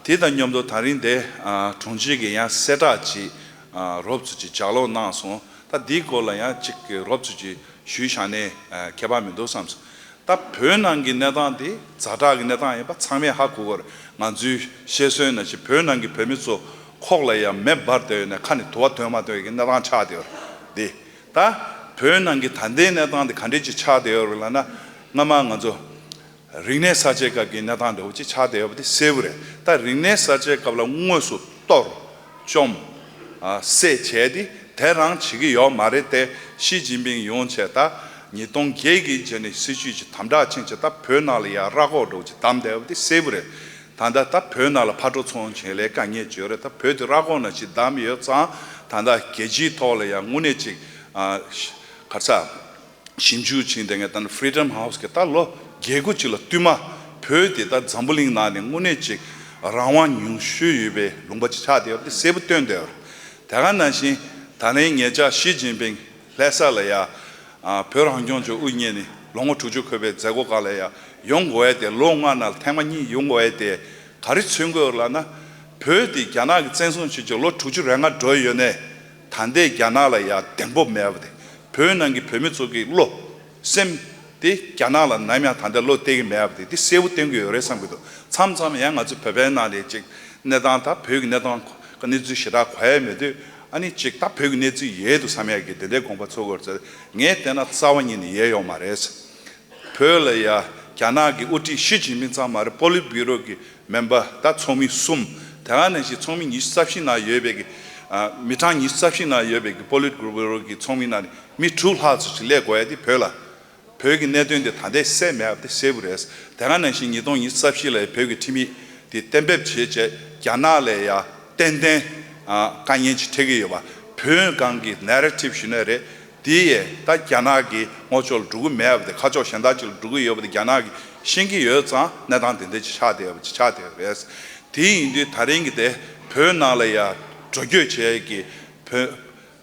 དེ་དང་མཉམ་དུ་ད་རིང་དེ་ཨ་དྲུང་ཆེ་གིས་ཡང་གསལ་བསྒྲགས་ཅིག་ཨ་རོབ་ཙམ་ཅིག་ལྗགས་ཀློག་གནང་སོང་། ད་འདིའི་སྐོར་ལ་ཡང་ཅིག་གི་རོབ་ཙམ་ཅིག་ཞུས་བཞག་ནས་ཨ་ཁྱད་པར་མི་འདུག་བསམ་སོང་། ད་བོད་ནང་གི་གནས་སྟངས་དེ་ཛ་དྲག་གི་གནས་སྟངས་ཡིན་པ་ཚང་མས་ཧ་གོ་གི་རེད། ང་ཚོའི་བཤད་སྲོལ་ནང་བཞིན་བོད་ནང་གི་བོད་མི་ཚོ་ཁོག་ལ་ཡང་མེ་འབར་བསྡད་ཡོད་ནས་ཁ་ནས་དུ་བ་ཐོན་མ་ཐོན་གྱི་གནས་སྟངས་ཆགས་བསྡད་ཡོད་རེད། དེ་ད་བོད་ནང་གི་ད་ལྟའི་གནས་སྟངས་དེ་ག་འདྲས་ཅིག་ཆགས་བསྡད་ཡོད་རེད་ལབ་ན། སྔ་མ་ང་ཚོ་རིག་གནས་གསར་བརྗེའི་སྐབས་ཀྱི་གནས་སྟངས་འདྲ་བོ་ཅིག་ཆགས་བསྡད་ཡོད་པ་དེ་གསལ་པོ་རེད། ད་རིག་གནས་གསར་བརྗེའི་སྐབས་ལ་དངོས་སུ་གཏོར་བཅོམ་ཨ་བསད་བྱས་ཏེ་དེ་རང་བྱེད་ཀྱི་ཡོད་མ་རེད་དེ། ཞི་ཅིན་ཕིང་ཡོང་བྱས་ད་ཉིས་སྟོང་བརྒྱད་ཀྱི་རྗེས་ནས་སྲིད་བྱུས་ཀྱི་དམ་དྲག་ཕྱིན་བྱས་ད་བོད་ནང་ལ་ཡང་ར་སྐོར་འདྲ་བོ་ཅིག་བསྡམས་བསྡད་པ་དེ་གསལ་པོ་རེད། ད་ལྟ་ད་བོད་ནང་ལ་ཕར་འགྲོ་ཚུར་འོང་བྱེད་ལས་དཀའ་ངལ་ཅིག་ཡོད་རེད། ད་བོད་དེ་ར་སྐོར་ནང་ཅིག་བསྡམས་ཡོད་ཙང་ད་ལྟ་རྒྱལ་སྤྱིའི་ཐོག་ལ་ཡང་དངོས་གནས་ཅིག་ཨ་ག་རེ་ཟ། ཞིབ་འཇུག་བྱས་བསྡད་མཁན་ད་ནི་Freedom House་གི་ད་ལོ་བརྒྱད་དགུ་ཅིག་ལ་བསྟུད་མར་བོད་དེ་ད་འཛམ་བུ་གླིང་ནང་ནས་དངོས་གནས་ཅིག་རང་དབང་ཉུང་ཤོས་ཡོད་པའི་ལུང་པ་ཅིག་ཆགས་བསྡད་ཡོད་པ་དེ་གསལ་པོ་སྟོན་བསྡད་ཡོད་རེད། དེ་ག་ནང་བཞིན་ད་ལན་ཉེ་ཆར་ཞི་ཅིན་ཕིང་ལྷ་ས་ལ་ཡ་ཨ་བོད་རང་སྐྱོང་ལྗོངས་དབུ་བརྙེས་ནས་ལོ་ངོ་དྲུག་ཅུ་འཁོར་བའི་མཛད་སྒོ་སྒང་ལ་ཡ་ཡོང་དགོས་ཡ་དེ་ལོ་ལྔ་ནང་ལ་ཐེངས་མ་གཉིས་ཡོང་དགོས་ཡ་དེ། ག་རེ་མཚོན་གྱི་ཡོད་ལབ་ན། བོད་དེ་རྒྱ་ནག་གིས་བཙན་བཟུང་བྱས་ཀྱི་ལོ་དྲུག་ཅུ་རེ་ལྔ་འགྲོ་ཡོད་ནས། ད་ལྟའི་རྒྱ་ནག་ལ་ཡང་གདེང་སྤོབས་མེད་པ་དེ། བོད་ནང་གི་བོད་མི་ཚོ་གི་བློ་སེམས་དེ་རྒྱ་ནག་ལ་ནམ་ཡང་ད་ལྟ་བློ་གཏད་ཀྱི་མེད་པ་དེ་དེ་གསལ་པོ་སྟོན་གྱི་ཡོད་རེད་བསམ་གྱི་འདུག་མཚམས་མཚམས་ཡང་ང་ཚོ་བོད་པའི་ནང་ལ་ཅིག་གནས་སྟངས་ད་བོད་ཀྱི་གནས་སྟངས་གནས་ཚུལ་ཞེ་དྲག་གོ་ཡ་མེད་དུས་ཨ་ནི་ཅིག་ད་བོད་ཀྱི་གནས་ཚུལ་ཡོད་འདུག་བསམ་ཡ་གི་དེ་འདྲའི་དགོངས་པ་ཚོར་གྱི་ཡོད་རེད་ཟེར། ངས་བལྟས་ན་རྩ་བ་ཉིད་ནས་ཡོད་ཡོད་མ་རེད། བོད་ལ་ཡ་རྒྱ་ནག་གི་དབུ་ཁྲིད་ཞི་ཅིན་ཕིང་ཙམ་མ་རེད། པོ་ལིཊ་བྷུ་རོ་གི་མེམ་བར་ད་ཚོགས་མི་གསུམ། དེ་ག་ནང་བཞིན་ཚོགས་མི་ཉི་ཤུ་རྩ་བཞི་ནང་ཡོད་པའི་གི་ཨ་མི་གྲངས་ཉི་ཤུ་རྩ་བཞི་ནང་ཡོད་པའི་གི་པོ་ལིཊ་བྷུ་རོ་གི་ཚོགས་མི་ནང་ནས་མི་དྲུག་ལྷག་ཙམ་ཞིག་སླེབས་དགོས་ཡ་དེ་བོད་ལ་བོད་ཀྱི་གནད་དོན་དེ་ད་ལྟའི་སེལ་མེད་པ་དེ་གསལ་པོ་རེད། དེ་ག་ནང་བཞིན་ཉིས་སྟོང་ཉི་ཤུ་རྩ་བཞི་ལ་བོད་ཀྱི་ཁྲིམས་ཡིག་དེ་གཏན་འབེབས་བྱས་བྱས་རྒྱ་ནག་ལ་ཡ་ཏན་ཏན་ཨ་དཀའ་ངལ་ཅིག་འཕྲད་ཀྱི་ཡོད་པ། བོད་སྒང་གི་ནེ་རེ་ཊིབ་ཞུ་ན་རེད། དེ་ཡས་ད་རྒྱ་ནག་གི་ངོ་ཕྱོགས་ལ་འགྲོ་གི་མེད་པ་དེ། ཁ་ཕྱོགས་གཞན་དག་ཅིག་ལ་འགྲོ་གི་ཡོད་པ་དེ་རྒྱ་ནག་གིས་ཤེས་ཀྱི་ཡོད་ཙང་གནས་སྟངས་དེ་འདྲ་ཅིག་ཆགས་བསྡད་ཡོད་པ་ཅིག་ཆགས་བསྡད་ཡོད་རེད། དེ་ཡིན་དུས་ད་རིང་གི་དེ་བོད་ནང་ལ་ཡ་འགྲོ་སྐྱོད་བྱེད་ཀྱི་བོད་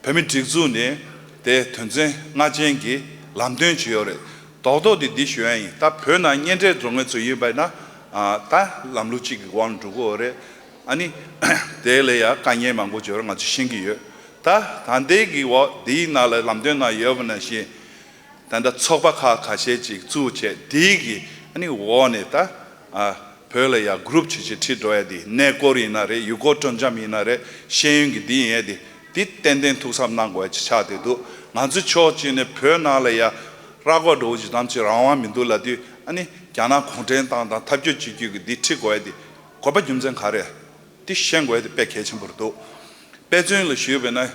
བོད་མི་སྒྲིག་འཛུགས་ནས་དེ་དོན་ཚན་ལྔ་ཅན་གྱི་ལམ་སྟོན་ཅིག་ཡོད་རེད། རྡོག་རྡོག་དེ་འདི་ཞུ་ཡ་ཡིན། ད་བོད་ནང་གཉེན་འཕྲད་འགྲོ་མཁན་ཚོ་ཡིན་པ་ན་ཨ་ད་ལམ་ལུགས་གཅིག་གི་དབང་འགྲོ་གི་ཡོད་རེད། ཨ་ནི་དེ་ལ་ཡ་དཀའ་ངལ་མང་པོ་ཅིག་ཡོད་རེད། ང་ཚོ་ཤེས་ཀྱི་ཡོད། ད་ད་ལྟའི་གི་འོག་འདིའི་ནང་ལ་ལམ་སྟོན་ནང་ཡོད་པ་ནང་བཞིན། ད་ལྟ་ཚོགས་པ་ཁག་ཁ་ཤས་ཅིག་བཙུགས་བྱས་དེའི་གི་ཨ་ནི་འོག་ནས་ད་ཨ་བོད་ལ་ཡ་གུ་རུབ་བྱེད་བྱེད་ཁྲིད་འགྲོ་ཡ་དེ་གནས་སྐོར་ཡིན་ན་རེད། ཡུལ་སྐོར་སྤྲོ་འཆམ་ཡིན་ན་རེད། ཤེས་ཡོན་གྱི་འདི་ཡིན་ཡ་དེ་དེ་ཏན་ཏན་ཐུགས་བསམ་གནང་དགོས་ཡ་ཅིག་ཆགས་བསྡད་འདུག་ང་ཚོ་ཕྱོགས་གཅིག་ནས་བོད་ནང་ལ་ཡ་ར་སྐོར་འགྲོ་བ་ཅིག་དམ་ཅིག་རང་དབང་མི་འདུག་ལབ་དུས་ཨ་ནི་རྒྱ་ནག་གུང་ཁྲན་ཏང་དང་འཐབ་ཇུས་གཅིག་གྱུར་གྱི་འདི་ཁྲིད་དགོས་ཡ་དེ་དགོས་པ་རྒྱུ་མཚན་ག་རེ་དེ་ཤེས་དགོས་ཡ་དེ་དཔེ་གལ་ཆེན་པོ་རེད་འདུག་དཔེ་མཚོན་ལ་ཞུས་པ་ཡིན་ན།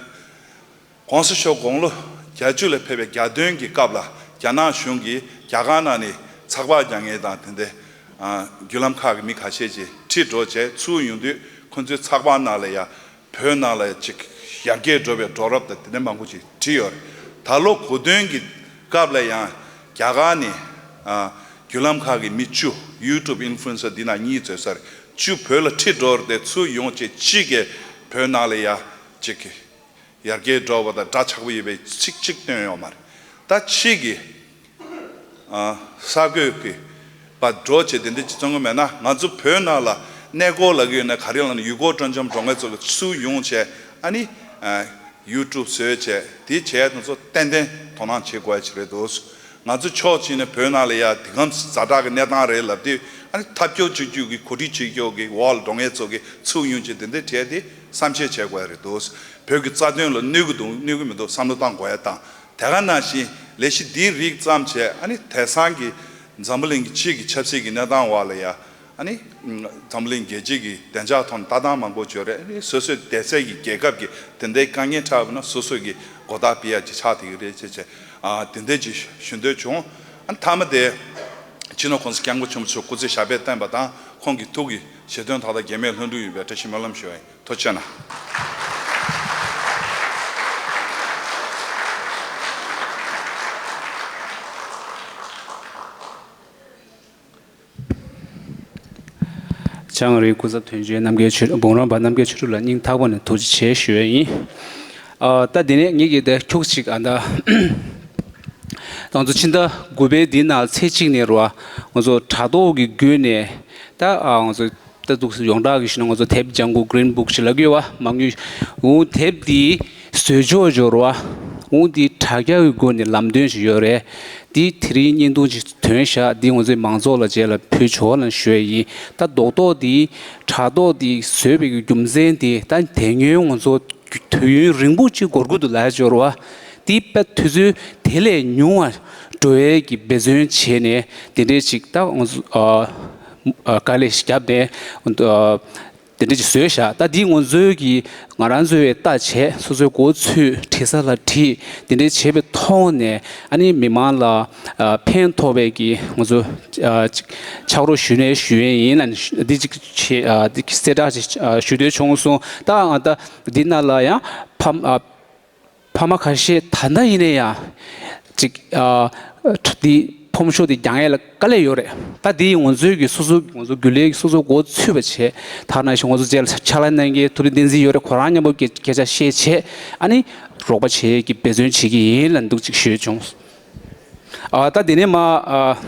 ༸གོང་ས་མཆོག་དགུང་ལོ་བརྒྱད་ཅུ་ལ་ཕེབས་པའི་གྱ་སྟོན་གྱི་སྐབས་ལ་རྒྱ་ནག་གཞུང་གིས་རྒྱ་གར་ནང་ནས་ཚགས་པར་རྒྱག་མཁན་དང་དེ་འདྲའི་ཨ་བརྒྱུད་ལམ་ཁག་གི་མི་ཁ་ཤས་ཀྱིས་ཁྲིད་འགྲོ་བྱས་ཚུར་ཡོང་དུས་ཁོ་ཚོའི་ཚགས་པར་ནང་ལ་ཡ་བོད་ནང་ལ་ཅིག་ རྒྱ་སྐྱེད་འགྲོ་བའི་འགྲོ་རབས་དང་དེ་འདྲ་མང་པོ་ཅིག་བྲིས་ཡོད་རེད། ད་ལོ་གོ་སྟོན་གྱི་སྐབས་ལ་ཡང་རྒྱ་གར་ནས་ཨ་བརྒྱུད་ལམ་ཁག་གི་མི་བཅུ་ཡུ་ཊུབ་ཨིན་ཕུ་ལུ་ཨེན་སར་འདི་ནང་གཉིས་ཚོད་ས་རེད། བཅུ་བོད་ལ་ཁྲིད་འགྲོ་རེད་དེ་ཚུར་ཡོང་བྱས་གཅིག་གིས་བོད་ནང་ལ་ཡ་གཅིག་གིས་ཡར་རྒྱས་འགྲོ་བ་དང་འདྲ་ཆགས་པོ་ཡོད་པའི་ཚིག་གཅིག་བཏོན་ཡོད་མ་རེད། ད་ཕྱིས་ཀྱི་ཨ་གསར་འགོད་ཀྱི་བར་འགྲོ་བྱས་དེ་འདྲ་ཅིག་བཙོང་གི་མེད་ན། ང་ཚོ་བོད་ནང་ལ་གནས་སྐོར་ལ་གི་ཡོད་ན་ག་རེ་ལབ་ན་ཡུལ་སྐོར་སྤྲོ་འཆམ་འགྲོ་མཁན་ཚོ་གི་ཚུར་ཡོང་བྱས་ཨ་ནི་ཨ་ཡུ་ཊུབ་བཟོས་བྱས་དེ་བྱས་དེ་ཚོ་ཏན་ཏན་དོ་སྣང་བྱེད་དགོས་ཡ་ཅིག་རེད་འདུག་ང་ཚོ་ཕྱོགས་གཅིག་ནས་བོད་ནང་ལ་ཡ་དེ་གམ་ཛ་དྲག་གི་གནས་སྟངས་རེད་ལབ་དུས་ཨ་ནི་ཐབས་སྐྱོ་གཅིག་གཅིག་གི་གོ་སྒྲིག་བྱེད་ཀྱོག་གི་འོག་ལ་འགྲོ་མཁན་ཚོ་གི་ཚུར་ཡོང་བྱས་དེ་འདྲ་བྱས་ཏེ་བསམ་ཤེས་བྱེད་དགོས་ཡ་རེད་འདུག་བོད་ཀྱི་རྩ་དོན་ལ་གནོད་ཀྱི་འདུག་གནོད་ཀྱི་མི་འདུག་བསམ་བློ་བཏང་དགོས་ཡ་དང་། དེ་ག་ནང་བཞིན་ལས་གཞི་འདིའི་རིགས་བརྩམས་བྱས་ཨ་ནི་དེང་སང་གི་འཛམ་བུ་གླིང་གི་སྤྱི་གི་ཆབ་སྲིད་ཀྱི་གནས་སྟངས་འོག་ལ་ཡ་ཨ་ནི་འཛམ་བུ་གླིང་རྒྱལ་སྤྱི་གི་བདེ་འཇགས་ཐོག་ནས་ལྟ་སྟངས་མང་པོ་བྱོས་རེད། ཨ་ནི་སོ་སོའི་བསྡད་སའི་གི་རྒྱལ་ཁབ་ཀྱི་དེ་འདྲའི་དཀའ་ངལ་འཕྲད་པ་ན་སོ་སོ་གི་གོ་བརྡ་སྤེལ་ཡ་ཅིག་ཆགས་བསྡད་ཀྱི་རེད་ཅེས་བྱས་ཨ་དེ་འདྲ་ཅིག་ཞུ་འདོད་བྱུང་། ཨ་ནི་མཐའ་མ་དེ་སྤྱི་ནོར་༸གོང་ས་༸སྐྱབས་མགོན་ཆེན་པོ་མཆོག་སྐུ་ཚེ་ཞབས་པད་བརྟན་པ་དང་ཁོང་གི་ཐུགས་ཀྱི་བཞེད་དོན་མཐའ་དག་འགལ་མེད་ལྷུན་གྲུབ་ཡོང་བའི་བཀྲ་ཤིས་སྨོན་ལམ་ཞུ་བ་ཡིན། ཐུགས་རྗེ་གནང་། བྱང་རིའི་སྐུ་ཚབ་དོན་གཅོད་རྣམ་རྒྱལ་ཆོས་འབུམ་རམས་པ་རྣམ་རྒྱལ་ཆོས་གྲུབ་ལ་སྙིང་ཐག་པ་ནས་ཐུགས་རྗེ་ཆེ་ཞུ་ཡས་ཡིན། ཨ་ད་དེ་ནས་ངེད་ཀྱིས་དེ་ཁྱུག་ཅིག་ཨ་ད་ང་ཚོ་ཕྱི་ཟླ་དགུ་པའི་འདི་ནང་ཚེས་གཅིག་ནས་རུ་ང་ཚོ་དྲ་ཐོག་གི་བརྒྱུད་ནས་ད་ཨ་ང་ཚོ་ད་འདུག་སེ་ཡོངས་གྲགས་ཀྱི་ཞུ་ན་ང་ཚོ་དེབ་ལྗང་གུ་Green Book ཞེས་ལབ་ཀྱི་ཡོད་པ་མང་ཉུང་འུ་དེབ་འདི་བཟོས་ཆོག་འབྱོར་བ་འུ་འདི་དྲ་རྒྱ་གི་སྒོ་ནས་ལམ་སྟོན་ཞིག་ཡོད་རེད། འདི་དེ་རིང་བརྙན་ཐུང་ཅིག་ཐོན་ཤག་འདི་ང་ཚོའི་མང་ཚོགས་ལ་རྗེས་ལ་ཕུལ་ཆོག་ལ་ཞུ་ཡ་ཡིན། ད་རྡོག་རྡོག་འདི་དྲ་ཐོག་འདི་བཟོས་པའི་རྒྱུ་མཚན་འདི་ད་དེ་སྔོན་ང་ཚོ་དུས་ཡུན་རིང་པོ་ཅིག་འགོར་གྱི་འདུག་ལབ་ཡ་འབྱོར་བ་འདི་དཔེ་དུས་ཚོད་དེ་ལས་ཉུང་བ་འགྲོ་ཡས་ཀྱི་འབད་བརྩོན་བྱས་ནས་དེ་འདྲས་ཅིག་ད་ང་ཚོ་ཨ། ཨ་དཀའ་ལས་ཤིག་བརྒྱབ་ནས་ཨ་དེ་འདྲ་ཅིག་བཟོས་བཞག་ད་འདི་ང་ཚོའི་གི་ང་རང་ཚོའི་ལྟ་བྱས་སོ་སོའི་མགོ་ཚོས་བྲིས་ས་ལ་བྲིས་དེ་འདྲ་བྱས་པའི་ཐོག་ནས་ཨ་ནི་མི་མང་ལ་ཨ་ཕན་ཐོགས་པའི་གི་ང་ཚོ་ཨ་ཅིག་ཕྱག་རོགས་ཞུ་ནས་ཞུ་ཡས་ཡིན་ལ་འདི་ཅིག་བྱས་ཨ་འདི་གསལ་བསྒྲགས་ཅིག་ཨ་ཞུ་འདོད་བྱུང་སོང་། ད་ཨ་ད་འདི་ནང་ལ་ཡང་ཕམ་ཨ། ཕ་མ་ཁ་ཤས་ད་ལྟ་ཡིན་ན་ཡང་ཅིག་ཨ་འདི་ཕོམ་ཤོག་འདི་རྒྱག་ཡས་ལ་དཀའ་ལས་ཡོད་རེད། ད་འདི་ང་ཚོའི་གི་སོ་སོ་ང་ཚོ་རྒྱུན་ལས་ཀྱི་སོ་སོ་མགོ་ཚོས་པ་བྱས་ད་ནང་བཞིན་ང་ཚོ་རྗེས་ལ་ཕྱག་ལས་གནང་མཁན་ཐུབ་བསྟན་བསྟན་འཛིན་ཡོད་རེད། ཁོ་རང་མཉམ་པོ་སྐད་སྐད་ཆ་བཤད་བྱས་ཨ་ནི་རོགས་པ་བྱེད་ཀྱི་འབད་བརྩོན་བྱེད་ཀྱི་ཡིན་ལ་འདུག་ཅིག་ཞུས་བྱུང་། ཨ་ད་དེ་ནས་མ་ཨ།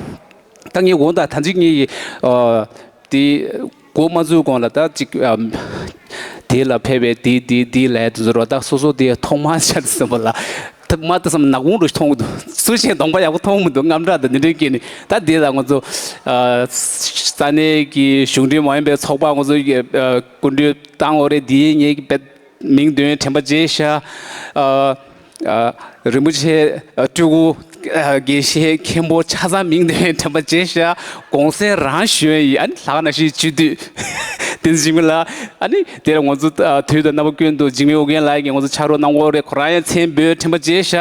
ད་ངས་འོ་ད་ད་ཅིག་ངས་ཨ་དེ་འགོ་མ་བཙུགས་གོང་ལ་ད་ཅིག་ཨ་དེ་ལ་ཕེབས་པའི་དེ་དེ་དེ་ལས་དུ་ཟེར་བ་ད་སོ་སོ་དེ་ཐོག་མར་ཤར་ཟིན་པ་ལ་ད་མ་ད་བསམ་ནག་པོ་འདྲ་མཐོང་གི་འདུག་སུ་ཞིག་གདོང་པ་ཡག་པོ་མཐོང་མི་འདུག་དངངས་སྐྲག་དང་འདི་འདྲའི་སྐྱེས་ནས་ད་དེ་ལ་ང་ཚོ་ཨ་ས་གནས་ཀྱི་གཞུང་འབྲེལ་མ་ཡིན་པའི་ཚོགས་པ་ང་ཚོ་ཡི་ཨ་སྐུ་མགྲོན་བཏང་འོ་རེད། དེ་ངས་ཀྱི་བེད། མིང་འདོན་དྲན་པ་བརྗེད་ཤག་ཨ་ཨ་རིན་པོ་ཆེ་ཨ་སྤྲུལ་སྐུ་ཨ་དགེ་བཤེས་མཁན་པོ་ཆ་ཚང་མིང་འདོན་དྲན་པ་བརྗེད་ཤག་གོང་གསལ་རང་ཞུ་ཡ་ཡིན། ཨ་ནི་ལྷག་ན་ཞིག་བཅུད་བསྡུས་དེ་འཛིན་མི་ལ་ཨ་ནི་དེ་ལ་ང་ཚོ་ཨ་དུས་དང་རྣམ་པ་ཀུན་ཏུ་འཇིགས་མེད་ཨོ་རྒྱན་ལགས་ཀྱིས་ང་ཚོ་ཕྱག་རོགས་གནང་གི་ཡོད་རེད། ཁོ་རང་ཡང་མཚན་འབོད་དྲན་པ་བརྗེད་ཤག་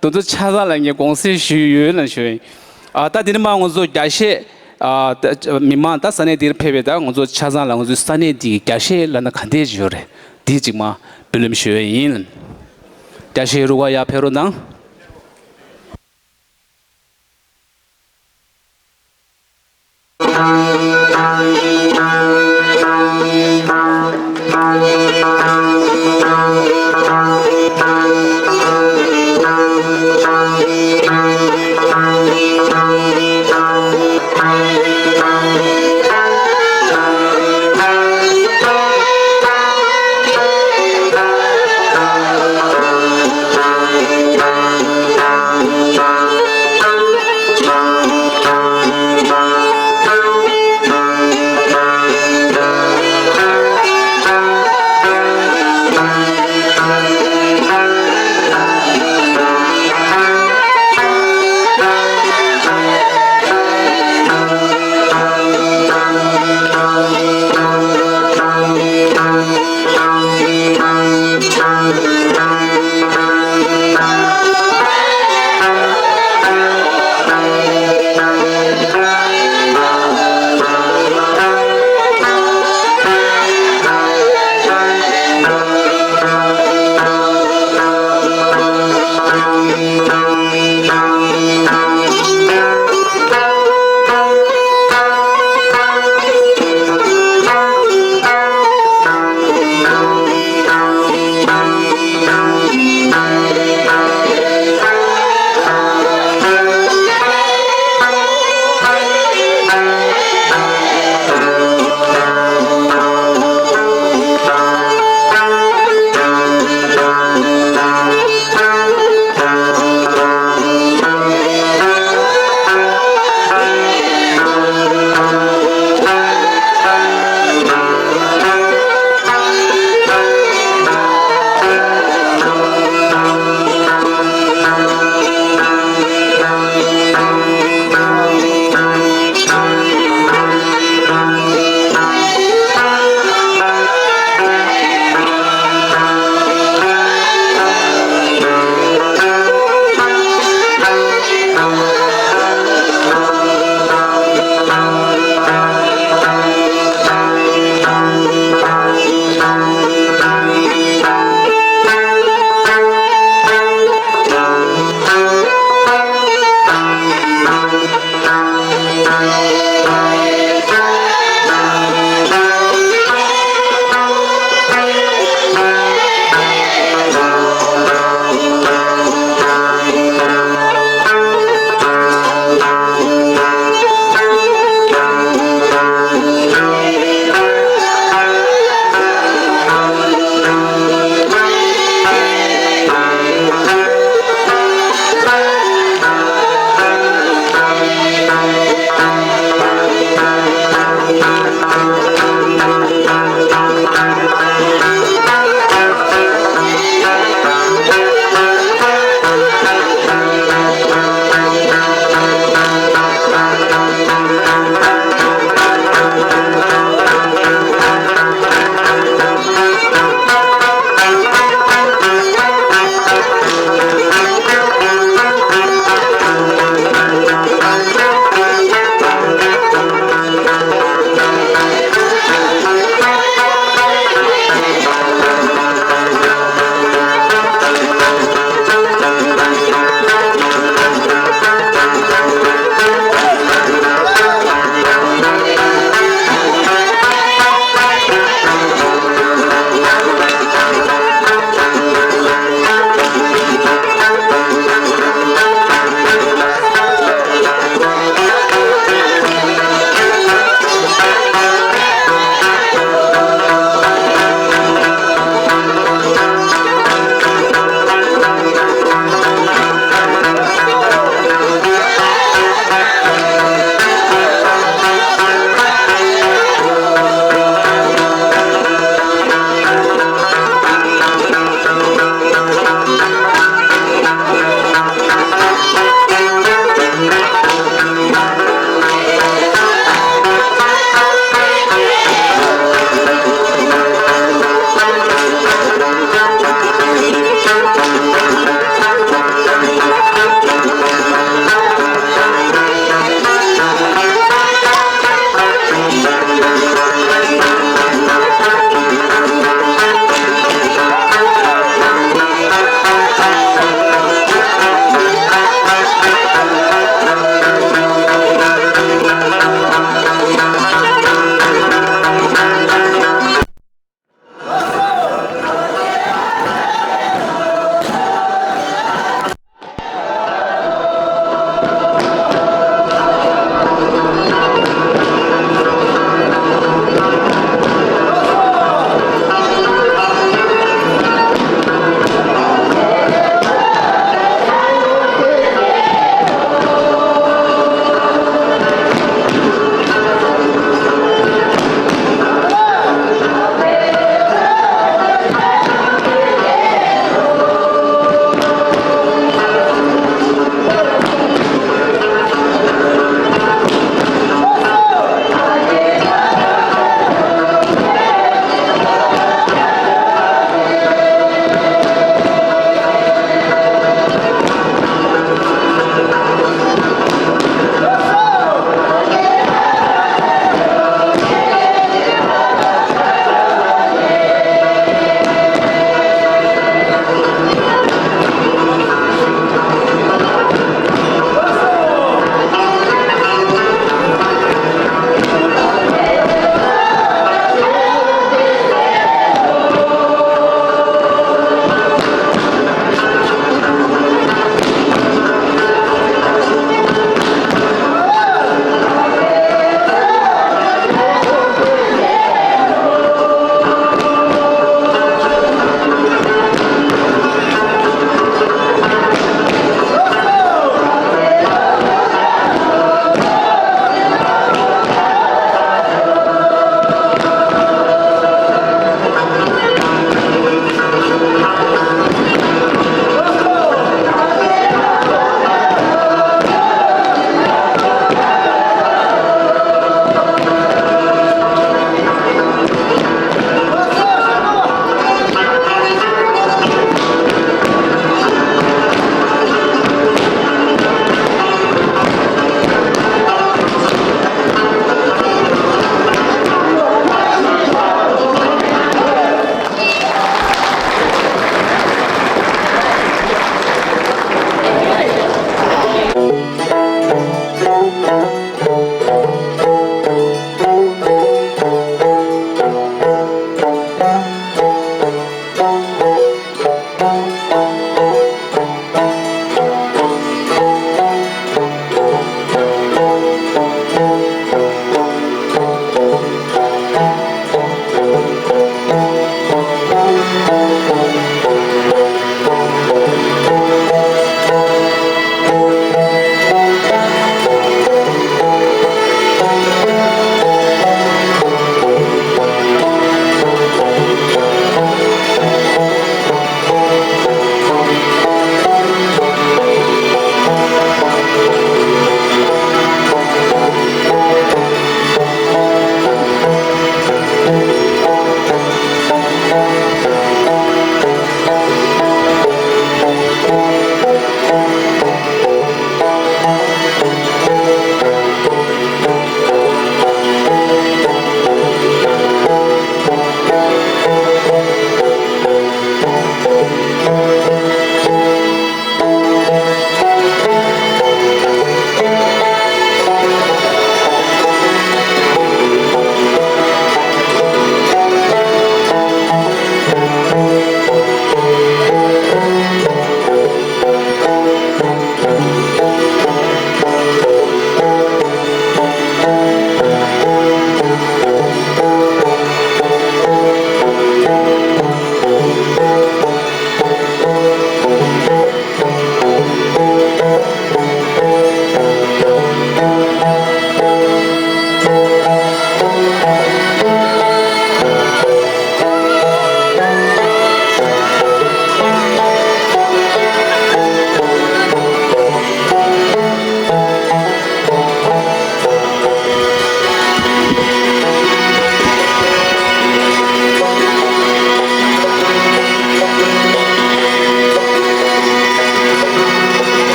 དེ་ཚོ་ཆ་ཚང་ལ་ངས་དགོངས་སེལ་ཞུས་ཡོད་ལ་ཞུ་ཡ་ཡིན། ཨ་ད་དེ་ནི་མ་ང་ཚོ་རྒྱ་བཤད་ཨ་ད་མི་མང་ད་ས་གནས་དེར་ཕེབས་པའི་ད་ང་ཚོ་ཆ་ཚང་ལ་ང་ཚོའི་ས་གནས་དེའི་རྒྱ་བཤད་ལབ་ན་ག་འདྲས་ཅིག་ཡོད་རེད། དེ་གཅིག་མ་སྤེལ་ལེམ་ཞུ་ཡས་ཡིན། རྒྱ་ཤེས་རུ་ཁག་ཡར་ཕེབས་རོགས་གནང་།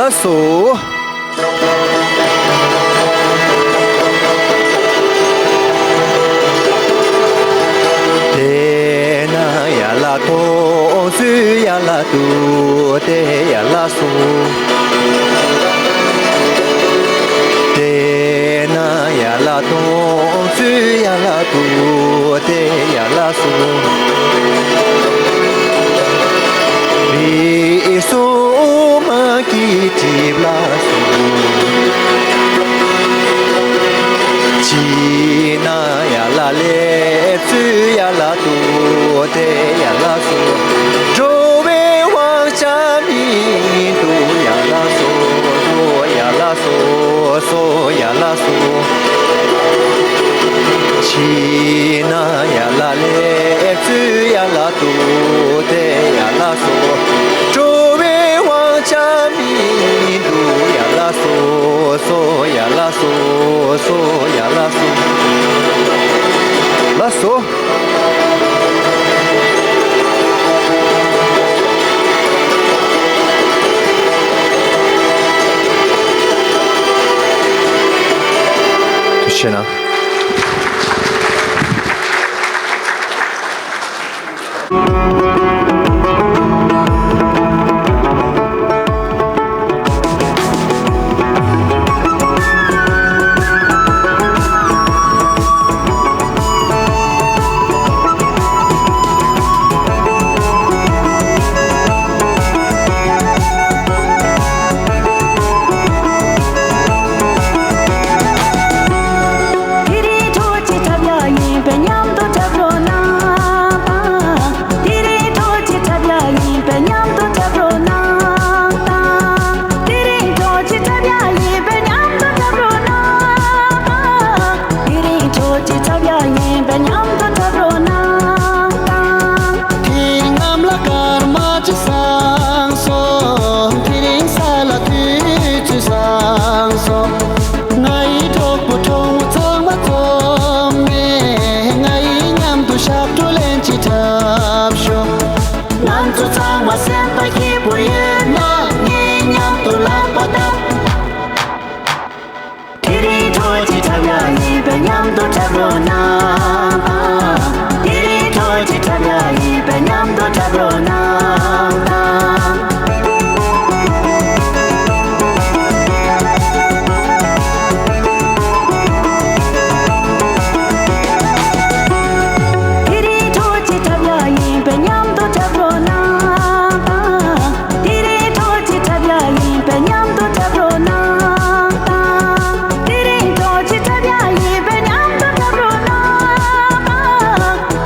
ལགས་སོ། དེ་ན་ཡ་ལ་ཐོ་སུ་ཡ་ལ་ཏུ་དེ་ཡ་ལ་སུ། དེ་ན་ཡ་ལ་ཐོ་ ཚུ་ཡ་ལ་ཏུ་ཏེ་ཡ་ལ་སོ། རི་སོ་མ་གི་གྲིབ་ལ་སོ། ཅི་ན་ཡ་ལ་ལེ་ཚུ་ཡ་ལ་ཏུ་ཏེ་ཡ་ལ་སོ། འགྲོ་བའི་དབང་ཆ་མི་འདུག་ཡ་ལ་སོ། སོ་ཡ་ལ་སོ། སོ་ཡ་ལ་སོ། ཕྱི་ན་ཡ་ལ་ལེ་ཚུ་ཡ་ལ་ཏུ་ཏེ་ཡ་ལ་སོ། འགྲོ་བའི་དབང་ཆ་མི་འདུག་ཡ་ལ་སོ། སོ་ཡ་ལ་སོ། སོ་ཡ་ལ་སོ། ལ་སོ། ཐུགས་རྗེ་གནང་། དེ་རིང་ཁྲོ་ཆེ་འཁྲབ་ཡ་ཡིན་པས་མཉམ་དུ་འཁྲབ་རོགས་གནང་དང་། དེ་རིང་ཁྲོ་ཆེ་འཁྲབ་ཡ་ཡིན་པས་མཉམ་དུ་འཁྲབ་རོགས་གནང་དང་། དེ་རིང་ཁྲོ་ཆེ་འཁྲབ་ཡ་ཡིན་པས་མཉམ་དུ་འཁྲབ་རོགས་གནང་དང་། དེ་རིང་ཁྲོ་ཆེ་འཁྲབ་ཡ་ཡིན་པས་མཉམ་དུ་འཁྲབ་རོགས་གནང་དང་། དེ་རིང་གནམ་ལ་སྐར་མ་ཅིག་བཟང་སོང་། དེ་རིང་ས་ལ་དུས་ཚོད་བཟང་སོང་། ང་ཡི་གྲོགས་པོ་གྲོགས་མོ་ཚང་མ་འཛོམས་ནས། ང་ཡི་མཉམ་དུ་ཞབས་བྲོ་ལེན་ཅིག་འཁྲབ་ཤོག། ང་ཚོ་ཚང་མ་སེམས་པ་སྐྱིད་པོ་ཡོད་ན། ངའི་མཉམ་དུ་ལག་པ་བརྡབ། དེ་རིང་ཁྲོ་ཆེ་འཁྲབ་ཡ་ཡིན་པས་མཉམ་དུ་འཁྲབ་རོགས་གནང་དང་། དེ་རིང་ཁྲོ་ཆེ་འཁྲབ་ཡ་ཡིན་པས་མཉམ་དུ་འཁྲབ་རོགས་གནང་དང་། དེ་རིང་ཁྲོ་ཆེ་འཁྲབ་ཡ་ཡིན་པས་མཉམ་དུ་འཁྲབ་རོགས་གནང་དང་། དེ་རིང་ཁྲོ་ཆེ་འཁྲབ་ཡ་ཡིན་པས་མཉམ་དུ་འཁྲབ་རོགས་གནང་དང་། དེ་རིང་ཁྲོ་ཆེ་འཁྲབ་ཡ་ཡིན་པས་མཉམ་དུ་འཁྲབ་རོགས་གནང་དང་།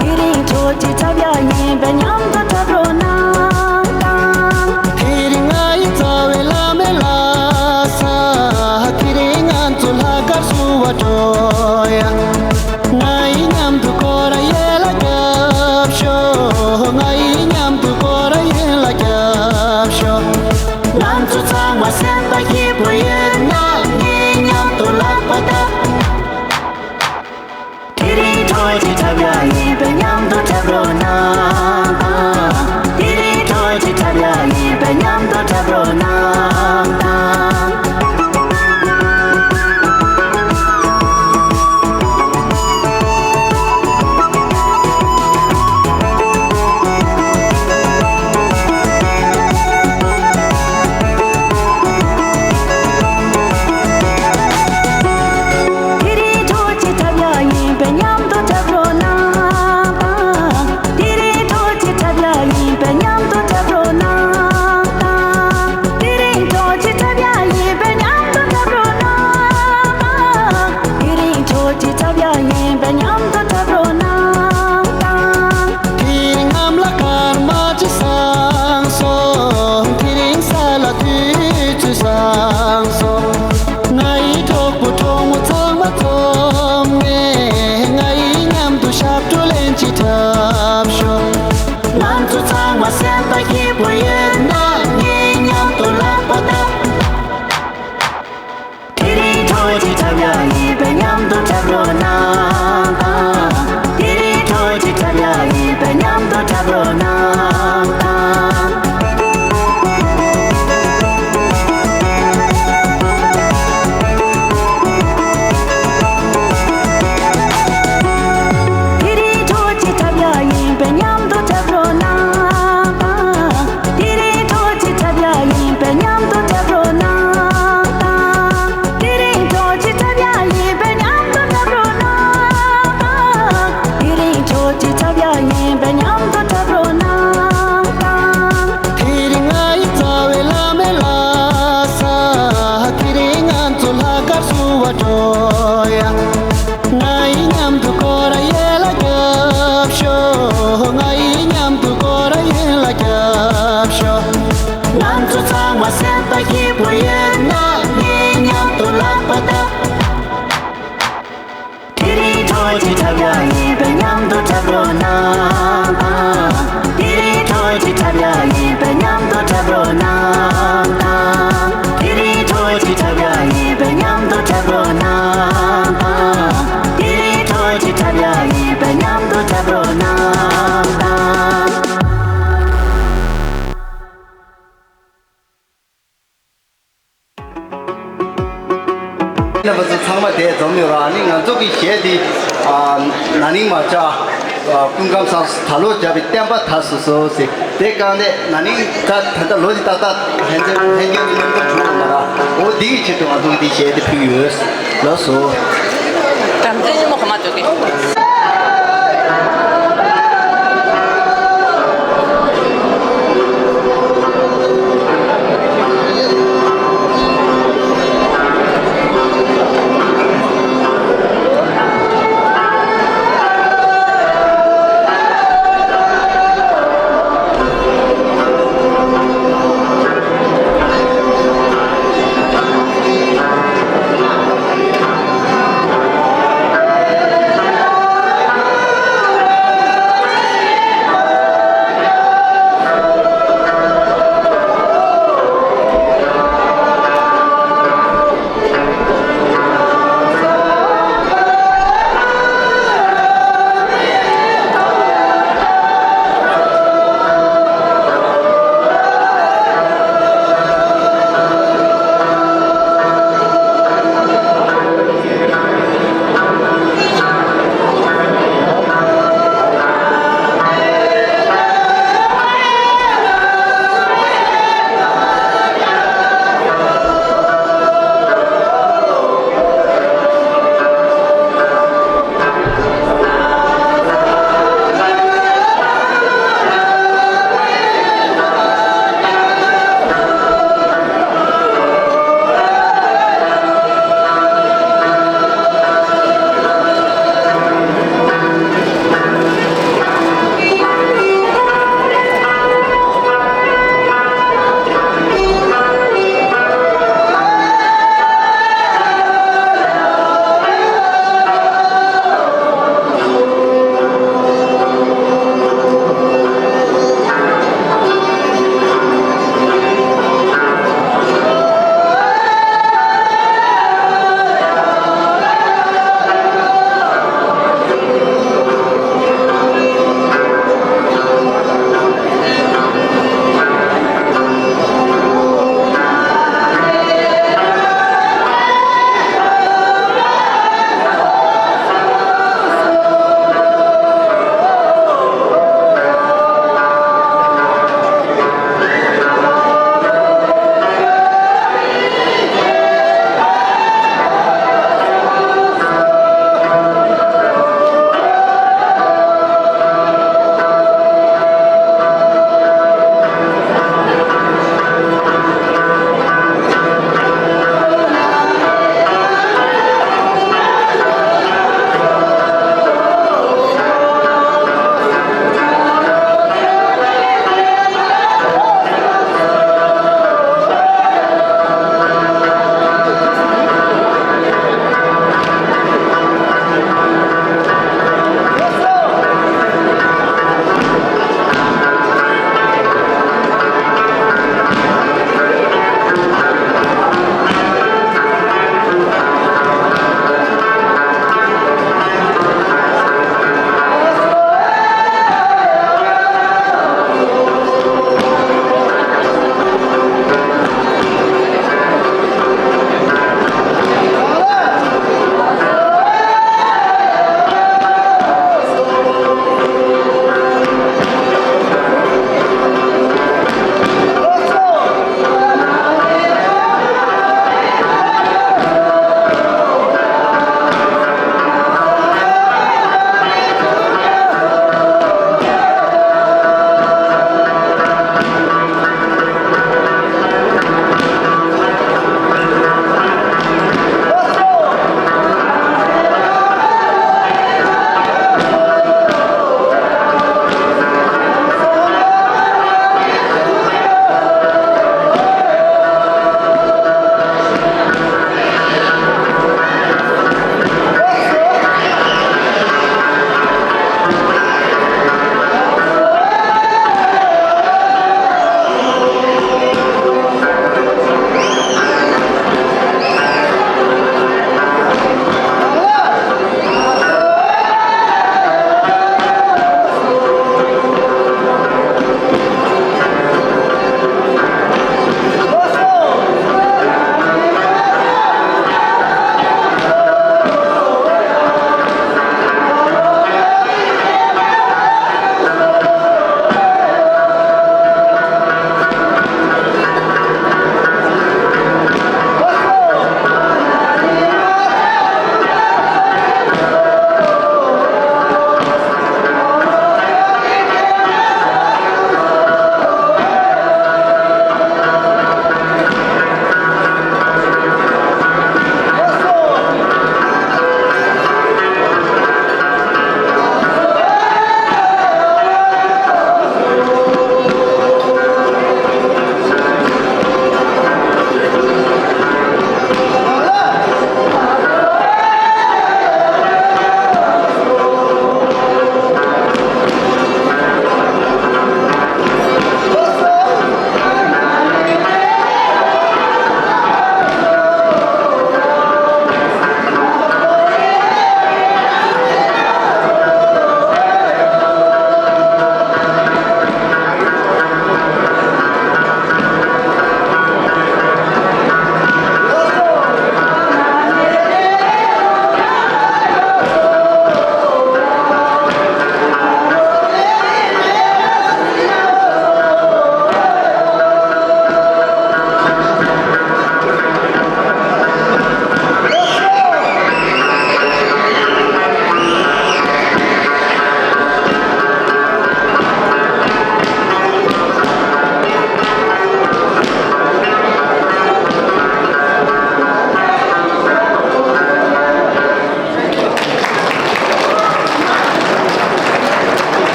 དེ་རིང་ཁྲོ་ཆེ་འཁྲབ་ཡ་ཡིན་པས་མཉམ་དུ་འཁྲབ་རོགས་གནང་དང་། དེ་རིང་ང་ཡི་རྩ་བའི་བླ་མའི་བླ་གཟའ། དེ་རིང་ང་ཚོ་ལྷག་དཀར་བསུ་བ་འགྲོ་ཡ། ང་ཡི་མཉམ་དུ་སྐོར་ར་ཡན་ལ་རྒྱབ་ཤོག། ང་ཡི་མཉམ་དུ་སྐོར་ར་ཡན་ལ་རྒྱབ་ཤོག། ང་ཚོ་ཚང་མ་སེམས་པ་སྐྱིད་པོ་ཡོད་ན། ངའི་མཉམ་དུ་ལག་པ་བརྡབ། དེ་རིང་ཁྲོ་ཆེ་འཁྲབ་ཡ་ཡིན་པས་མཉམ་དུ་འཁྲབ་རོགས་གནང་དང་། དེ་རིང་ཁྲོ་ཆེ་འཁྲབ་ཡ་ཡིན་པས་མཉམ་དུ་འཁྲབ་རོགས་གནང་དང་། དེ་རིང་ཁྲོ་ཆེ་འཁྲབ་ཡ་ཡིན་པས་མཉམ་དུ་འཁྲབ་རོགས་གནང་དང་། དེ་རིང་ཁྲོ་ཆེ་འཁྲབ་ཡ་ཡིན་པས་མཉམ་དུ་འཁྲབ་རོགས་གནང་དང་། དེ་རིང་ཁྲོ་ཆེ་འཁྲབ་ཡ་ཡིན་པས་མཉམ་དུ་འཁྲབ་རོགས་གནང་དང་། དེ་རིང་ཁྲོ་ཆེ་འཁྲབ་ཡ་ཡིན་པས་མཉམ་དུ་འཁྲབ་རོགས་གནང་དང་། དེ་རིང་གནམ་ལ་སྐར་མ་ཅིག་བཟང་སོང་། དེ་རིང་ས་ལ་དུས་ཚོད་བཟང་སོང་། ང་ཡི་གྲོགས་པོ་གྲོགས་མོ་ཚང་མ་འཛོམས་ནས། ང་ཡི་མཉམ་དུ་ཞབས་བྲོ་ལེན་ཅིག་འཁྲབ་ཤོག། ང་ཚོ་ཚང་མ་སེམས་པ་སྐྱིད་པོ་ཡོད་ན། ངའི་མཉམ་དུ་ལག་པ་བརྡབ། དེ་རིང་ཁྲོ་ཆེ་འཁྲབ་ཡ་ཡིན་པས་མཉམ་དུ་འཁྲབ་རོགས་གནང་དང་། དེ་རིང་ཁྲོ་ཆེ་འཁྲབ་ཡ་ཡིན་པས་མཉམ་དུ་འཁྲབ་རོགས་གནང་དང་། དེ་རིང་ཁྲོ་ཆེ་འཁྲབ་ཡ་ཡིན་པས་མཉམ་དུ་འཁྲབ་རོགས་གནང་དང་། དེ་ སྐུ་ཁམས་བཟང་། ད་ལོ་བརྒྱབ་པའི་བསྟན་པ་དར་སོང་ཟེར། དེ་གང་ནས་ན་ནིང་ད་ད་ལྟ་ལོ་གཅིག་ཏག་ཏག་ལྷན་འཛོམས་ལྷན་རྒྱས་ཀྱི་མཉམ་འཛོམས་བྱུང་ཡོད་མ་རེད། འོ་འདི་གི་ཆེད་དུ་ང་ཚོ་གིས་འདི་གཞས་འདི་ཕུལ་གྱི་ཡོད། ལགས་སོ། དམ་འཛིན་ཉིན་མོ་གོ་མ་འཇོག་གི།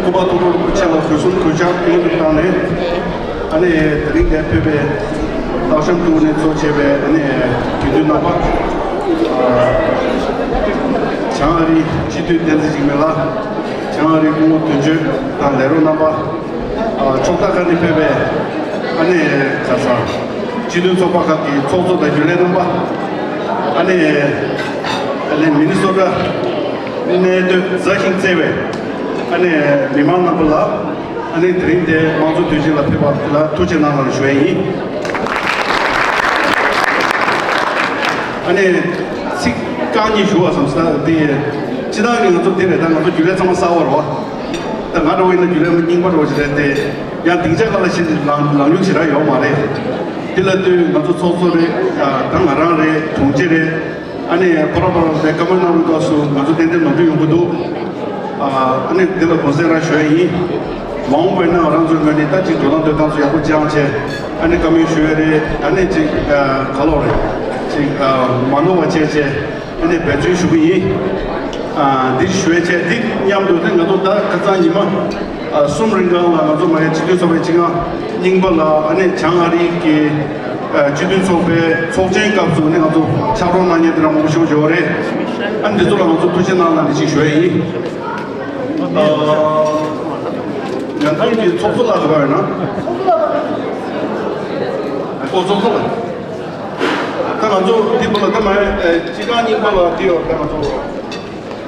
སྐུ་པར་ཐུགས་སྤྲོ་རིན་པོ་ཆེ་ལ་གུས་གསུམ་གུས་ཕྱག་སྔོན་དུ་བཏང་ནས། ཨ་ནི་དེ་རིང་འདིར་ཕེབས་པའི་སྟག་ཤམ་ཀྲོའུ་ནས་གཙོ་བྱས་པའི་ཨ་ནི་དགེ་འདུན་རྣམ་པ། བྱང་ཨ་རིའི་སྤྱི་འཐུས་བསྟན་འཛིན་འཇིགས་མེད་ལགས། བྱང་ཨ་རིའི་སྐུ་ངོ་དོན་གཅོད་དང་ལས་རོགས་རྣམ་པ། ཕྱོགས་མཐའ་ཁག་ནས་ཕེབས་པའི་ཨ་ནི་ག་ས་སྤྱི་མཐུན་ཚོགས་པ་ཁག་གི་ཚོགས་གཙོ་དང་རྒྱུན་ལས་རྣམ་པ། ཨ་ནི་ཨ་ནི་མི་ནི་སོ་ཊ་གནས་སྡོད་མཛའ་ཞིང་བརྩེ་བའི་ཨ་ནི་མི་མང་རྣམ་པ་ལ། ཨ་ནི་དེ་རིང་འདིར་དམངས་གཙོ་དུས་ཆེན་ལ་ཕེབས་པ་དེ་ལ་ཐུགས་རྗེ་གནང་ལ་ཞུ་ཡ་ཡིན། ཨ་ནི་ཚིག་རྐང་གཉིས་ཞུ་བ་བསམ་ས་དེ། སྤྱིར་བཏང་གི་ང་ཚོ་འདི་རེད། ད་ང་ཚོ་རྒྱུན་ལས་ཚང་མ་གསར་པ་རེད་བ། ད་ང་འདྲ་བོ་ཡིན་ན་རྒྱུན་ལས་མ་རྙིང་པ་འདྲ་བོ་ཞིག་རེད་དེ། ཡང་སྡིངས་ཆ་སྒང་ལ་ཕྱིན་ནས་ལངས་ལངས་ལུགས་ཞེ་དྲག་ཡོད་མ་རེད། དེ་ལ་ལྟོས་ང་ཚོ་ཚོགས་གཙོ་རེད། ད་ང་རང་རེད། དྲུང་ཆེ་རེད། ཨ་ནི་ཕོ་ར་ཕོ་ར་དེ་བཀའ་མོལ་གནང་བའི་སྐབས་སུ་ང་ཚོ་ཏན་ཏན་ནོར་འཁྲུལ་ཡོང་གི་འདུག་ཨ་ནི་འདི་ལ་དགོངས་སེལ་རང་ཞུ་ཡ་ཡིན། མ་འོངས་པ་ཡིན་ན་ང་རང་ཚོའི་ངོས་ནས་ད་ཅིག་འགྲོ་སྟངས་སྡོད་སྟངས་ཚོ་ཡག་པོ་སྦྱངས་བྱས། ཨ་ནི་བཀའ་མོལ་ཞུ་ཡ་རེད། ཨ་ནི་ཅིག་ག་ལོག་རེད། ཅིག་མ་ནོར་བ་བྱས་བྱས། ཨ་ནི་འབད་བརྩོན་ཞུ་གི་ཡིན། ཨ་འདི་ཞུ་ཡ་བྱས་འདི་མཉམ་དུ་ནི་ང་ཚོ་ད་ཁ་སང་ཉི་མ་ཨ་གསུམ་རིང་གང་ལ་ང་ཚོ་མ་ཡ་སྤྱི་འཐུས་ཚོགས་པའི་སྤྱི་ཁང་རྙིང་པ་ལ་ཨ་ནི་བྱང་ཨ་རི་གི་ཨ་སྤྱི་མཐུན་ཚོགས་པའི་ཚོགས་ཆེན་སྐབས་སུ་ནི་ང་ཚོ་ཕྱག་རོགས་གནང་མཁན་དེ་འདྲ་མང་པོ་ཞིག་ཡོད་རེད། ཨ་ནི་འདི་ཚོ་ལ་ང་ཚོ་ཐུགས་རྗེ་གནང་ལ་འདི་ཅིག་ཞུ་ཡ་ཡིན། ཨ་ཉན་ཐང་གི་ཚོགས་གཙོ་ལགས་ལ་ཡོད་ན། ཨོ་ཚོགས་གཙོ་ལགས། ད་ང་ཚོ་འདི་བུ་ལ་ད་མ་ཨེ་སྤྱི་ཁང་རྙིང་པ་ལ་འདི་ཡོད། ད་ང་ཚོ་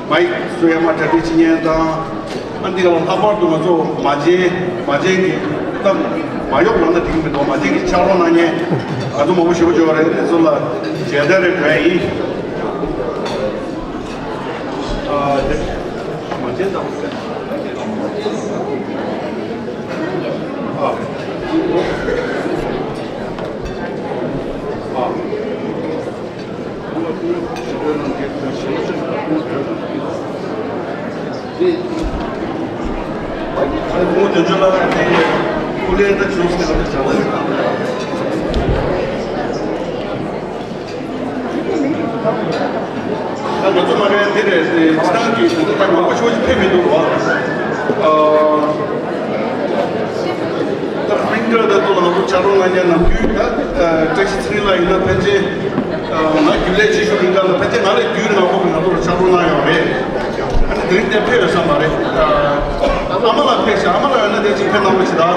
མའིག་བཟོ་ཡ་མ་གྲ་སྒྲིག་བྱེད་མཁན་དང་། ཨ་འདི་ལ་ལྷག་པར་དུ་ང་ཚོ་མ་བྱན་མ་བྱན་གྱི་ད་མ་གཡོག་ལབ་ན་འགྲིག་གི་མི་འདུག་མ་བྱན་གྱི་ཕྱག་རོགས་གནང་མཁན་ང་ཚོ་མང་པོ་ཞེ་པོ་ཅིག་ཡོད་རེད། དེ་ཚོ་ལ་མཇལ་དར་རེ་དགོས་ཡ་ཡིན། ཨ་དེ་མ་བྱན་དང་། ཨ་ཨ། ད་ང་ཚོ་མ་རེད་འདི་རེད་དེ་སྤྱི་བཏང་གི་ད་མང་པོ་ཤོག་ཅིག་ཕེབས་མི་འདུག་བ། ཨ་ད་སྤྲིན་དཀར་ད་ཚོ་ལ་ང་ཚོ་ཕྱག་རོགས་གནང་མཁན་ནམ་རྒྱུན་ད་བཀྲ་ཤིས་ཚེ་རིང་ལགས་ཡིན་ན་ཕལ་ཆེར་ང་རྒྱུན་ལས་བྱེད་ཤུགས་རིང་ག་ལ་ཕལ་ཆེར་ང་ལས་རྒྱུན་རིང་ང་ཁོ་གི་ང་ཚོ་ལ་ཕྱག་རོགས་གནང་ཡོད་རེད། ཨ་ནི་དེ་རིང་དེ་ཕེབས་ཡོད་ས་མ་རེད། ཨ་མ་ལགས་ཕེབས་ཤག་ཨ་མ་ལགས་ཡོད་ན་དེ་ཅིག་ཕེབས་གནང་རོགས་བྱེད་ད།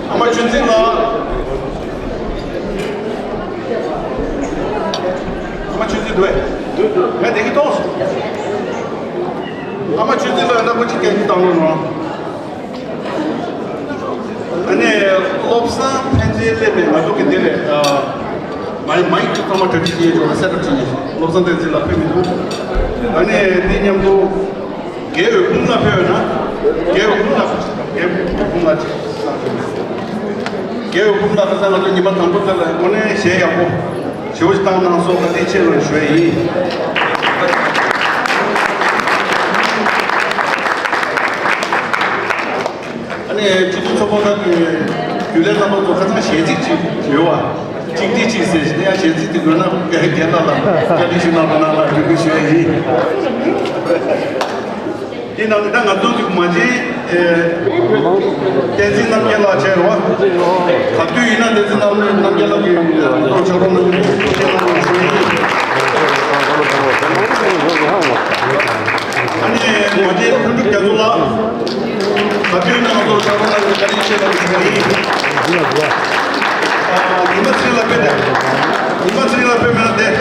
ཨ་མ་ཆོས་འཛིན་ལགས། ཨ་མ་ཆོས་འཛིན་འདུག་གས། ང་བསྡད་ཀྱི་གཏོང་སོང་། ཨ་མ་ཆོས་འཛིན་ལགས་ན་ཁོ་ཅིག་སྐད་ཅིག་བཏང་རོགས་གནང་། ཨ་ནི་བློ་བཟང་ཕན་ཚུན་སླེབས་པའི་ང་ཚོ་གི་འདི་ལས་མ་མ་ཡིག་ཚང་མ་གྲ་སྒྲིག་བྱེད་ཡས་ཆོག་གསལ་བསྒྲགས་བྱེད་ཡས། བློ་བཟང་བསྟན་འཛིན་ལགས་ཕེབས་མི་འདུག་ཨ་ནི་འདི་མཉམ་དུ། རྒྱལ་བའི་འབུམ་ལ་ཕེབས་ཡོད་ན། རྒྱལ་བའི་འབུམ་ལ། རྒྱལ་བའི་འབུམ་ལ་ཅིག་རྒྱལ་བའི་འབུམ་ལ་ཁ་སང་ང་ཚོ་ཉི་མ་དང་པོ་དེ་ལ་དངོས་གནས་གཞས་ཡག་པོ་ཞེ་པོ་ཞིག་བཏང་གནང་སོང་། བཀའ་དྲིན་ཆེ་ལ་ཞུ་ཡ་ཡིན། ཨ་ནི་སྤྱི་འཐུས་ཚོགས་པ་ཁག་གི་རྒྱུན་ལས་རྣམ་པ་ཚོ་ཁ་སང་གཞས་ཚིག་ཅིག་ཡོད་བ། གཅིག་འདི་གཅིག་ཟེར་ཞིག་ཡང་གཞས་ཚིག་དེ་དགོས་ན་རྒན་ལགས་ལ་བཀའ་དྲིན་ཞུ་གནང་རོགས་གནང་ལ་འབོད་སྐུལ་ཞུ་ཡ་ཡིན། དེ་ནང་ད་ང་ཚོ་གི་མ་བྱན་བསྟན་འཛིན་རྣམ་རྒྱལ་ལགས་བྱས་རོགས། ག་དུས་ཡིན་ན་བསྟན་འཛིན་རྣམ་རྣམ་རྒྱལ་ལགས་ཀྱི་ལོ་ཆོག་རོགས་གནང་གི་ཐུགས་རྗེ་གནང་རོགས་ཞུ་ཡ་ཡིན། ཨ་ནི་མ་བྱན་ལྷུན་གྲུབ་རྒྱ་མཚོ་ལགས། ག་དུས་ཡིན་ན་ང་ཚོ་ཆོག་རོགས་གནང་གི་བཀའ་དྲིན་ཆེ་ལགས་ཀྱི་ཞུ་ཡ་ཡིན། ཉི་མ་ཚེ་རིང་ལགས་ཕེབས་ཏེ། ཉི་མ་ཚེ་རིང་ལགས་ཕེབས་མེད་ན་བསྡད།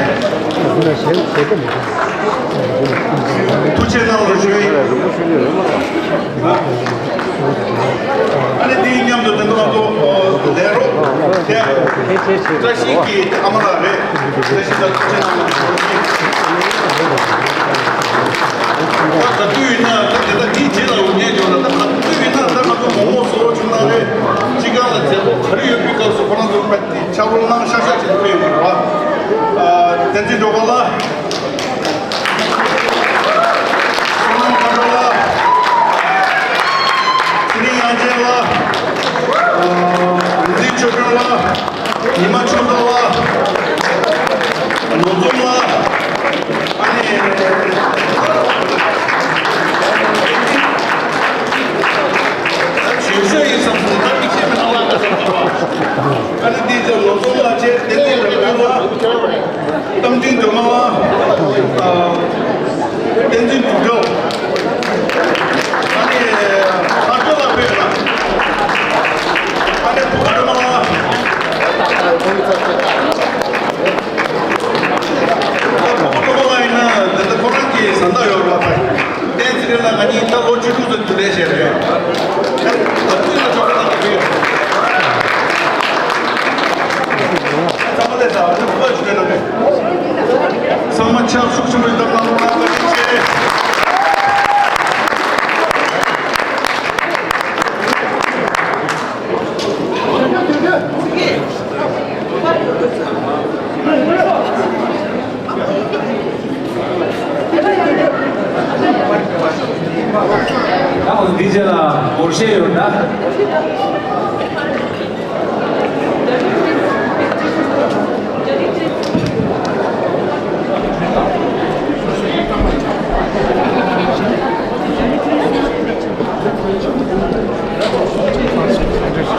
ཐུགས་རྗེ་གནང་རོགས་ཞུ་ཡ་ཡིན། ཨ་ནི་དེའི་མཉམ་དུ་དེ་ཚོ་ང་ཚོ་ལས་རོགས་དེ་བཀྲ་ཤིས་ཀྱི་ཨ་མ་ལགས་རེད། བཀྲ་ཤིས་ལགས་ཐུགས་རྗེ་གནང་རོགས་ཞུ་ཡ་ཡིན། ད་ག་དུས་ཡིན་ན་ད་དེ་ད་དེའི་རྗེས་ལ་འོང་མཁན་ཡོད་ན་ད་ག་དུས་ཡིན་ན་ད་ང་ཚོ་མོག་མོག་བཟོ་རོགས་བྱུང་ན་རེད། སྤྱི་ཁང་ལ་མཛད་སྒོ་ག་རེ་ཡོད་པའི་སྐབས་སུ་ཁོ་རང་ཚོ་ཕྱག་རོགས་གནང་ཤག་ཤག་བྱེད་དུ་ཕེབས་ཡོང་གི་རེད་བ། བསྟན་འཛིན་སྒྲོལ་དཀར་ལགས། བསོད་ནམས་དཀར་སྒྲོལ་ལགས། ཚེ་རིང་དབྱངས་ཅན་ལགས། རིག་འཛིན་ཆོས་སྒྲོན་ལགས། ཉི་མ་ཆོས་སྒྲོན་ལགས། ནོར་འཛོམས་ལགས། ཨ་ནི། ལ་སྒོར་གཞས་ཡོད་ན།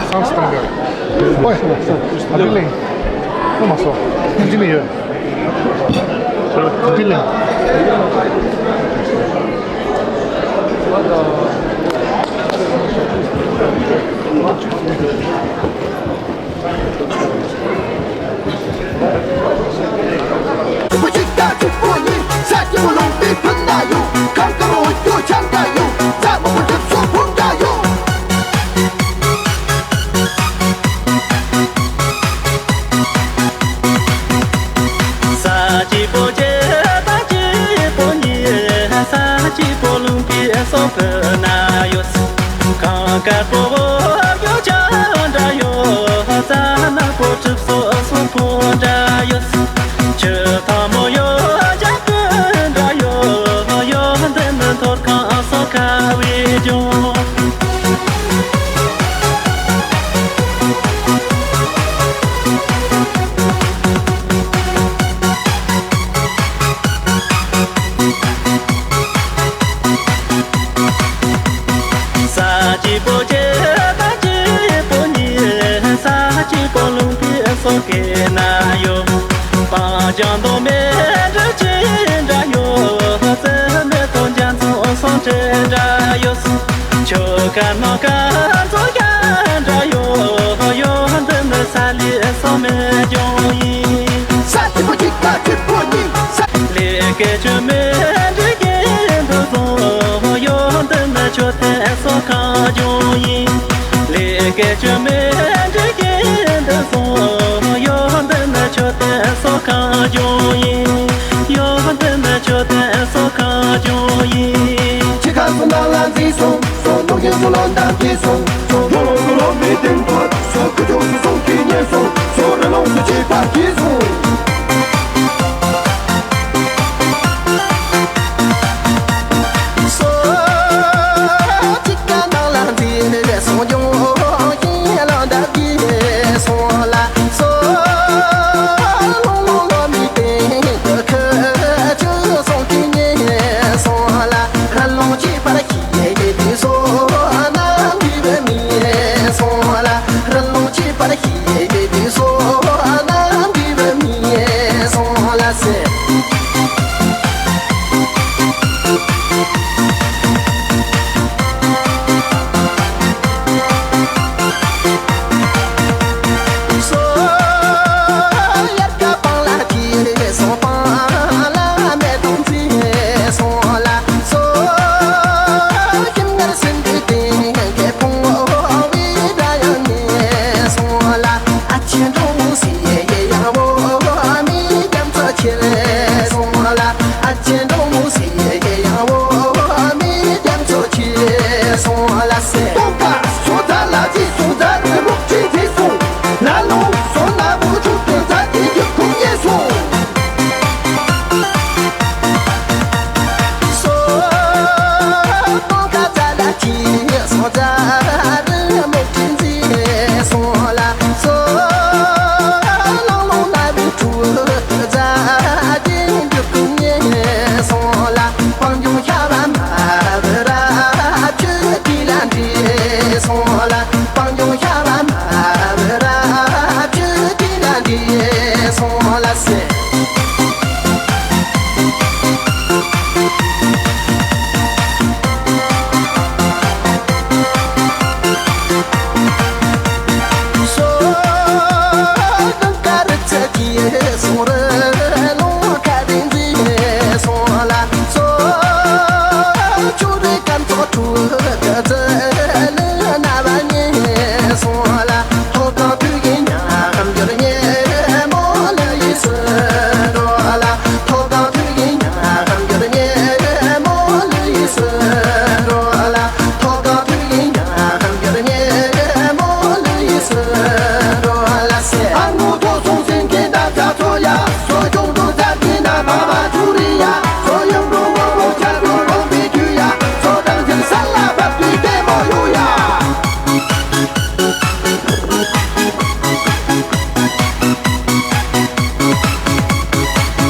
སངས་བཏང་གི། ཨ་ལེ་ལེ། ཨ་མ་སོ། ཨ་ཅི་ལེ་ཡོད། ཨ་ཅི་ལེ། ས་གཅིག་པོ་རྒྱལ་དང་གཅིག་པོ་ཉིད། ས་གཅིག་པོ་ལུང་པའི་སོ་ཕུ་ན་ཡོད། གངས་དཀར་པོ་འོ་ཡོ་ཅང་འདྲ་ཡོད། རྩྭ་ནག་པོ་གྲིབ་སོ་སོ་པོ་འདྲ་ཡོད། ཆུ་ཐང་མོ་ཡོ་ཅང་ཀུན་འདྲ་ཡོད། ཡོད་འདི་ནི་མཐོ་སྒང་སོ་ཁ་བའི་ལྗོངས། ས་གཅིག་པོ་རྒྱལ་དང་གཅིག་པོ་ཉིད། ས་གཅིག་པོ་ལུང་པའི་སོ་སྐེ་ན་ཡོད། སྤང་ལྗང་མདོག་མེ་འབྲུག་ཅན་འདྲ་ཡོད། རྩི་མེད་དོ་རྒྱ་མཚོ་སོ་འདྲེ་འདྲ་ཡོད། ཆུ་ཁ་ནག་ཁ་མཚོ་ཡ་འདྲ་ཡོད། ཡོད་འདི་ནི་ས་ལི་སོ་མེ་ལྗོངས་ཡིན། ས་གཅིག་པོ་གཅིག་པ་གཅིག་པོ་གཉིས། ལས་སྐལ་ཆུ་མེ་འབྲི་གིན་དུ་བཟུང་། ཡོད་འདི་ནི་མཆོད་རྟེན་སོ་ཁ་ལྗོངས་ཡིན། ལས་སྐལ་ཆུ་མེ་འབྲི་གིན་དུ་བཟུང་། ཡོད་འདི་ནི་མཆོད་རྟེན་སོ་ཁ་ལྗོངས་ཡིན། ཡོད་འདི་ནི་མཆོད་རྟེན་སོ་ཁ་ལྗོངས་ཡིན། ཆི་ཁ་སོ་ནང་ལ་འཛིན་སོང་། སོ་ནོ་ཡིན་སོ་ལོ་འདབ་ཀྱི་སོང་། སོ་ལོ་ལོ་སོ་ལོ་མི་བདེན་པ། སོ་ཁུ་ཅོ་སོ་སོང་གི་ཉེ་སོང་། སོ་ར་ལོང་སུ་ཆི་པ་གི་སོང་། སོ་ཅི་ཀ་ནང་ལ་འཛིན་སོང་། ཡིན་ལོ་འདབ་ཀྱི་སོང་ལ། སོ་ལོ་ལོ་ལོ་མི་བདེན་པ། ཁུ་ཅོ་སོང་གི་ཉེ་སོང་ལ། ར་ལོང་ཆི་པ་གི་ཡེ་གི་སོ་ན་མི་བདེན་མི།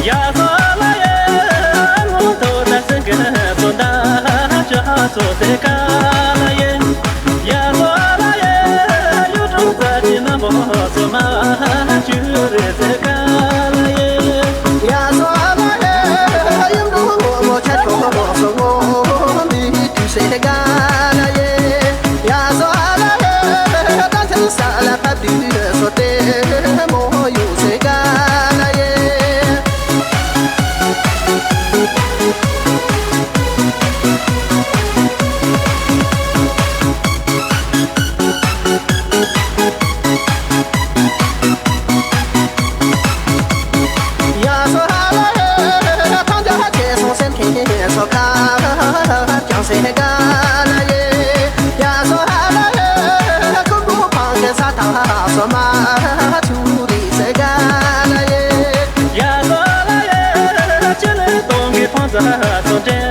ཡ་སོ་ལ་ཡེ། ཅི་ལེ་སྟོང་གི་ཕང་ཚ་སོ་ཅན།